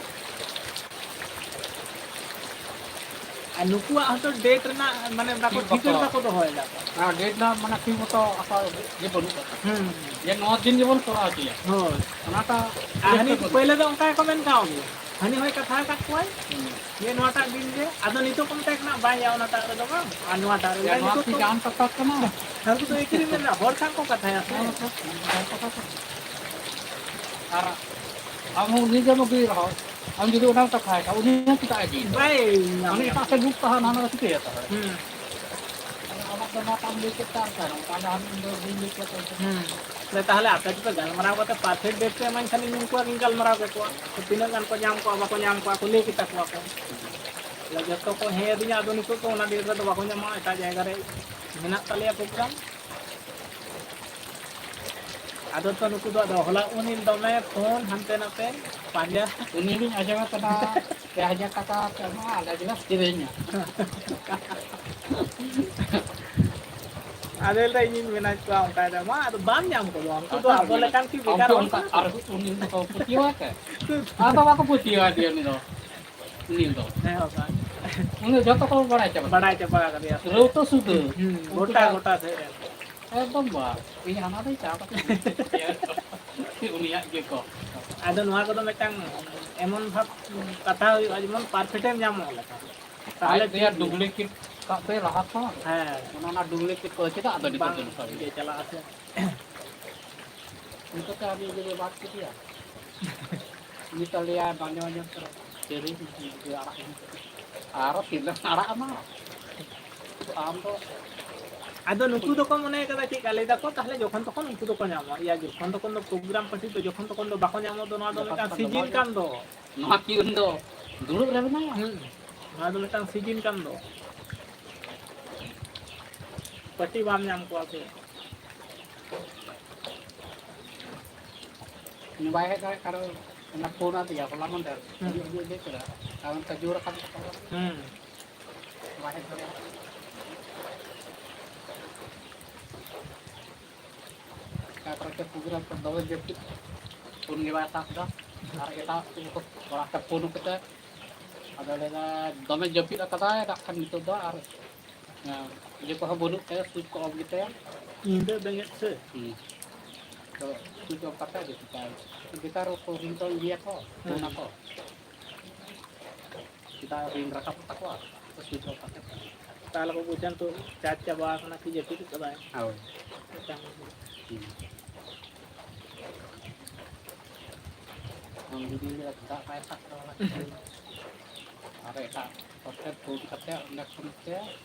ᱟᱨ ᱱᱩᱠᱩᱣᱟᱜ ᱦᱚᱸᱛᱚ ᱰᱮᱴ ᱨᱮᱱᱟᱜ ᱢᱟᱱᱮ ᱵᱟᱠᱚ ᱴᱷᱤᱠ ᱴᱷᱤᱠᱟᱹ ᱵᱟᱠᱚ ᱵᱟᱠᱚ ᱫᱚᱦᱚᱭᱮᱫᱟ ᱠᱚ᱾ ᱟᱨ ᱰᱮᱴ ᱨᱮᱱᱟᱜ ᱢᱟᱱᱮ ᱴᱷᱤᱠ ᱢᱚᱛᱚ ᱟᱠᱚ ᱤᱭᱟᱹ ᱵᱟᱹᱱᱩᱜ ᱟᱠᱟᱫᱟ᱾ ᱦᱩᱸ᱾ ᱡᱮ ᱱᱚᱣᱟ ᱫᱤᱱ ᱜᱮᱵᱚᱱ ᱠᱚᱨᱟᱣ ᱦᱚᱪᱚᱭᱟ᱾ ᱦᱳᱭ᱾ ᱚᱱᱟᱴᱟᱜ ᱟᱨ ᱦᱟᱹᱱᱤ ᱯᱟᱹᱭᱞᱟᱹ ᱫᱚ ᱚᱱᱠᱟ ᱜᱮᱠᱚ ᱢᱮᱱ ᱠᱟᱣ ᱫᱮᱭᱟ᱾ ᱦᱟᱹᱱᱤ ᱦᱚᱸᱭ ᱠᱟᱛᱷᱟ ᱟᱠᱟᱫ ᱠᱚᱣᱟᱭ᱾ ᱦᱩᱸ᱾ ᱡᱮ ᱱᱚᱣᱟᱴᱟᱜ ᱫᱤᱱ ᱜᱮ᱾ ᱟᱫᱚ ᱱᱤᱛᱚᱜ ᱠᱚ ᱢᱮᱛᱟᱭ ᱠᱟᱱᱟ, "ᱵᱟᱭ ᱭᱟ, ᱚᱱᱟᱴᱟᱜ ᱨᱮᱫᱚ ᱵᱟᱝ, ᱟᱨ ᱱᱚᱣᱟᱴᱟᱜ ᱨᱮ ᱭᱟ, ᱱᱚᱣᱟ ᱱᱤᱛᱚᱜ ᱠᱤ ᱛᱚ" ᱡᱟᱦᱟᱱ ᱠᱟᱛᱷᱟ ᱠᱟᱱᱟ? ᱦᱟᱹᱱᱠᱩ ᱫᱚ ᱮᱠᱪᱩᱭᱮᱞᱤ ᱢᱮᱱᱟ, ᱦᱚᱲ ᱥᱟᱶ ᱠᱚ ᱠᱟᱛᱷᱟᱭᱟ ᱥᱮ᱾ ᱦᱮᱸ, ᱦᱮᱸ, ᱦᱮᱸ, ᱠᱟᱛᱷᱟ ᱠᱟᱱᱟ᱾ ᱟᱨ ᱟᱢ ᱦᱚᱸ ᱩᱱᱤ ᱜᱮᱢ ᱟᱹᱜᱩᱭ ᱨᱮᱦᱚᱸ, ᱟᱢ ᱡᱩᱫᱤ ᱚᱱᱟᱢ ᱠᱟᱛᱷᱟᱭ ᱠᱷᱟᱱ, ᱩᱱᱤ ᱦᱚᱸ ᱪᱮᱫᱟᱜ ᱮ ᱤᱫᱤᱭ ᱛᱟᱢᱟ? ᱵᱟᱭ ᱧᱟᱢ ᱩᱱᱤ ᱮᱴᱟᱜ ᱥᱮᱫ ᱵᱩᱡᱽ ᱛᱟᱦᱮᱱᱟ, ᱚᱱᱟ ᱫᱚ ᱪᱤᱠᱟᱹᱭᱟ ᱛᱟᱦᱚᱞᱮ? ᱦᱩᱸ᱾ ᱟᱫᱚ ᱟᱢᱟᱜ ᱫᱚ ᱱᱚᱣᱟ ᱛᱟᱢ ᱞᱟᱹᱭ ᱠᱮᱫ ᱛᱟᱢ ᱛᱟᱦᱮᱱᱟ, ᱚᱱᱠᱟ ᱫᱚ ᱟᱢ ᱫᱚ ᱵᱟᱹᱧ ᱞᱟᱹᱭ ᱠᱮᱫ ᱛᱟᱢ ᱛᱟᱦᱮᱱᱟ᱾ ᱦᱩᱸ᱾ ᱛᱟᱦᱞᱮ ᱟᱯᱮ ᱫᱚᱯᱮ ᱜᱟᱞᱢᱟᱨᱟᱣ ᱠᱟᱛᱮ ᱯᱟᱨᱯᱷᱮᱠᱴ ᱰᱮᱴ ᱯᱮ ᱮᱢᱟᱹᱧ ᱠᱷᱟᱱ ᱤᱧ ᱩᱱᱠᱩᱣᱟᱜ ᱜᱤᱧ ᱜᱟᱞᱢᱟᱨᱟᱣ ᱠᱮᱠᱚᱣᱟ᱾ ᱛᱤᱱᱟᱹᱜ ᱜᱟᱱ ᱠᱚ ᱧᱟᱢ ᱠᱚᱣᱟ, ᱵᱟᱠᱚ ᱧᱟᱢ ᱠᱚᱣᱟ, ᱠᱚ ᱞᱟᱹᱭ ᱠᱮᱛᱟ ᱠᱚᱣᱟ ᱠᱚ᱾ ᱛᱟᱦᱞᱮ ᱡᱚᱛᱚ ᱠᱚ ᱦᱮᱸ ᱟᱹᱫᱤᱧᱟ, ᱟᱫᱚ ᱱᱤᱛᱚᱜ ᱫᱚ ᱚᱱᱟ ᱰᱮᱴ ᱨᱮᱫᱚ ᱵᱟᱠᱚ ᱧᱟᱢᱚᱜᱼᱟ, ᱮᱴᱟᱜ ᱡᱟᱭᱜᱟ ᱨᱮ ᱢᱮᱱᱟᱜ ᱛᱟᱞᱮᱭᱟ ᱯᱨᱳᱜᱨᱟᱢ᱾ ᱟᱫᱚ ᱛᱚ ᱱᱩᱠᱩ ᱫᱚ ᱟᱫᱚ ᱦᱚᱞᱟ ᱩᱱᱤ ᱫᱚᱢᱮ ᱯᱷᱳᱱ ᱦᱟᱱᱛᱮ ᱱᱟᱛᱮ ᱯᱟᱸᱡᱟ᱾ ᱩᱱᱤ ᱞᱤᱧ ᱟᱸᱡᱚᱢᱮ ᱠᱟᱱᱟ, ᱯᱮ ᱦᱟᱡᱟᱨ ᱴᱟᱠᱟ ᱯᱮ ᱮᱢᱟ, ᱟᱞᱮ ᱜᱮᱞᱮ ᱠᱤᱨᱤᱧᱟ᱾ ᱟᱫᱚ ᱞᱟᱹᱭᱫᱟ, "ᱤᱧᱤᱧ ᱢᱮᱱᱟ ᱠᱚᱣᱟ ᱚᱱᱠᱟᱭ ᱫᱟ, ᱢᱟ ᱟᱫᱚ ᱵᱟᱢ ᱧᱟᱢ ᱠᱚᱫᱚ, ᱩᱱᱠᱩ ᱫᱚ ᱟᱫᱚ ᱟᱵᱚ ᱞᱮᱠᱟᱱ ᱠᱤ ᱵᱮᱠᱟᱨ ᱟᱢ ᱦᱚᱲ ᱚᱱᱠᱟ ᱠᱟᱱᱟ ᱠᱚ?" ᱟᱨ ᱩᱱᱤ ᱫᱚ ᱯᱟᱹᱛᱭᱟᱹᱣᱟᱭ ᱛᱮ? ᱟᱫᱚ ᱵᱟᱠᱚ ᱯᱟᱹᱛᱭᱟᱹᱣᱟᱭ ᱛᱮ ᱩᱱᱤ ᱫᱚ, ᱩᱱᱤ ᱫᱚ᱾ ᱦᱮᱸ ᱵᱟᱠᱷᱟᱱ᱾ ᱩᱱᱤ ᱫᱚ ᱡᱚᱛᱚ ᱠᱚ ᱵᱟᱲᱟᱭ ᱪᱟᱵᱟ ᱵᱟᱲᱟᱭ ᱠᱮᱫᱟ᱾ ᱪᱟᱵᱟ ᱠᱟᱫᱮᱭᱟ ᱠᱚ᱾ ᱨᱟᱹᱣᱛᱟᱹ ᱥᱩᱫᱷᱟᱹ᱾ ᱦᱩᱸ, ᱩᱱᱠᱩ ᱜᱚᱴᱟ, ᱫᱚ ᱜᱚᱴᱟ ᱥᱮᱫ ᱨᱮᱱ᱾ ᱮᱠᱫᱚᱢ ᱵᱟ, ᱤᱧ ᱦᱟᱱᱟ ᱫᱚᱧ ᱪᱟᱯ ᱟᱠᱟᱫᱟ᱾ ᱩᱱᱤᱭᱟᱜ ᱜᱮ ᱠᱚ᱾ ᱟᱫᱚ ᱱᱚᱣᱟ ᱠᱚᱫᱚ ᱢᱤᱫᱴᱟᱝ ᱮᱢᱚᱱ ᱵᱷᱟᱵᱽ ᱠᱟᱛᱷᱟ ᱦᱩᱭᱩᱜᱼᱟ, ᱡᱮᱢᱚᱱ ᱯᱟᱨᱯᱷᱮᱠᱴ ᱮᱢ ᱧᱟᱢᱚᱜ ᱞᱮᱠᱟ᱾ ᱟᱡ ᱛᱟᱦᱚᱞᱮ ᱛᱮᱭᱟᱨ ᱴᱷᱤᱠ ᱜᱮᱭᱟ᱾ ᱰᱩᱯᱞᱤᱠᱮᱴ ᱠᱟᱜ ᱛᱮ ᱞᱟᱦᱟ ᱠᱷᱚᱱ᱾ ᱦᱮᱸ᱾ ᱚᱱᱟ, ᱚᱱᱟ ᱰᱩᱯᱞᱤᱠᱮᱴ ᱠᱚ ᱪᱮᱫᱟᱜ ᱟᱫᱚ ᱱᱤᱛᱚᱜ ᱵᱟᱝ ᱫᱚ ᱱᱚᱝᱠᱟ ᱜᱮ ᱦᱩᱭᱩᱜᱼᱟ? ᱪᱟᱞᱟᱜᱼᱟ ᱥᱮ᱾ ᱱᱤᱛᱚᱜ ᱛᱮ ᱟᱹᱰᱤ ᱤᱭᱟᱹ ᱵᱟᱫ ᱠᱮᱫᱮᱭᱟ᱾ ᱱᱤᱛᱚᱜ ᱞᱟᱹᱭᱟ ᱵᱟᱝ ᱧᱟᱢ ᱧᱟᱢ ᱠᱟᱱᱟ᱾ ᱪᱮᱫ ᱤᱭᱟᱹ ᱟᱲᱟᱜ ᱤᱧ ᱟᱨᱚ ᱛᱤᱱᱟᱹᱜ ᱟᱲᱟᱜ ᱟᱢᱟ? ᱟᱢ ᱫᱚ ᱟᱫᱚ ᱱᱩᱠᱩ ᱫᱚᱠᱚ ᱢᱚᱱᱮ ᱠᱟᱫᱟ ᱪᱮᱫ ᱞᱮᱠᱟ, ᱞᱟᱹᱭ ᱫᱟᱠᱚ ᱛᱟᱦᱞᱮ ᱡᱚᱠᱷᱚᱱ ᱛᱚᱠᱷᱚᱱ ᱩᱱᱠᱩ ᱫᱚᱠᱚ ᱧᱟᱢᱟ᱾ ᱤᱭᱟᱹ ᱡᱚᱠᱷᱚᱱ ᱛᱚᱠᱷᱚᱱ ᱫᱚ ᱯᱨᱳᱜᱨᱟᱢ ᱯᱟᱹᱴᱤ ᱫᱚ ᱡᱚᱠᱷᱚᱱ ᱛᱚᱠᱷᱚᱱ ᱫᱚ ᱵᱟᱠᱚ ᱧᱟᱢᱚᱜ ᱫᱚ, ᱱᱚᱣᱟ ᱫᱚ ᱡᱚᱠᱷᱚᱱ ᱢᱤᱫᱴᱟᱝ ᱛᱚᱠᱷᱚᱱ ᱫᱚ ᱥᱤᱡᱤᱱ ᱵᱟᱝ᱾ ᱠᱟᱱ ᱫᱚ᱾ ᱱᱚᱣᱟ ᱠᱤ ᱩᱱ ᱫᱚ ᱫᱩᱲᱩᱵ ᱨᱮ ᱢᱮᱱᱟᱭᱟ? ᱦᱩᱸ, ᱱᱚᱣᱟ ᱫᱚ ᱢᱤᱫᱴᱟᱝ ᱥᱤᱡᱤᱱ ᱠᱟᱱ ᱫᱚ᱾ ᱯᱟᱹᱴᱤ ᱵᱟᱢ ᱧᱟᱢ ᱠᱚᱣᱟ ᱥᱮ᱾ ᱩᱱᱤ ᱵᱟᱭ ᱦᱮᱡ ᱫᱟᱲᱮᱭᱟᱜ ᱠᱟᱨᱚᱱ ᱚᱱᱟ ᱯᱷᱳᱱ ᱟᱫᱮᱭᱟ ᱦᱚᱞᱟ ᱢᱟᱫᱷᱮᱨ᱾ ᱦᱩᱸ᱾ ᱦᱤᱡᱩᱜ, ᱦᱤᱡᱩᱜ ᱞᱟᱹᱭ ᱠᱮᱫᱟ᱾ ᱠᱟᱨᱚᱱ ᱛᱮ ᱡᱳᱨ ᱟᱠᱟᱫ ᱠᱚᱣᱟ᱾ ᱦᱩᱸ᱾ ᱵᱟᱭ ᱦᱮᱡ ᱫᱟᱲᱮᱭᱟᱜᱼᱟ᱾ ᱛᱟᱨᱯᱚᱨᱮ ᱛᱮ ᱯᱨᱳᱜᱨᱟᱢ ᱠᱚ ᱫᱚᱢᱮ ᱡᱟᱹᱯᱩᱫ, ᱯᱷᱳᱱ ᱜᱮ ᱵᱟᱭ ᱥᱟᱵ ᱮᱫᱟ᱾ ᱟᱨ ᱮᱴᱟᱜ ᱠᱚ ᱠᱚᱲᱟ ᱠᱚ ᱯᱷᱳᱱ ᱠᱟᱛᱮ ᱟᱫᱚ ᱞᱟᱹᱭᱫᱟ ᱫᱚᱢᱮ ᱡᱟᱹᱯᱤᱫ ᱟᱠᱟᱫᱟᱭ, ᱱᱟᱜ ᱠᱷᱟᱱ ᱱᱤᱛᱚᱜ ᱫᱚ ᱟᱨ, ᱦᱮᱸ, ᱤᱭᱟᱹ ᱠᱚᱦᱚᱸ ᱵᱟᱹᱱᱩᱜ ᱛᱟᱭᱟ, ᱥᱩᱭᱤᱪ ᱠᱚ ᱚᱯᱷ ᱜᱮᱛᱟᱭᱟ᱾ ᱧᱤᱫᱟᱹ ᱵᱮᱸᱜᱮᱫ ᱥᱮ? ᱦᱩᱸ᱾ ᱛᱚ ᱥᱩᱭᱤᱪ ᱚᱯᱷ ᱠᱟᱛᱮ ᱡᱟᱹᱯᱤᱫ ᱟᱭ᱾ ᱵᱮᱠᱟᱨ ᱠᱚ ᱨᱤᱝ ᱴᱚᱱ ᱜᱮᱭᱟ ᱠᱚ, ᱦᱩᱸ᱾ ᱯᱷᱳᱱ ᱟᱠᱚ᱾ ᱪᱮᱫᱟᱜ ᱨᱤᱝ ᱨᱟᱠᱟᱵᱚᱜ ᱛᱟᱠᱚᱣᱟ? ᱛᱚ ᱥᱩᱭᱤᱪ ᱚᱯᱷ ᱠᱟᱛᱮ᱾ ᱛᱟᱦᱚᱞᱮ ᱠᱚ ᱵᱩᱡᱟ ᱱᱤᱛᱚᱜ ᱪᱟᱨᱡᱽ ᱪᱟᱵᱟ ᱟᱠᱟᱱᱟ ᱠᱤ ᱡᱟᱹᱯᱤᱫ ᱠᱟᱫᱟᱭ᱾ ᱦᱳᱭ᱾ ᱢᱤᱫᱴᱟᱝ ᱦᱩᱸ᱾ ᱟᱢ ᱡᱩᱫᱤ ᱫᱟᱜ ᱵᱟᱭ ᱥᱟᱵ ᱠᱟᱫᱟ, ᱚᱱᱟ ᱠᱷᱟᱹᱛᱤᱨ ᱟᱨ ᱮᱴᱟᱜ ᱦᱚᱲ ᱴᱷᱮᱱ ᱯᱷᱳᱱ ᱠᱟᱛᱮ ᱚᱸᱰᱮ ᱠᱷᱚᱱ ᱛᱮ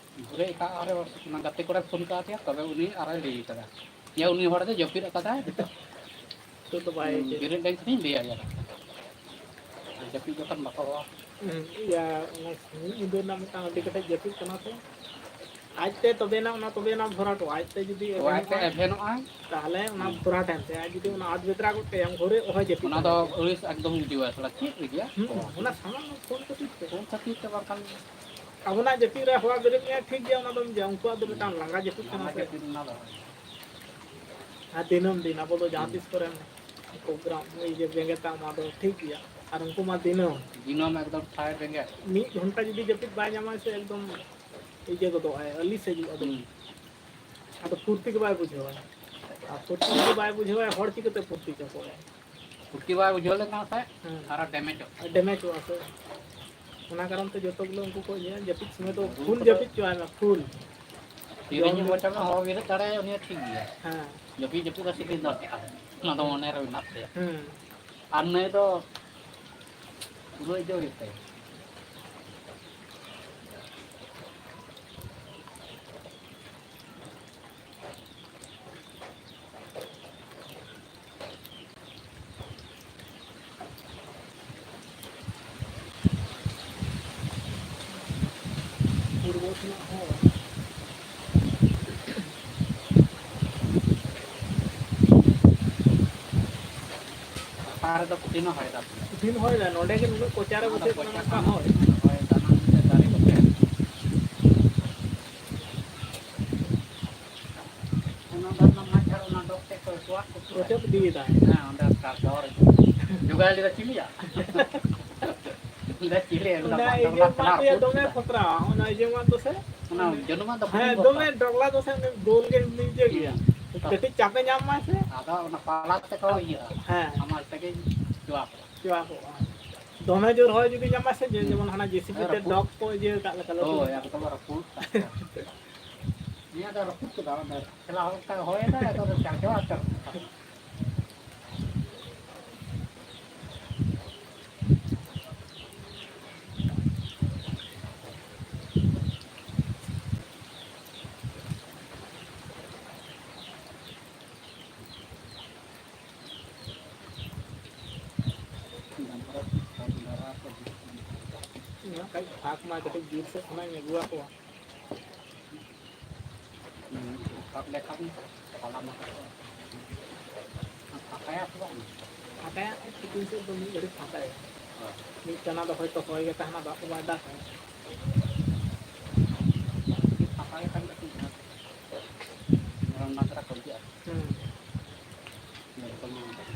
ᱜᱷᱩᱨᱮ ᱮᱴᱟᱜ ᱟᱨ ᱚᱱᱟ ᱜᱟᱛᱮ ᱠᱚᱲᱟᱭ ᱯᱷᱳᱱ ᱠᱟᱣᱫᱮᱭᱟ, ᱛᱚᱵᱮ ᱩᱱᱤ ᱟᱨᱚᱭ ᱞᱟᱹᱭ ᱠᱟᱫᱟ ᱡᱮ ᱩᱱᱤ ᱦᱚᱲ ᱫᱚ ᱡᱟᱹᱯᱤᱫ ᱟᱠᱟᱫᱟᱭ, ᱱᱤᱛᱚᱜ ᱫᱚ ᱵᱟᱭ ᱦᱩᱸ, ᱪᱮᱫ᱾ ᱵᱮᱨᱮᱫ ᱞᱮᱱ ᱠᱷᱟᱱᱤᱧ ᱞᱟᱹᱭ ᱟᱭᱟ ᱱᱟᱜ ᱠᱷᱟᱱ᱾ ᱟᱨ ᱡᱟᱹᱯᱤᱫ ᱡᱚᱠᱷᱚᱱ ᱵᱟᱠᱚ ᱦᱚᱦᱚ᱾ ᱦᱩᱸ, ᱤᱭᱟᱹ, ᱚᱱᱟ ᱥᱤᱧ ᱧᱤᱫᱟᱹ ᱨᱮᱱᱟᱜ ᱢᱤᱫᱴᱟᱝ ᱟᱹᱰᱤ ᱠᱮᱴᱮᱡ ᱡᱟᱹᱯᱤᱫ ᱠᱟᱱᱟ ᱛᱚ᱾ ᱟᱡᱛᱮ ᱛᱚᱵᱮᱱᱟ, ᱚᱱᱟ ᱛᱚᱵᱮᱱᱟ ᱵᱷᱚᱨᱟᱴᱚᱜᱼᱟ᱾ ᱟᱡᱛᱮ ᱡᱩᱫᱤ ᱚ, ᱟᱡᱛᱮ ᱮᱵᱷᱮᱱᱚᱜᱼᱟ, ᱮᱵᱷᱮᱱᱚᱜᱼᱟᱭ᱾ ᱛᱟᱦᱚᱞᱮ ᱚᱱᱟ ᱦᱩᱸ᱾ ᱵᱷᱚᱨᱟᱴ ᱮᱱ ᱛᱟᱭᱟ᱾ ᱟᱨ ᱡᱩᱫᱤ ᱚᱱᱟ ᱟᱫ ᱵᱮᱛᱨᱟ ᱜᱚᱫ ᱠᱟᱭᱟ, ᱩᱱ ᱜᱷᱳᱨᱮ ᱚᱦᱚᱭ ᱡᱟᱹᱯᱤᱫ ᱚᱱᱟ ᱫᱚ ᱫᱟᱲᱮᱭᱟᱜᱼᱟ᱾ ᱟᱹᱲᱤᱥ ᱮᱠᱫᱚᱢ ᱵᱩᱡᱩᱜᱼᱟ, ᱥᱟᱞᱟ ᱪᱮᱫ ᱞᱟᱹᱜᱤᱫ? ᱦᱩᱸ, ᱚᱱᱟ ᱥᱟᱱᱟᱢ ᱯᱷᱳᱱ ᱠᱷᱟᱹᱛᱤᱨ ᱛᱮ᱾ ᱯᱷᱳᱱ ᱠᱷᱟᱹᱛᱤᱨ ᱛᱮ ᱵᱟᱝᱠᱷᱟᱱ ᱟᱵᱚᱱᱟᱜ ᱡᱟᱹᱯᱤᱫ ᱨᱮ ᱦᱚᱣᱟ ᱵᱮᱨᱮᱫ ᱢᱮᱭᱟ, ᱴᱷᱤᱠ ᱜᱮᱭᱟ, ᱚᱱᱟ ᱫᱚ ᱢᱤᱫᱴᱟᱝ ᱞᱟᱸᱜᱟ ᱡᱟᱹᱯᱤᱫ ᱠᱟᱱᱟ ᱞᱟᱸᱜᱟ ᱥᱮ᱾ ᱡᱟᱹᱯᱤᱫ ᱚᱱᱟ ᱫᱚ᱾ ᱟᱨ ᱫᱤᱱᱟᱹᱢ ᱫᱤᱱ ᱟᱵᱚ ᱫᱚ ᱡᱟᱦᱟᱸ ᱦᱩᱸ᱾ ᱛᱤᱥ ᱠᱚᱨᱮ ᱯᱨᱳᱜᱨᱟᱢ, ᱤᱭᱟᱹ, ᱵᱮᱸᱜᱮᱫ ᱛᱟᱢ, ᱚᱱᱟ ᱫᱚ ᱴᱷᱤᱠ ᱜᱮᱭᱟ᱾ ᱟᱨ ᱩᱱᱠᱩ ᱢᱟ ᱫᱤᱱᱟᱹᱢ᱾ ᱫᱤᱱᱟᱹᱢ ᱮᱠᱫᱚᱢ ᱴᱷᱟᱭ ᱵᱮᱸᱜᱮᱫ᱾ ᱢᱤᱫ ᱜᱷᱚᱱᱴᱟ ᱡᱩᱫᱤ ᱡᱟᱹᱯᱤᱫ ᱵᱟᱭ ᱧᱟᱢᱟ ᱥᱮ, ᱮᱠᱫᱚᱢ ᱤᱭᱟᱹ ᱜᱚᱫᱚᱜᱼᱟᱭ, ᱟᱹᱞᱤᱥ ᱦᱤᱡᱩᱜᱼᱟ ᱫᱚᱢᱮ᱾ ᱦᱩᱸ᱾ ᱟᱫᱚ ᱯᱷᱩᱨᱛᱤ ᱜᱮ ᱵᱟᱭ ᱵᱩᱡᱷᱟᱹᱣᱟ᱾ ᱟᱨ ᱯᱷᱩᱨᱛᱤ ᱡᱩᱫᱤ ᱵᱟᱭ ᱵᱩᱡᱷᱟᱹᱣᱟ, ᱦᱚᱲ ᱪᱤᱠᱟᱹᱛᱮ ᱯᱷᱩᱨᱛᱤ ᱦᱚᱪᱚ ᱠᱚᱣᱟᱭ? ᱯᱷᱩᱨᱛᱤ ᱵᱟᱭ ᱵᱩᱡᱷᱟᱹᱣ ᱞᱮᱱᱠᱷᱟᱱ ᱥᱮ ᱦᱮᱸ᱾ ᱟᱨᱚ ᱰᱮᱢᱮᱡᱚᱜ ᱠᱟᱱᱟ᱾ ᱰᱮᱢᱮᱡᱚᱜᱼᱟ ᱥᱮ᱾ ᱚᱱᱟ ᱠᱟᱨᱚᱱ ᱛᱮ ᱡᱚᱛᱚ ᱜᱩᱞᱳ ᱩᱱᱠᱩ ᱠᱚ ᱤᱭᱟᱹ ᱡᱟᱹᱯᱤᱫ ᱥᱚᱢᱚᱭ ᱫᱚ ᱯᱷᱩᱞ ᱡᱟᱹᱯᱤᱫ ᱦᱚᱪᱚᱣᱟᱭ ᱢᱮ, ᱯᱷᱩᱞ᱾ ᱛᱤᱨᱮ ᱡᱚᱢ ᱧᱩ ᱧᱩ᱾ ᱵᱚᱪᱚᱝ ᱦᱚᱸ ᱵᱮᱨᱮᱫ ᱫᱟᱲᱮᱭᱟᱜᱼᱟ, ᱩᱱᱤ ᱦᱚᱸ ᱴᱷᱤᱠ ᱜᱮᱭᱟ᱾ ᱦᱮᱸ᱾ ᱡᱟᱹᱯᱤᱫ ᱡᱟᱹᱯᱤᱫ ᱟᱨ ᱥᱤᱠᱲᱤᱡ ᱫᱚ ᱪᱮᱫ ᱟᱫᱚ? ᱚᱱᱟ ᱫᱚ ᱦᱮᱸ᱾ ᱢᱚᱱᱮ ᱨᱮ ᱢᱮᱱᱟᱜ ᱛᱟᱭᱟ᱾ ᱦᱮᱸ᱾ ᱟᱨ ᱱᱩᱭ ᱫᱚ ᱯᱩᱨᱟᱹ ᱤᱭᱟᱹ ᱦᱩᱭᱩᱜ ᱛᱟᱭᱟ᱾ ᱯᱩᱨᱵᱚ ᱥᱮᱱᱟᱜ ᱦᱚᱭ᱾ ᱚᱠᱟ ᱨᱮᱫᱚ ᱠᱩᱴᱷᱤᱱ ᱦᱚᱭ ᱫᱟ᱾ ᱠᱩᱴᱷᱤᱱ ᱦᱚᱭ ᱫᱟ, ᱱᱚᱰᱮ ᱜᱮ ᱱᱩᱱᱟᱹᱜ ᱠᱚᱪᱟ ᱨᱮ ᱚᱱᱟ ᱫᱚ ᱵᱚᱥᱮ ᱠᱚᱪᱟ ᱠᱟᱱᱟ ᱠᱟᱱᱟ, ᱦᱚᱭ᱾ ᱦᱚᱭ ᱫᱟ, ᱚᱱᱟ ᱢᱤᱫᱴᱮᱱ ᱫᱟᱨᱮ ᱠᱚᱛᱮ᱾ ᱚᱱᱟ ᱫᱚ ᱚᱱᱟ ᱢᱟᱫ ᱡᱷᱟᱲ, ᱚᱱᱟ ᱰᱚᱜ ᱛᱮᱫ ᱠᱚ ᱚᱪᱚᱜ ᱠᱚ ᱯᱩᱨᱟᱹ᱾ ᱚᱪᱚᱜ ᱤᱫᱤᱭᱮᱫᱟᱭ᱾ ᱦᱮᱸ, ᱚᱸᱰᱮ ᱚᱠᱟ ᱫᱚᱨ ᱡᱚᱜᱟᱲ ᱞᱮᱫᱟ ᱪᱤᱞᱤᱭᱟᱜ? ᱚᱱᱟ ᱪᱤᱞᱤ ᱚᱱᱟ ᱚᱱᱟ ᱢᱟ ᱤᱭᱟᱹ ᱫᱚᱢᱮ ᱢᱟ ᱠᱷᱟᱛᱨᱟ ᱛᱮᱭᱟ, ᱠᱷᱚᱛᱨᱟ᱾ ᱫᱚᱢᱮ ᱯᱷᱚᱛᱨᱟ᱾ ᱚᱱᱟ ᱤᱭᱟᱹ ᱢᱟ ᱫᱚᱥᱮ ᱚᱱᱟ ᱡᱚᱱᱢᱟ ᱫᱚ ᱦᱮᱸ, ᱵᱟᱹᱧ ᱫᱚᱢᱮ ᱵᱚᱛᱚᱨ᱾ ᱰᱚᱜᱽᱞᱟ ᱫᱚᱥᱮ ᱩᱱᱤ ᱜᱳᱞ ᱜᱮ ᱤᱭᱟᱹ ᱜᱮᱭᱟ᱾ ᱦᱩᱸ᱾ ᱠᱟᱹᱴᱤᱡ ᱪᱟᱯᱮ ᱧᱟᱢ ᱢᱟᱭ ᱥᱮ᱾ ᱟᱫᱚ ᱚᱱᱟ ᱯᱟᱞᱟ ᱛᱮᱠᱚ ᱤᱭᱟᱹᱜᱼᱟ᱾ ᱦᱮᱸ᱾ ᱦᱟᱢᱟᱞ ᱛᱮᱜᱮ ᱪᱚᱣᱟᱜ ᱠᱚᱜᱼᱟ᱾ ᱪᱚᱣᱟᱜ ᱠᱚᱜᱼᱟ᱾ ᱫᱚᱢᱮ ᱡᱳᱨ ᱦᱚᱭ ᱡᱩᱫᱤ ᱧᱟᱢᱟ ᱥᱮ, ᱡᱮ ᱦᱩᱸ᱾ ᱡᱮᱢᱚᱱ ᱦᱟᱱᱟ ᱡᱮ ᱥᱤ ᱵᱤ ᱦᱮᱸ, ᱛᱮ ᱨᱟᱹᱯᱩᱫ᱾ ᱰᱚᱜᱽ ᱠᱚ ᱤᱭᱟᱹ ᱠᱟᱜ ᱞᱮᱠᱟ, ᱞᱟᱹᱴᱩ ᱦᱳᱭ, ᱞᱟᱹᱴᱩ᱾ ᱮᱠᱫᱚᱢ ᱨᱟᱹᱯᱩᱫ ᱠᱟᱜ ᱠᱚᱣᱟ᱾ ᱱᱤᱭᱟᱹ ᱫᱚ ᱨᱟᱹᱯᱩᱫ ᱠᱮᱫᱟ, ᱚᱸᱰᱮ ᱴᱷᱮᱞᱟ ᱦᱚᱸ ᱚᱱᱠᱟ ᱦᱚᱭᱮᱫᱟ, ᱟᱫᱚ ᱪᱟᱨᱡᱟᱣ ᱟᱛᱮ ᱨᱟᱹᱯᱩᱫ ᱠᱟᱜ᱾ ᱤᱧ ᱦᱚᱸ ᱠᱟᱹᱡ ᱯᱷᱟᱸᱠ ᱢᱟ ᱠᱟᱹᱴᱤᱡ ᱵᱤᱨ ᱥᱮᱫ ᱠᱷᱚᱱᱟᱜ ᱤᱧ ᱟᱹᱜᱩ ᱟᱠᱚᱣᱟ᱾ ᱥᱟᱵ ᱞᱮᱠᱷᱟᱱ ᱯᱟᱞᱟ ᱢᱟ ᱯᱷᱟᱸᱠᱟᱭᱟ ᱥᱮ ᱵᱟᱝ? ᱯᱷᱟᱸᱠᱟᱭᱟ, ᱛᱤᱠᱤᱱ ᱥᱮᱫ ᱫᱚ ᱢᱤᱫ ᱜᱷᱟᱹᱲᱤᱡ ᱯᱷᱟᱸᱠᱟᱭᱟ᱾ ᱦᱳᱭ᱾ ᱢᱤᱫ ᱴᱟᱱᱟ ᱫᱚ ᱦᱚᱭᱛᱚ ᱦᱚᱭ ᱜᱮ ᱛᱟᱦᱮᱱᱟ, ᱫᱟᱜ ᱫᱚ ᱵᱟᱭ ᱫᱟᱜᱟ᱾ ᱯᱷᱟᱸᱠᱟ ᱜᱮ ᱠᱷᱟᱱ ᱠᱟᱹᱴᱤᱡ ᱢᱚᱡᱽ᱾ ᱱᱚᱨᱚᱢ ᱱᱟᱛᱨᱟ ᱠᱚ ᱵᱩᱡᱷᱟᱹᱜᱼᱟ᱾ ᱦᱩᱸ᱾ ᱡᱚᱛᱚ ᱢᱟ ᱚᱱᱠᱟ ᱜᱮ᱾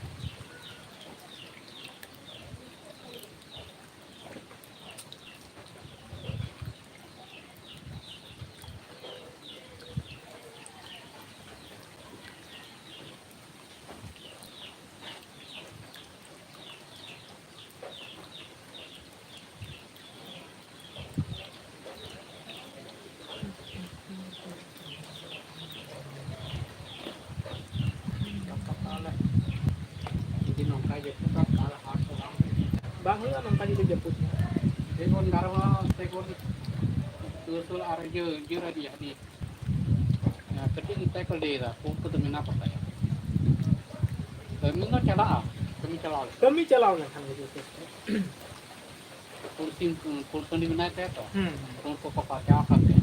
ᱡᱩᱫᱤ ᱱᱚᱝᱠᱟ ᱡᱟᱹᱯᱩᱫᱟ, ᱛᱟᱦᱚᱞᱮ ᱦᱟᱴ ᱫᱚ ᱵᱟᱝ ᱦᱩᱭᱩᱜᱼᱟ᱾ ᱵᱟᱝ ᱦᱩᱭᱩᱜᱼᱟ ᱱᱚᱝᱠᱟ ᱡᱩᱫᱤ ᱡᱟᱹᱯᱩᱫ ᱢᱟ᱾ ᱥᱮᱵᱚᱱ ᱜᱟᱨᱣᱟ, ᱥᱮᱵᱚᱱ ᱥᱩᱨ ᱥᱩᱨ ᱟᱨ ᱤᱭᱟᱹ, ᱤᱭᱟᱹ ᱨᱮ ᱤᱭᱟᱹ, ᱦᱟᱹᱱᱤ, ᱠᱟᱹᱴᱤᱡ ᱱᱮᱛᱟ ᱠᱚ ᱞᱟᱹᱭ ᱮᱫᱟ, ᱩᱱᱠᱩ ᱫᱚ ᱢᱮᱱᱟᱜ ᱠᱚ ᱛᱟᱭᱟ᱾ ᱠᱟᱹᱢᱤ ᱫᱚ ᱪᱟᱞᱟᱜᱼᱟ, ᱠᱟᱹᱢᱤ ᱪᱟᱞᱟᱣ ᱞᱮᱠᱷᱟᱱ᱾ ᱠᱟᱹᱢᱤ ᱪᱟᱞᱟᱣ ᱞᱮᱱᱠᱷᱟᱱ ᱜᱮ ᱡᱚᱛᱷᱮᱥᱴᱚ᱾ ᱯᱩᱲᱥᱤ, ᱯᱩᱲᱥᱟᱹᱱᱤ ᱢᱮᱱᱟᱭ ᱛᱟᱭᱟ ᱛᱚ, ᱦᱩᱸ, ᱦᱩᱸ᱾ ᱩᱱᱠᱩ ᱠᱚ ᱯᱟᱨᱪᱟᱣ ᱟᱠᱟᱱ ᱛᱟᱭᱟ᱾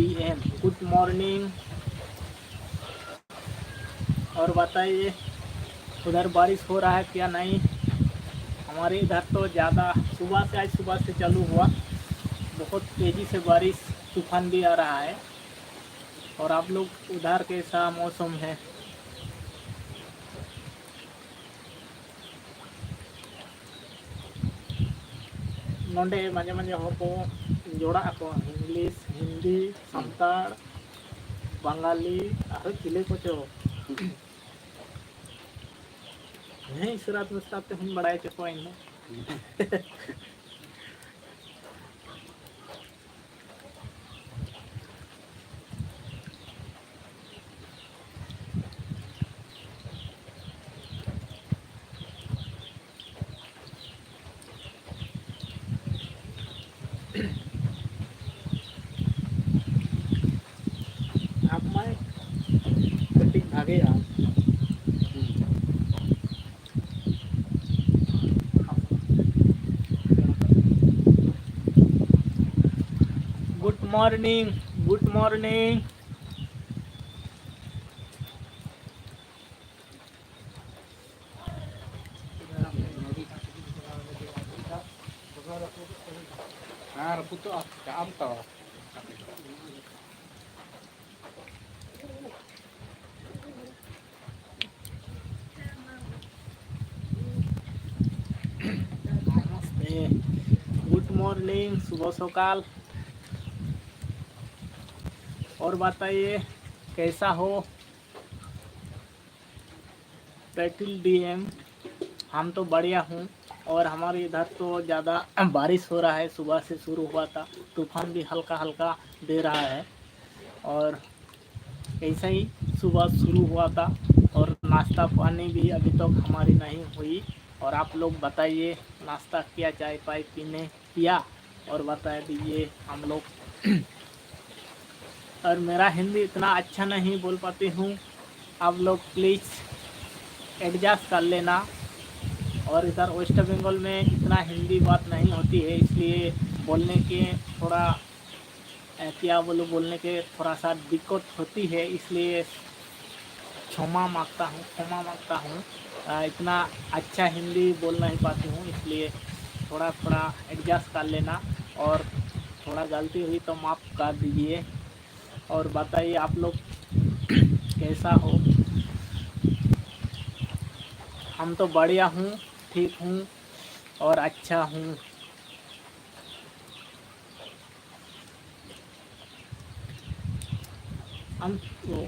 Um, good morning. और बताइए, उधर बारिश हो रहा है क्या नहीं? हमारे इधर तो ज़्यादा सुबह से, आज सुबह से चालू हुआ, बहुत तेज़ी से बारिश, तूफान भी आ रहा है। और आप लोग उधर कैसा मौसम है? ᱱᱚᱰᱮ ᱢᱟᱡᱷᱮ ᱢᱟᱡᱷᱮ ᱦᱚᱲ ᱠᱚ ᱡᱚᱲᱟᱜ ᱟᱠᱚ, ᱤᱝᱞᱤᱥ, ᱦᱤᱱᱫᱤ, ᱥᱟᱱᱛᱟᱲ, ᱵᱟᱝᱜᱟᱞᱤ, ᱟᱨᱦᱚᱸ ᱪᱤᱞᱤ ᱠᱚᱪᱚ᱾ ᱦᱮᱸ, ᱤᱥᱨᱟᱛ ᱢᱤᱥᱨᱟᱛ ᱛᱮᱦᱚᱧ ᱵᱟᱲᱟᱭ ᱦᱚᱪᱚ ᱠᱚᱣᱟ ᱤᱧ ᱫᱚ᱾ ᱟᱯ ᱢᱟᱭ ᱠᱟᱹᱴᱤᱡ ᱵᱷᱟᱜᱮᱭᱟ᱾ Good morning, good morning. ᱦᱮᱸ, ᱨᱟᱹᱯᱩᱫᱚᱜᱼᱟ, ᱪᱟᱜ ᱟᱢ ᱛᱚ᱾ नमस्ते, गुड मॉर्निंग, शुभ सकाल। और बताइए, कैसा हो? पैटिल डीएम, हम तो बढ़िया हूँ। और हमारे इधर तो ज़्यादा बारिश हो रहा है, सुबह से शुरू हुआ था, तूफान भी हल्का हल्का दे रहा है। और ऐसा ही सुबह शुरू हुआ था और नाश्ता पानी भी अभी तक हमारी नहीं हुई। और आप लोग बताइए, नाश्ता किया, चाय पाई पीने किया, और बता दीजिए हम लोग। और मेरा हिंदी इतना अच्छा नहीं बोल पाती हूँ, आप लोग प्लीज एडजस्ट कर लेना। और इधर वेस्ट बंगाल में इतना हिंदी बात नहीं होती है, इसलिए बोलने के थोड़ा अ, क्या बोलूँ, बोलने के थोड़ा सा दिक्कत होती है, इसलिए क्षमा मांगता हूँ, क्षमा मांगता हूँ। अ, इतना अच्छा हिंदी बोल नहीं पाती हूँ, इसलिए थोड़ा थोड़ा एडजस्ट कर लेना, और थोड़ा गलती हुई तो माफ़ कर दीजिए। और बताइए, आप लोग कैसा हो? हम तो बढ़िया हूँ, ठीक हूँ और अच्छा हूँ। ᱟᱢ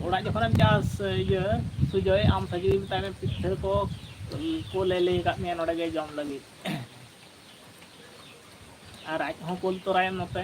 ᱚᱲᱟᱜ ᱡᱚᱠᱷᱚᱱᱮᱢ ᱪᱟᱥ, ᱤᱭᱟᱹ, ᱥᱩᱡᱚᱭ, ᱟᱢ ᱥᱟᱹᱡᱩᱭ ᱢᱮᱛᱟᱭ ᱢᱮ, ᱯᱤᱴᱷᱟᱹ ᱠᱚ ᱠᱳᱞᱮ ᱞᱟᱹᱭ ᱟᱠᱟᱫ ᱢᱮᱭᱟ ᱱᱚᱰᱮ ᱜᱮ ᱡᱚᱢ ᱞᱟᱹᱜᱤᱫ᱾ ᱟᱨ ᱟᱡ ᱦᱚᱸ ᱠᱳᱞ ᱛᱚᱨᱟᱭᱮᱢ ᱱᱚᱛᱮ᱾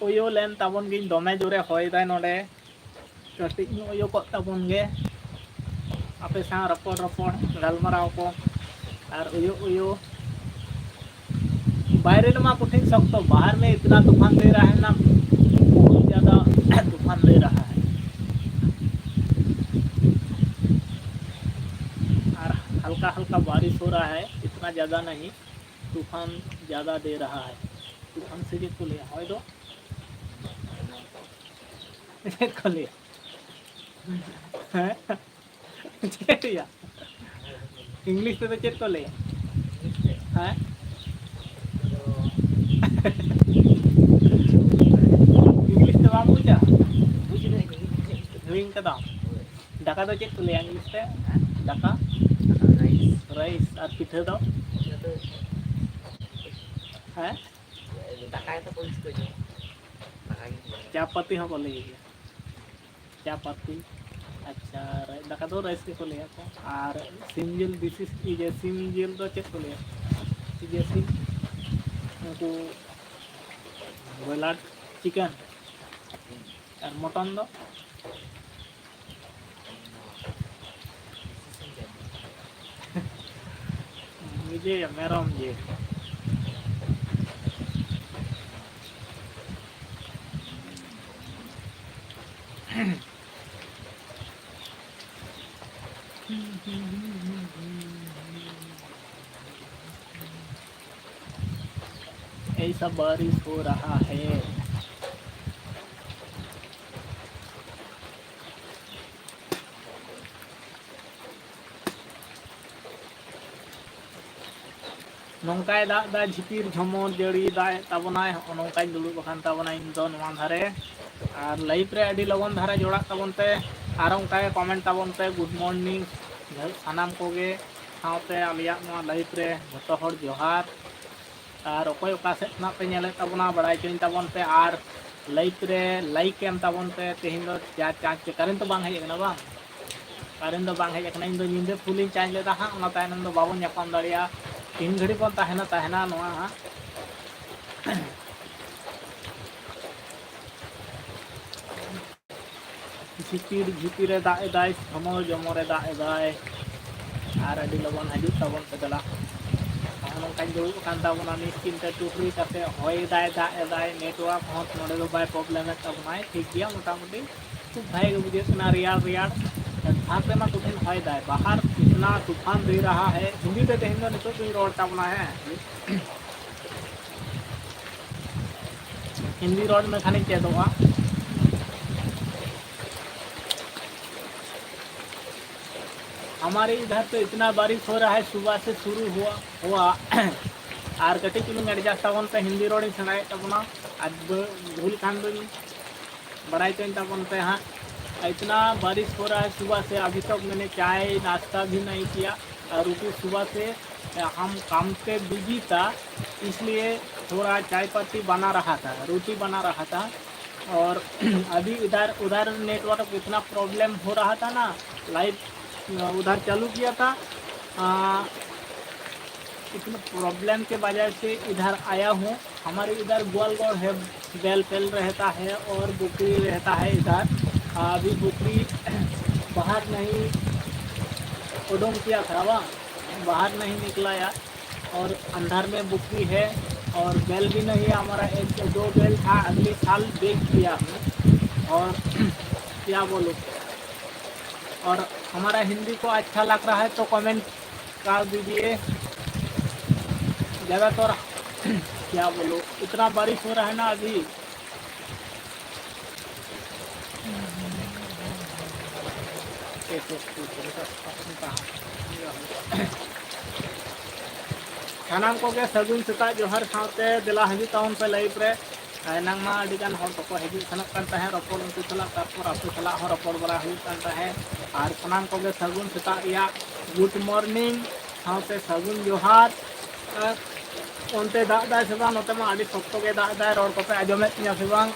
ᱩᱭᱩ ᱞᱮᱱ ᱛᱟᱵᱚᱱ ᱜᱤᱧ, ᱫᱚᱢᱮ ᱡᱳᱨᱮ ᱦᱚᱭ ᱫᱟᱭ ᱱᱚᱰᱮ᱾ ᱠᱟᱹᱴᱤᱡ ᱧᱚᱜ ᱩᱭᱩ ᱠᱚᱜ ᱛᱟᱵᱚᱱ ᱜᱮ᱾ ᱟᱯᱮ ᱥᱟᱶ ᱨᱚᱯᱚᱲ ᱨᱚᱯᱚᱲ, ᱜᱟᱞᱢᱟᱨᱟᱣ ᱠᱚ, ᱟᱨ ᱩᱭᱩ ᱩᱭᱩ᱾ ᱵᱟᱭᱨᱮ ᱨᱮᱢᱟ ᱠᱚᱴᱷᱤᱱ ᱥᱚᱠᱛᱚ, ᱵᱟᱦᱟᱨ ᱢᱮ ᱤᱛᱱᱟ ᱛᱩᱯᱷᱟᱱ ᱫᱮ ᱨᱟᱦᱟ ᱦᱮ ᱱᱟ, ᱵᱚᱦᱩᱛ ᱡᱟᱫᱟ ᱛᱩᱯᱷᱟᱱ ᱫᱮ ᱨᱟᱦᱟ ᱦᱮ᱾ ᱟᱨ ᱦᱟᱞᱠᱟ ᱦᱟᱞᱠᱟ ᱵᱟᱨᱤᱥ ᱦᱳ ᱨᱟᱦᱟ ᱦᱮ, ᱤᱛᱱᱟ ᱡᱟᱫᱟ ᱱᱟᱦᱤ᱾ ᱛᱩᱯᱷᱟᱱ ᱡᱟᱫᱟ ᱫᱮ ᱨᱟᱦᱟ ᱦᱮ᱾ ᱛᱩᱯᱷᱟᱱ ᱥᱮ ᱪᱮᱫ ᱠᱚ ᱞᱟᱹᱭᱟ? ᱦᱚᱭ ᱫᱚ ᱪᱮᱫ ᱠᱚ ᱞᱟᱹᱭᱟ? ᱦᱮᱸ? ᱪᱮᱫ ᱭᱟ? ᱤᱝᱞᱤᱥ ᱛᱮᱫᱚ ᱪᱮᱫ ᱠᱚ ᱞᱟᱹᱭᱟ? ᱦᱮᱸ? ᱤᱝᱞᱤᱥ ᱛᱮ ᱵᱟᱢ ᱵᱩᱡᱟ? ᱦᱤᱲᱤᱧ ᱠᱟᱫᱟᱢ? ᱫᱟᱠᱟ ᱫᱚ ᱪᱮᱫ ᱠᱚ ᱞᱟᱹᱭᱟ ᱤᱝᱞᱤᱥ ᱛᱮ? ᱫᱟᱠᱟ? ᱨᱟᱭᱤᱥ᱾ ᱨᱟᱭᱤᱥ᱾ ᱟᱨ ᱯᱤᱴᱷᱟᱹ ᱫᱚ? ᱦᱮᱸ? ᱫᱟᱠᱟ ᱜᱮᱛᱚ ᱠᱚ ᱤᱥᱤᱱ ᱠᱚ ᱡᱚᱢᱟ᱾ ᱫᱟᱠᱟ ᱜᱮ ᱠᱚ ᱡᱚᱢᱟ᱾ ᱪᱟ ᱯᱟᱹᱛᱤ ᱦᱚᱸᱠᱚ ᱞᱟᱹᱭ ᱜᱮᱭᱟ᱾ ᱪᱟ ᱯᱟᱹᱛᱤ᱾ ᱟᱪᱪᱷᱟ, ᱨᱟᱭ-, ᱫᱟᱠᱟ ᱫᱚ ᱨᱟᱭᱤᱥ ᱜᱮᱠᱚ ᱞᱟᱹᱭᱟ ᱠᱚ᱾ ᱟᱨ ᱥᱤᱢ ᱡᱤᱞ, ᱫᱮᱥᱤ ᱤᱭᱟᱹ ᱥᱤᱢ ᱡᱤᱞ ᱫᱚ ᱪᱮᱫ ᱠᱚ ᱞᱟᱹᱭᱟ? ᱤᱭᱟᱹ ᱥᱤᱢ, ᱩᱱᱠᱩ ᱵᱚᱭᱞᱟᱨ ᱪᱤᱠᱮᱱ᱾ ᱟᱨ ᱢᱚᱴᱚᱱ ᱫᱚ? ᱡᱮ ᱢᱮᱨᱚᱢ ᱡᱮ᱾ ऐसा बारिश हो रहा है। ᱱᱚᱝᱠᱟᱭ ᱫᱟᱜ ᱮᱫᱟ, ᱡᱷᱤᱯᱤᱨ ᱡᱷᱚᱢᱚᱨ ᱡᱟᱹᱲᱤ ᱫᱟᱜ ᱮᱫ ᱛᱟᱵᱚᱱᱟᱭ᱾ ᱦᱚᱸᱜᱼᱚ ᱱᱚᱝᱠᱟᱧ ᱫᱩᱲᱩᱵ ᱟᱠᱟᱱ ᱛᱟᱵᱚᱱᱟ ᱤᱧ ᱫᱚ ᱱᱚᱣᱟ ᱫᱷᱟᱨᱮ᱾ ᱟᱨ live ᱨᱮ ᱟᱹᱰᱤ ᱞᱚᱜᱚᱱ ᱫᱷᱟᱨᱟ ᱡᱚᱲᱟᱜ ᱛᱟᱵᱚᱱ ᱯᱮ, ᱟᱨ ᱚᱱᱠᱟ ᱜᱮ comment ᱛᱟᱵᱚᱱ ᱯᱮ, good morning ᱥᱟᱱᱟᱢ ᱠᱚᱜᱮ᱾ ᱥᱟᱶᱛᱮ ᱟᱞᱮᱭᱟᱜ ᱱᱚᱣᱟ live ᱨᱮ ᱡᱷᱚᱛᱚ ᱦᱚᱲ ᱡᱚᱦᱟᱨ᱾ ᱟᱨ ᱚᱠᱚᱭ ᱚᱠᱟ ᱥᱮᱫ ᱠᱷᱚᱱᱟᱜ ᱯᱮ ᱧᱮᱞᱮᱫ ᱛᱟᱵᱚᱱᱟ, ᱵᱟᱲᱟᱭ ᱦᱚᱪᱚᱧ ᱛᱟᱵᱚᱱ ᱯᱮ᱾ ᱟᱨ live ᱨᱮ like ᱮᱢ ᱛᱟᱵᱚᱱ ᱯᱮ᱾ ᱛᱮᱦᱮᱧ ᱫᱚ ᱡᱟ ᱪᱟᱸᱫ ᱪᱮ current ᱫᱚ ᱵᱟᱝ ᱦᱮᱡ ᱟᱠᱟᱱᱟ ᱵᱟᱝ? Current ᱫᱚ ᱵᱟᱝ ᱦᱮᱡ ᱟᱠᱟᱱᱟ᱾ ᱤᱧ ᱫᱚ ᱧᱤᱫᱟᱹ full ᱤᱧ charge ᱞᱮᱫᱟ ᱦᱟᱸᱜ, ᱚᱱᱟ ᱛᱟᱭᱱᱚᱢ ᱫᱚ ᱵᱟᱵᱚᱱ ᱧᱟᱯᱟᱢ ᱫᱟᱲᱮᱭᱟᱜᱼᱟ᱾ ᱛᱤᱱ ᱜᱷᱟᱹᱲᱤ ᱵᱚᱱ ᱛᱟᱦᱮᱱᱟ, ᱛᱟᱦᱮᱱᱟ ᱱᱚᱣᱟ ᱦᱟᱸᱜ᱾ ᱡᱷᱤᱯᱤᱨ ᱡᱷᱤᱯᱤᱨ ᱮ ᱫᱟᱜ ᱮᱫᱟᱭ, ᱡᱷᱚᱢᱚᱨ ᱡᱷᱚᱢᱚᱨ ᱮ ᱫᱟᱜ ᱮᱫᱟᱭ᱾ ᱟᱨ ᱟᱹᱰᱤ ᱞᱚᱜᱚᱱ ᱦᱤᱡᱩᱜ ᱛᱟᱵᱚᱱ ᱯᱮ ᱫᱮᱞᱟ᱾ ᱱᱚᱜᱼᱚ ᱱᱚᱝᱠᱟᱧ ᱫᱩᱲᱩᱵ ᱟᱠᱟᱱ ᱛᱟᱵᱚᱱᱟ ᱱᱤᱥᱪᱤᱱᱛᱮ ᱴᱩᱠᱨᱤ ᱠᱟᱛᱮ, ᱦᱚᱭ ᱮᱫᱟᱭ, ᱫᱟᱜ ᱮᱫᱟᱭ, network ᱦᱚᱸ ᱱᱚᱰᱮ ᱫᱚ ᱵᱟᱭ problem ᱮᱫ ᱛᱟᱵᱚᱱᱟᱭ, ᱴᱷᱤᱠ ᱜᱮᱭᱟ ᱢᱚᱴᱟᱢᱩᱴᱤ᱾ ᱠᱷᱩᱵ ᱵᱷᱟᱜᱮ ᱜᱮ ᱵᱩᱡᱷᱟᱹᱜ ᱠᱟᱱᱟ, ᱨᱮᱭᱟᱲ ᱨᱮᱭᱟᱲ᱾ ᱯᱷᱟᱸᱠ ᱨᱮᱢᱟ ᱠᱚᱴᱷᱤᱱ ᱦᱚᱭ ᱫᱟᱭ, ᱵᱟᱦᱟᱨ ᱤᱛᱱᱟ ᱛᱩᱯᱷᱟᱱ ᱫᱮ ᱨᱟᱦᱟ ᱦᱟᱭ᱾ ᱦᱤᱱᱫᱤ ᱛᱮ ᱛᱮᱦᱮᱧ ᱫᱚ ᱱᱤᱛᱚᱜ ᱫᱚᱧ ᱨᱚᱲ ᱛᱟᱵᱚᱱᱟ, ᱦᱮᱸ᱾ ᱦᱤᱱᱫᱤ ᱨᱚᱲ ᱢᱮ ᱠᱷᱟᱱᱤᱧ ᱪᱮᱫᱚᱜᱼᱟ᱾ हमारे इधर तो इतना बारिश हो रहा है, सुबह से शुरू हुआ हुआ। ᱟᱨ ᱠᱟᱹᱴᱤᱡ ᱪᱩᱞᱩᱝ adjust ᱛᱟᱵᱚᱱ ᱯᱮ, ᱦᱤᱱᱫᱤ ᱨᱚᱲᱤᱧ ᱥᱮᱬᱟᱭᱮᱫ ᱛᱟᱵᱚᱱᱟ᱾ ᱟᱨ ᱵᱟᱹ- ᱵᱷᱩᱞ ᱠᱷᱟᱱ ᱫᱚᱧ ᱵᱟᱲᱟᱭ ᱦᱚᱪᱚᱧ ᱛᱟᱵᱚᱱ ᱯᱮ ᱦᱟᱸᱜ। इतना बारिश हो रहा है, सुबह से अभी तक मैंने चाय नाश्ता भी नहीं किया। और रोटी सुबह से हम काम पे बिजी था, इसलिए थोड़ा चाय पत्ती बना रहा था, रोटी बना रहा था। और अभी इधर उधर नेटवर्क इतना प्रॉब्लम हो रहा था ना, लाइव उधर चालू किया था। आ, इतने प्रॉब्लम के वजह से इधर आया हूँ। हमारे इधर ग्वालगढ़ है, बैल पैल रहता है और बकरी रहता है इधर। अभी बकरी बाहर नहीं उडुम किया था वहाँ, बाहर नहीं निकला यार, और अंधार में बुक भी है, और बेल भी नहीं है हमारा। एक दो बेल था, अगले साल बेच दिया हमने। और क्या बोलूँ, और हमारा हिंदी को अच्छा लग रहा है तो कमेंट कर दीजिए। ज़्यादातर क्या बोलूँ, इतना बारिश हो रहा है ना अभी। ᱥᱟᱱᱟᱢ ᱠᱚᱜᱮ ᱥᱟᱹᱜᱩᱱ ᱥᱮᱛᱟᱜ ᱡᱚᱦᱟᱨ ᱥᱟᱶᱛᱮ ᱫᱮᱞᱟ ᱦᱤᱡᱩᱜ ᱛᱟᱵᱚᱱ ᱯᱮ ᱞᱟᱭᱤᱵᱷ ᱨᱮ᱾ ᱮᱱᱟᱝ ᱢᱟ ᱟᱹᱰᱤ ᱜᱟᱱ ᱦᱚᱲ ᱠᱚᱠᱚ ᱦᱤᱡᱩᱜ ᱥᱮᱱᱚᱜ ᱠᱟᱱ ᱛᱟᱦᱮᱸᱫ, ᱨᱚᱯᱚᱲ ᱩᱱᱠᱩ ᱥᱟᱞᱟᱜ, ᱛᱟᱨᱯᱚᱨ ᱟᱯᱮ ᱥᱟᱞᱟᱜ ᱦᱚᱸ ᱨᱚᱯᱚᱲ ᱵᱟᱲᱟ ᱦᱩᱭᱩᱜ ᱠᱟᱱ ᱛᱟᱦᱮᱸᱫ᱾ ᱟᱨ ᱥᱟᱱᱟᱢ ᱠᱚᱜᱮ ᱥᱟᱹᱜᱩᱱ ᱥᱮᱛᱟᱜ ᱨᱮᱭᱟᱜ ᱜᱩᱰ ᱢᱚᱨᱱᱤᱝ ᱥᱟᱶᱛᱮ ᱥᱟᱹᱜᱩᱱ ᱡᱚᱦᱟᱨ᱾ ᱟᱨ ᱚᱱᱛᱮ ᱫᱟᱜ ᱫᱟᱭ ᱥᱮ ᱵᱟᱝ? ᱱᱚᱛᱮ ᱢᱟ ᱟᱹᱰᱤ ᱥᱚᱠᱛᱚ ᱜᱮ ᱫᱟᱜ ᱫᱟᱭ, ᱨᱚᱲ ᱠᱚᱯᱮ ᱟᱸᱡᱚᱢᱮᱫ ᱛᱤᱧᱟ ᱥᱮ ᱵᱟᱝ?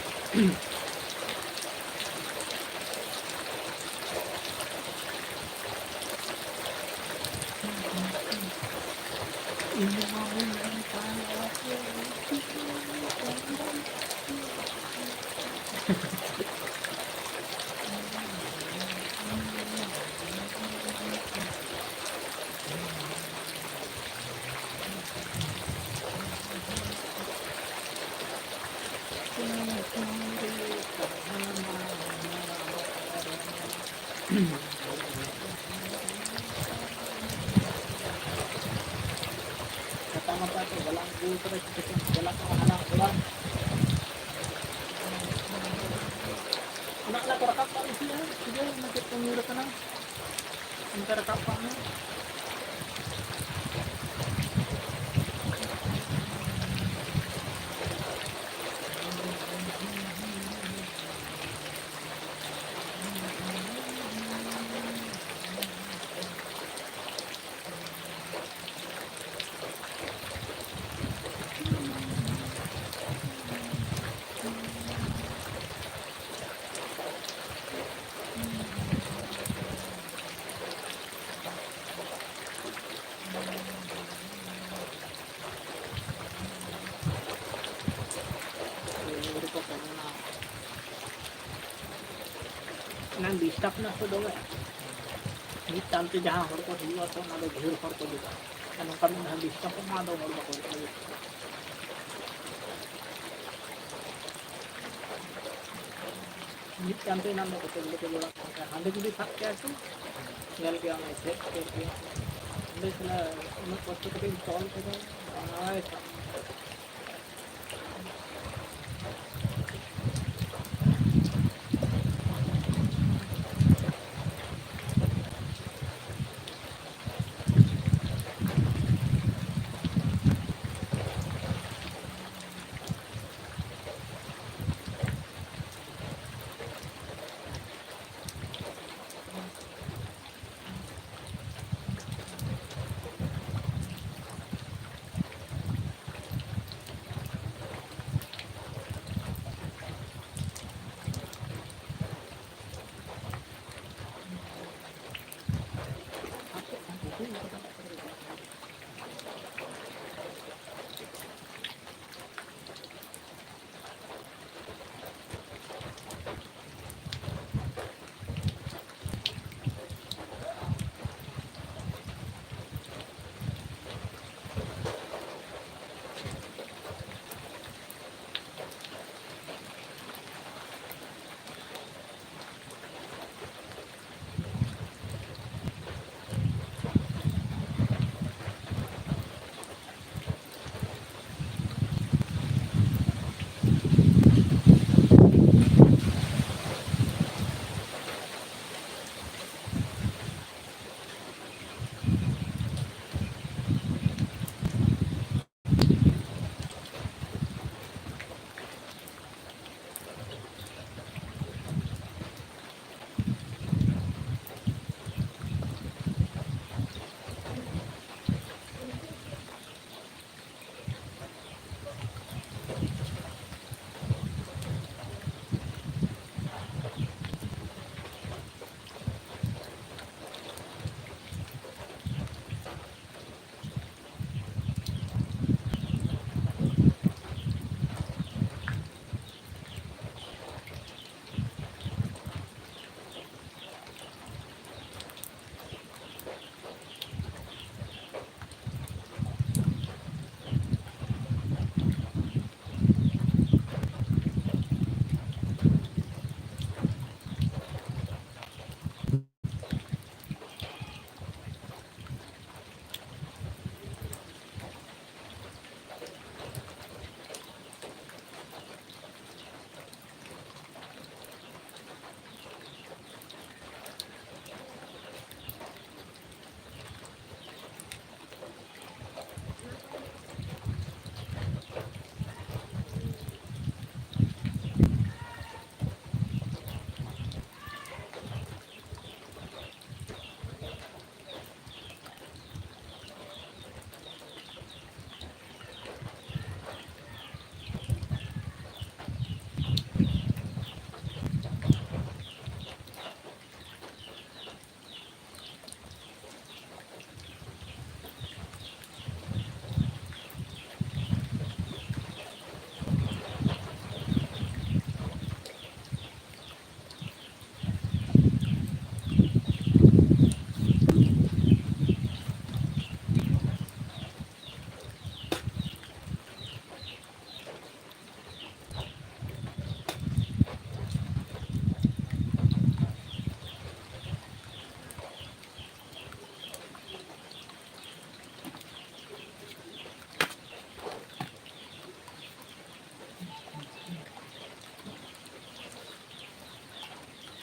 ᱠᱟᱴᱟ ᱢᱟᱴᱟ ᱠᱚ ᱜᱟᱞᱟᱝ ᱟᱹᱜᱩ ᱠᱟᱫᱟ, ᱪᱤᱠᱟᱹᱛᱮᱢ ᱪᱟᱞᱟᱜ ᱠᱟᱱᱟ ᱦᱟᱱᱟ ᱚᱲᱟᱜ? ᱚᱱᱟ ᱚᱱᱟ ᱠᱚ ᱨᱟᱠᱟᱵ ᱠᱟᱜ ᱢᱮ ᱥᱮ, ᱤᱭᱟᱹ, ᱚᱱᱟ ᱪᱮᱫ ᱠᱚ ᱧᱩᱨ ᱟᱠᱟᱱᱟ, ᱚᱱᱛᱮ ᱨᱟᱠᱟᱵ ᱠᱟᱜ ᱢᱮ᱾ ᱮᱱᱟᱝ ᱰᱤᱥᱴᱟᱵᱽ ᱮᱱᱟ ᱥᱮ ᱫᱚᱢᱮ? ᱢᱤᱫᱴᱟᱝ ᱛᱮ ᱡᱟᱦᱟᱸ ᱦᱚᱲ ᱠᱚ ᱦᱩᱭᱩᱜᱼᱟ, ᱛᱚ ᱚᱱᱟ ᱫᱚ ᱰᱷᱮᱨ ᱦᱚᱲ ᱠᱚ ᱦᱩᱭᱩᱜᱼᱟ᱾ ᱟᱨ ᱱᱚᱝᱠᱟ ᱢᱤᱫ ᱫᱷᱟᱣ disturb ᱢᱟ ᱟᱫᱚ ᱦᱚᱲ ᱵᱟᱠᱚ ᱦᱤᱡᱩᱜᱼᱟ᱾ ᱢᱤᱫᱴᱟᱝ ᱛᱮ ᱮᱱᱟᱝ ᱫᱚ ᱠᱚᱛᱚ ᱜᱩᱞᱳ ᱠᱚ ᱡᱚᱲᱟ ᱠᱚ ᱛᱟᱦᱮᱸ᱾ ᱦᱟᱸᱰᱮ ᱡᱩᱫᱤ ᱥᱟᱵ ᱠᱮᱭᱟ ᱠᱚ, ᱧᱮᱞ ᱠᱮᱭᱟ ᱚᱱᱟ ᱪᱮᱫ ᱪᱤᱠᱟᱹ ᱠᱮᱭᱟ᱾ ᱚᱸᱰᱮ ᱥᱟᱞᱟ ᱩᱱᱟᱹᱜ ᱠᱚᱥᱴᱚ ᱠᱟᱛᱮᱧ ᱛᱚᱞ ᱠᱮᱫᱟ, ᱵᱟᱭ ᱥᱟᱵ᱾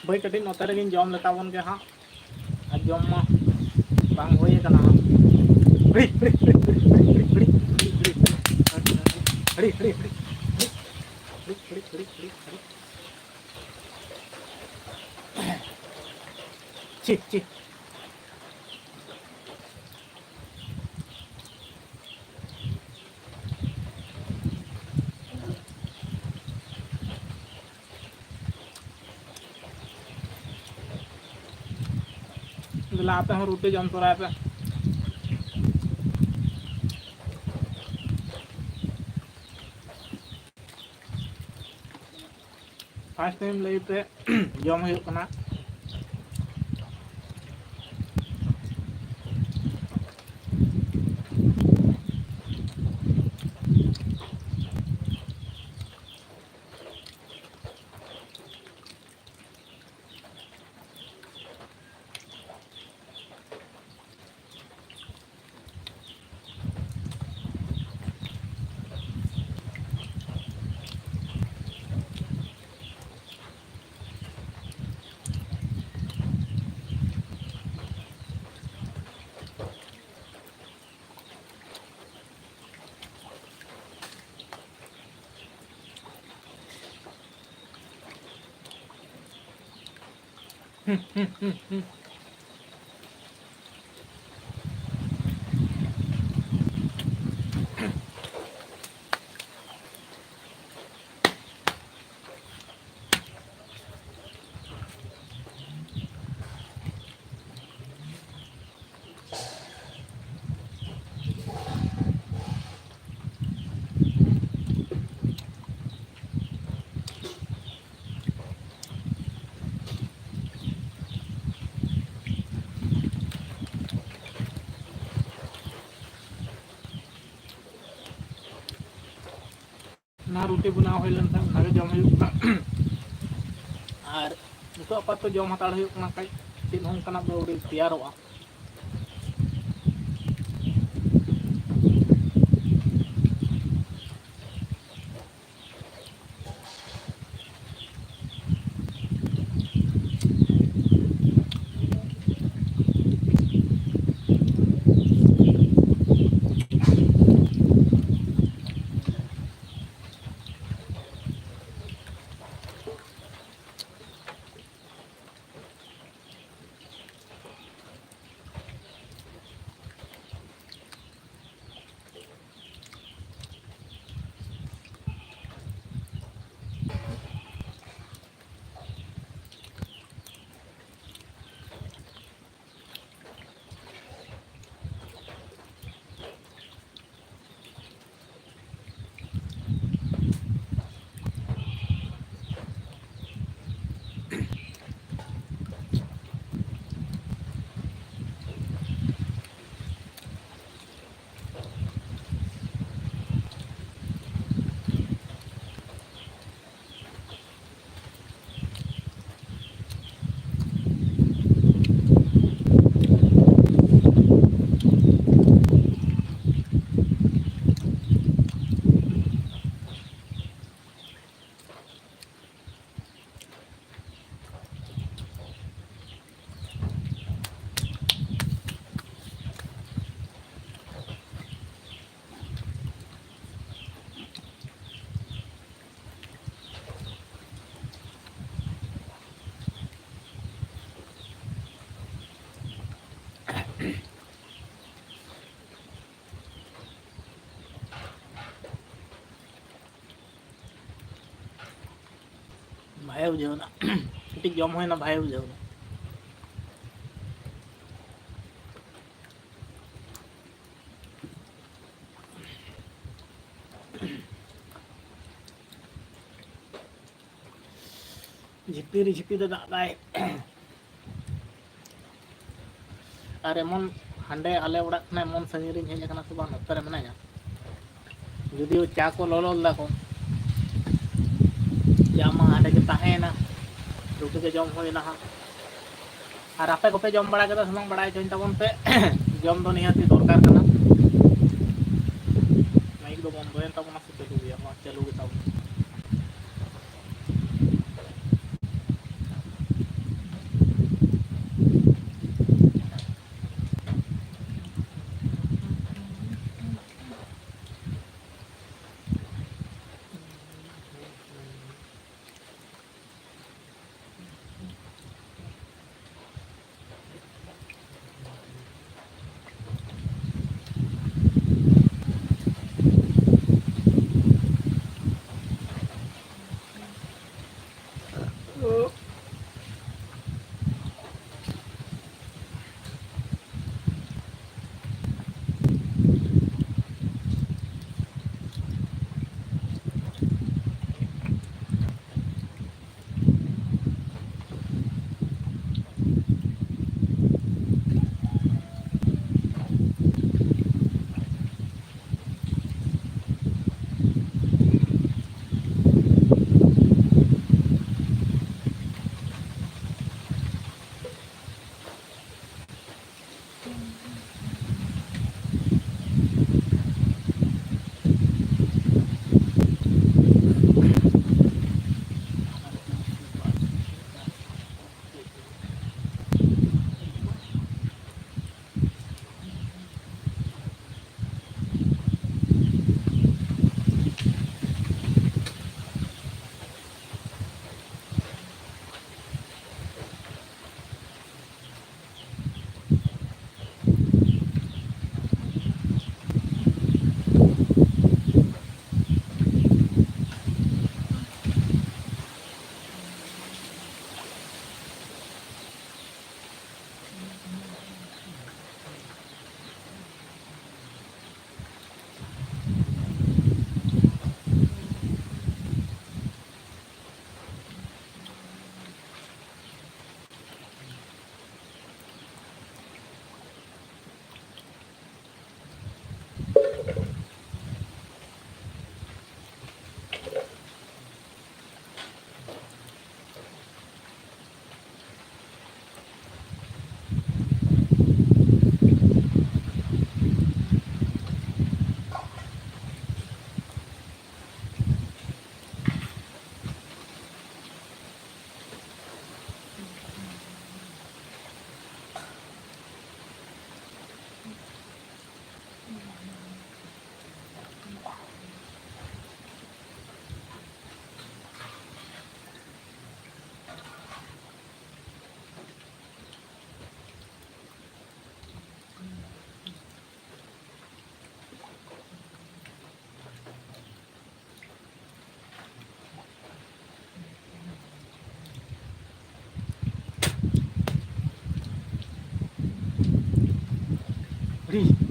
ᱦᱳᱭ, ᱠᱟᱹᱴᱤᱡ ᱱᱚᱛᱮ ᱨᱮᱜᱮᱧ ᱡᱚᱢ ᱞᱮᱛᱟ ᱵᱚᱱ ᱜᱮ ᱦᱟᱸᱜ᱾ ᱟᱨ ᱡᱚᱢ ᱢᱟ ᱵᱟᱝ ᱦᱩᱭ ᱟᱠᱟᱱᱟ ᱦᱟᱸᱜ᱾ ᱦᱤᱲᱤ, ᱦᱤᱲᱤ, ᱦᱤᱲᱤ, ᱦᱤᱲᱤ᱾ ᱦᱤᱲᱤ, ᱦᱤᱲᱤ, ᱦᱤᱲᱤ᱾ ᱦᱤᱲᱤ, ᱦᱤᱲᱤ, ᱦᱤᱲᱤ, ᱦᱤᱲᱤ, ᱦᱤᱲᱤ᱾ ᱪᱷᱤ, ᱪᱷᱤ᱾ ᱫᱮᱞᱟ, ᱟᱯᱮ ᱦᱚᱸ ᱨᱩᱴᱤ ᱡᱚᱢ ᱛᱚᱨᱟᱭ ᱯᱮ᱾ ᱯᱷᱟᱥᱴ ᱴᱟᱭᱤᱢ ᱞᱟᱭᱤᱯᱷ ᱨᱮ ᱡᱚᱢ ᱦᱩᱭᱩᱜ ᱠᱟᱱᱟ᱾ ᱚᱱᱟ ᱨᱩᱴᱤ ᱵᱮᱱᱟᱣ ᱦᱩᱭ ᱞᱮᱱᱠᱷᱟᱱ ᱚᱱᱟᱜᱮ ᱡᱚᱢ ᱦᱩᱭᱩᱜ ᱠᱟᱱᱟ᱾ ᱟᱨ ᱱᱤᱛᱚᱜ ᱟᱯᱟᱛᱚᱛᱚ ᱡᱚᱢ ᱦᱟᱛᱟᱲ ᱦᱩᱭᱩᱜ ᱠᱟᱱᱟ, ᱠᱟᱹᱡ ᱪᱮᱫ ᱦᱚᱸ ᱚᱱᱠᱟᱱᱟᱜ ᱫᱚ ᱟᱹᱣᱨᱤ ᱛᱮᱭᱟᱨᱚᱜᱼᱟ᱾ ᱵᱟᱭ ᱵᱩᱡᱷᱟᱹᱣ ᱮᱱᱟ᱾ ᱠᱟᱹᱴᱤᱡ ᱡᱚᱢ ᱦᱩᱭᱱᱟ, ᱵᱟᱭ ᱵᱩᱡᱷᱟᱹᱣ ᱮᱱᱟ᱾ ᱡᱷᱤᱯᱤᱨ ᱡᱷᱤᱯᱤᱨ ᱮ ᱫᱟᱜ ᱫᱟᱭ᱾ ᱟᱨ ᱮᱢᱚᱱ ᱦᱟᱸᱰᱮ ᱟᱞᱮ ᱚᱲᱟᱜ ᱠᱷᱚᱱᱟᱜ ᱮᱢᱚᱱ ᱥᱟᱺᱜᱤᱧ ᱨᱤᱧ ᱦᱮᱡ ᱟᱠᱟᱱᱟ ᱥᱮ ᱵᱟᱝ, ᱱᱚᱛᱮ ᱨᱮ ᱢᱮᱱᱟᱧᱟ᱾ ᱡᱩᱫᱤᱭᱳ ᱪᱟ ᱠᱚ ᱞᱚᱞᱚ ᱞᱮᱫᱟ ᱠᱚ, ᱪᱟ ᱢᱟ ᱦᱟᱸᱰᱮ ᱜᱮ ᱛᱟᱦᱮᱸᱭᱮᱱᱟ, ᱨᱩᱴᱤ ᱜᱮ ᱡᱚᱢ ᱦᱩᱭᱱᱟ ᱦᱟᱸᱜ᱾ ᱟᱨ ᱟᱯᱮ ᱠᱚᱯᱮ ᱡᱚᱢ ᱵᱟᱲᱟ ᱠᱮᱫᱟ ᱥᱮ ᱵᱟᱝ, ᱵᱟᱲᱟᱭ ᱦᱚᱪᱚᱧ ᱛᱟᱵᱚᱱ ᱯᱮ᱾ ᱡᱚᱢ ᱫᱚ ᱱᱤᱦᱟᱹᱛᱤ ᱫᱚᱨᱠᱟᱨ ᱠᱟᱱᱟ᱾ ᱢᱟᱭᱤᱠ ᱫᱚ ᱵᱚᱱᱫᱚᱭᱮᱱ ᱛᱟᱵᱚᱱᱟ ᱥᱮ ᱪᱟᱹᱞᱩ ᱜᱮᱭᱟ? ᱢᱟ ᱪᱟᱹᱞᱩ ᱜᱮ ᱛᱟᱵᱚᱱᱟ᱾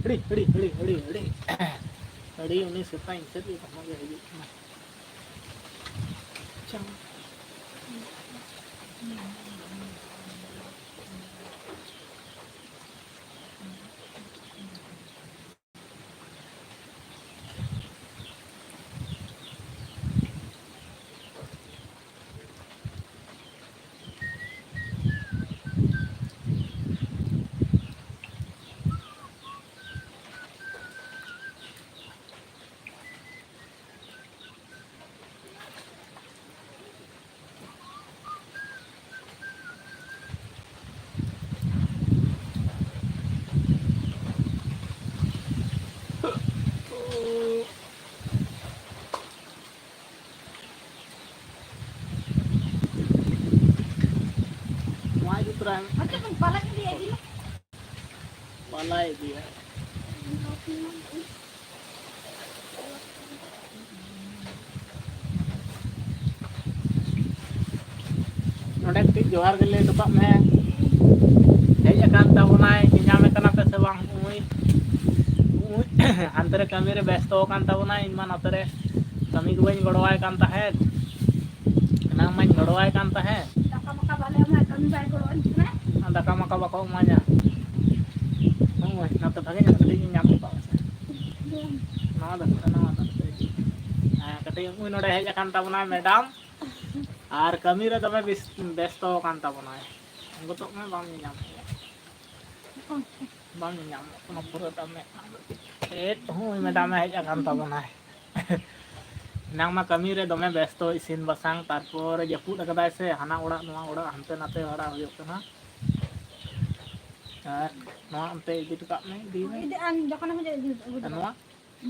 ᱟᱹᱰᱤ, ᱟᱹᱰᱤ, ᱟᱹᱰᱤ, ᱟᱹᱰᱤ, ᱟᱹᱰᱤ, ᱟᱹᱰᱤ ᱩᱱᱤ ᱥᱮᱛᱟ ᱤᱧ ᱥᱮᱫ ᱜᱮ ᱛᱟᱦᱮᱸ ᱜᱮ ᱦᱤᱡᱩᱜ ᱠᱟᱱᱟ᱾ ᱟᱪᱪᱷᱟ᱾ ᱱᱚᱣᱟ ᱤᱫᱤ ᱛᱚᱨᱟᱭ ᱢᱮ᱾ ᱟᱪᱪᱷᱟ, ᱵᱚᱱ ᱯᱟᱞᱟᱠ ᱤᱫᱤᱭᱟ, ᱤᱫᱤ ᱢᱮ᱾ ᱯᱟᱞᱟᱭ ᱤᱫᱤᱭᱟ᱾ ᱱᱚᱰᱮ ᱠᱟᱹᱴᱤᱡ ᱡᱚᱦᱟᱨ ᱜᱮ ᱞᱟᱹᱭ ᱦᱚᱴᱚ ᱠᱟᱜ ᱢᱮ᱾ ᱦᱮᱡ ᱟᱠᱟᱱ ᱛᱟᱵᱚᱱᱟᱭ, ᱧᱮᱧᱟᱢᱮ ᱠᱟᱱᱟ ᱯᱮ ᱥᱮ ᱵᱟᱝ? ᱩᱭ, ᱩᱭ, ᱦᱟᱱᱛᱮ ᱨᱮ ᱠᱟᱹᱢᱤ ᱨᱮ ᱵᱮᱥᱛᱚ ᱟᱠᱟᱱ ᱛᱟᱵᱚᱱᱟᱭ, ᱤᱧ ᱢᱟ ᱱᱚᱛᱮ ᱨᱮ ᱠᱟᱹᱢᱤ ᱠᱚ ᱵᱟᱹᱧ ᱜᱚᱲᱚᱣᱟᱭ ᱠᱟᱱ ᱛᱟᱦᱮᱸᱫ, ᱮᱱᱟᱝ ᱢᱟᱧ ᱜᱚᱲᱚᱣᱟᱭ ᱠᱟᱱ ᱛᱟᱦᱮᱸᱫ᱾ ᱫᱟᱠᱟ ᱢᱟᱠᱟ ᱵᱟᱞᱮ ᱮᱢᱟᱭ, ᱠᱟᱹᱢᱤ ᱵᱟᱭ ᱜᱚᱲᱚᱣᱟᱹᱧ ᱠᱟᱱᱟ᱾ ᱟᱨ ᱫᱟᱠᱟ ᱢᱟᱠᱟ ᱵᱟᱠᱚ ᱮᱢᱟᱧᱟ᱾ ᱦᱳᱭ, ᱱᱚᱛᱮ ᱵᱷᱟᱜᱮ ᱧᱚᱜ ᱠᱟᱹᱴᱤᱡ ᱤᱧ ᱧᱟᱢ ᱠᱚᱣᱟ ᱯᱟᱥᱮ᱾ ᱱᱚᱣᱟ ᱫᱚ, ᱱᱚᱣᱟ ᱫᱚ᱾ ᱦᱮᱸ, ᱠᱟᱹᱴᱤᱡ ᱩᱱᱤ ᱱᱚᱰᱮ ᱦᱮᱡ ᱟᱠᱟᱱ ᱛᱟᱵᱚᱱᱟᱭ ᱢᱮᱰᱟᱢ, ᱟᱨ ᱠᱟᱹᱢᱤ ᱨᱮ ᱫᱚᱢᱮ ᱵᱮᱥ-, ᱵᱮᱥᱛᱚ ᱟᱠᱟᱱ ᱛᱟᱵᱚᱱᱟᱭ᱾ ᱜᱚᱫᱚᱜ ᱢᱮ, ᱵᱟᱢ ᱧᱮᱧᱟᱢ᱾ ᱵᱟᱝ ᱧᱟᱢᱚᱜ ᱠᱟᱱᱟ ᱯᱩᱨᱟᱹ ᱫᱟᱢᱮ᱾ ᱮᱫ ᱦᱩᱭ ᱢᱮ, ᱫᱟᱢᱮ ᱦᱮᱡ ᱟᱠᱟᱱ ᱛᱟᱵᱚᱱᱟᱭ᱾ ᱮᱱᱟᱝ ᱢᱟ ᱠᱟᱹᱢᱤ ᱨᱮ ᱫᱚᱢᱮ ᱵᱮᱥᱛᱚ, ᱤᱥᱤᱱ ᱵᱟᱥᱟᱝ, ᱛᱟᱨᱯᱚᱨ ᱡᱟᱹᱯᱩᱫ ᱟᱠᱟᱫᱟᱭ ᱥᱮ, ᱦᱟᱱᱟ ᱚᱲᱟᱜ ᱱᱚᱣᱟ ᱚᱲᱟᱜ ᱦᱟᱱᱛᱮ ᱱᱟᱛᱮ ᱵᱟᱲᱟ ᱦᱩᱭᱩᱜ ᱠᱟᱱᱟ᱾ ᱟᱨ ᱱᱚᱣᱟ ᱚᱱᱛᱮ ᱤᱫᱤ ᱦᱚᱴᱚ ᱠᱟᱜ ᱢᱮ, ᱤᱫᱤ ᱢᱮ᱾ ᱤᱫᱤ, ᱟᱢ ᱡᱚᱠᱷᱚᱱᱮᱢ ᱦᱤᱡᱩᱜᱼᱟ, ᱤᱫᱤ ᱦᱚᱴᱚ ᱠᱟᱜ ᱢᱮ᱾ ᱟᱨ ᱱᱚᱣᱟ?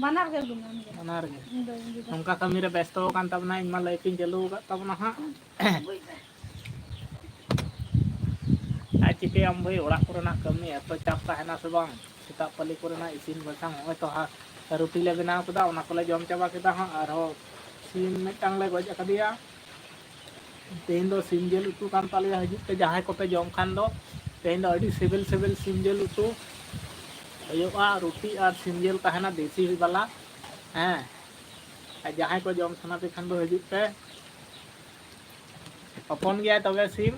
ᱵᱟᱱᱟᱨ ᱜᱮ ᱟᱹᱜᱩ ᱢᱮ, ᱟᱢ ᱜᱮ᱾ ᱵᱟᱱᱟᱨ ᱜᱮ᱾ ᱤᱧ ᱫᱚ, ᱤᱧ ᱫᱚ᱾ ᱱᱚᱝᱠᱟ ᱠᱟᱹᱢᱤ ᱨᱮ ᱵᱮᱥᱛᱚ ᱟᱠᱟᱱ ᱛᱟᱵᱚᱱᱟ, ᱤᱧ ᱢᱟ live ᱤᱧ ᱪᱟᱹᱞᱩ ᱟᱠᱟᱫ ᱛᱟᱵᱚᱱᱟ ᱦᱟᱸᱜ᱾ ᱟᱹᱜᱩᱭ ᱯᱮ᱾ ᱟᱨ ᱪᱤᱠᱟᱹᱭᱟᱢ ᱵᱷᱟᱹᱭ, ᱚᱲᱟᱜ ᱠᱚᱨᱮᱱᱟᱜ ᱠᱟᱹᱢᱤ ᱮᱛᱚ ᱪᱟᱯ ᱛᱟᱦᱮᱱᱟ ᱥᱮ ᱵᱟᱝ? ᱥᱮᱛᱟᱜ ᱯᱟᱹᱞᱤ ᱠᱚᱨᱮᱱᱟᱜ ᱤᱥᱤᱱ ᱵᱟᱥᱟᱝ, ᱱᱚᱜᱼᱚᱭ ᱛᱚ ᱦᱟ-, ᱨᱩᱴᱤ ᱞᱮ ᱵᱮᱱᱟᱣ ᱠᱮᱫᱟ, ᱚᱱᱟ ᱠᱚᱞᱮ ᱡᱚᱢ ᱪᱟᱵᱟ ᱠᱮᱫᱟ ᱦᱟᱸᱜ᱾ ᱟᱨᱦᱚᱸ ᱥᱤᱢ ᱢᱤᱫᱴᱟᱝ ᱞᱮ ᱜᱚᱡ ᱟᱠᱟᱫᱮᱭᱟ᱾ ᱛᱮᱦᱮᱧ ᱫᱚ ᱥᱤᱢ ᱡᱤᱞ ᱩᱛᱩ ᱠᱟᱱ ᱛᱟᱞᱮᱭᱟ᱾ ᱦᱤᱡᱩᱜ ᱯᱮ ᱡᱟᱦᱟᱸᱭ ᱠᱚᱯᱮ ᱡᱚᱢ ᱠᱷᱟᱱ ᱫᱚ, ᱛᱮᱦᱮᱧ ᱫᱚ ᱟᱹᱰᱤ ᱥᱤᱵᱤᱞ ᱥᱤᱵᱤᱞ ᱥᱤᱢ ᱡᱤᱞ ᱩᱛᱩ᱾ ᱦᱩᱭᱩᱜᱼᱟ, ᱨᱩᱴᱤ ᱟᱨ ᱥᱤᱢ ᱡᱤᱞ ᱛᱟᱦᱮᱱᱟ, ᱫᱮᱥᱤ ᱵᱟᱞᱟ᱾ ᱦᱮᱸ, ᱟᱨ ᱡᱟᱦᱟᱸᱭ ᱠᱚ ᱡᱚᱢ ᱥᱟᱱᱟ ᱯᱮ ᱠᱷᱟᱱ ᱫᱚ ᱦᱤᱡᱩᱜ ᱯᱮ᱾ ᱦᱚᱯᱚᱱ ᱜᱮᱭᱟᱭ ᱛᱚᱵᱮ ᱥᱤᱢ᱾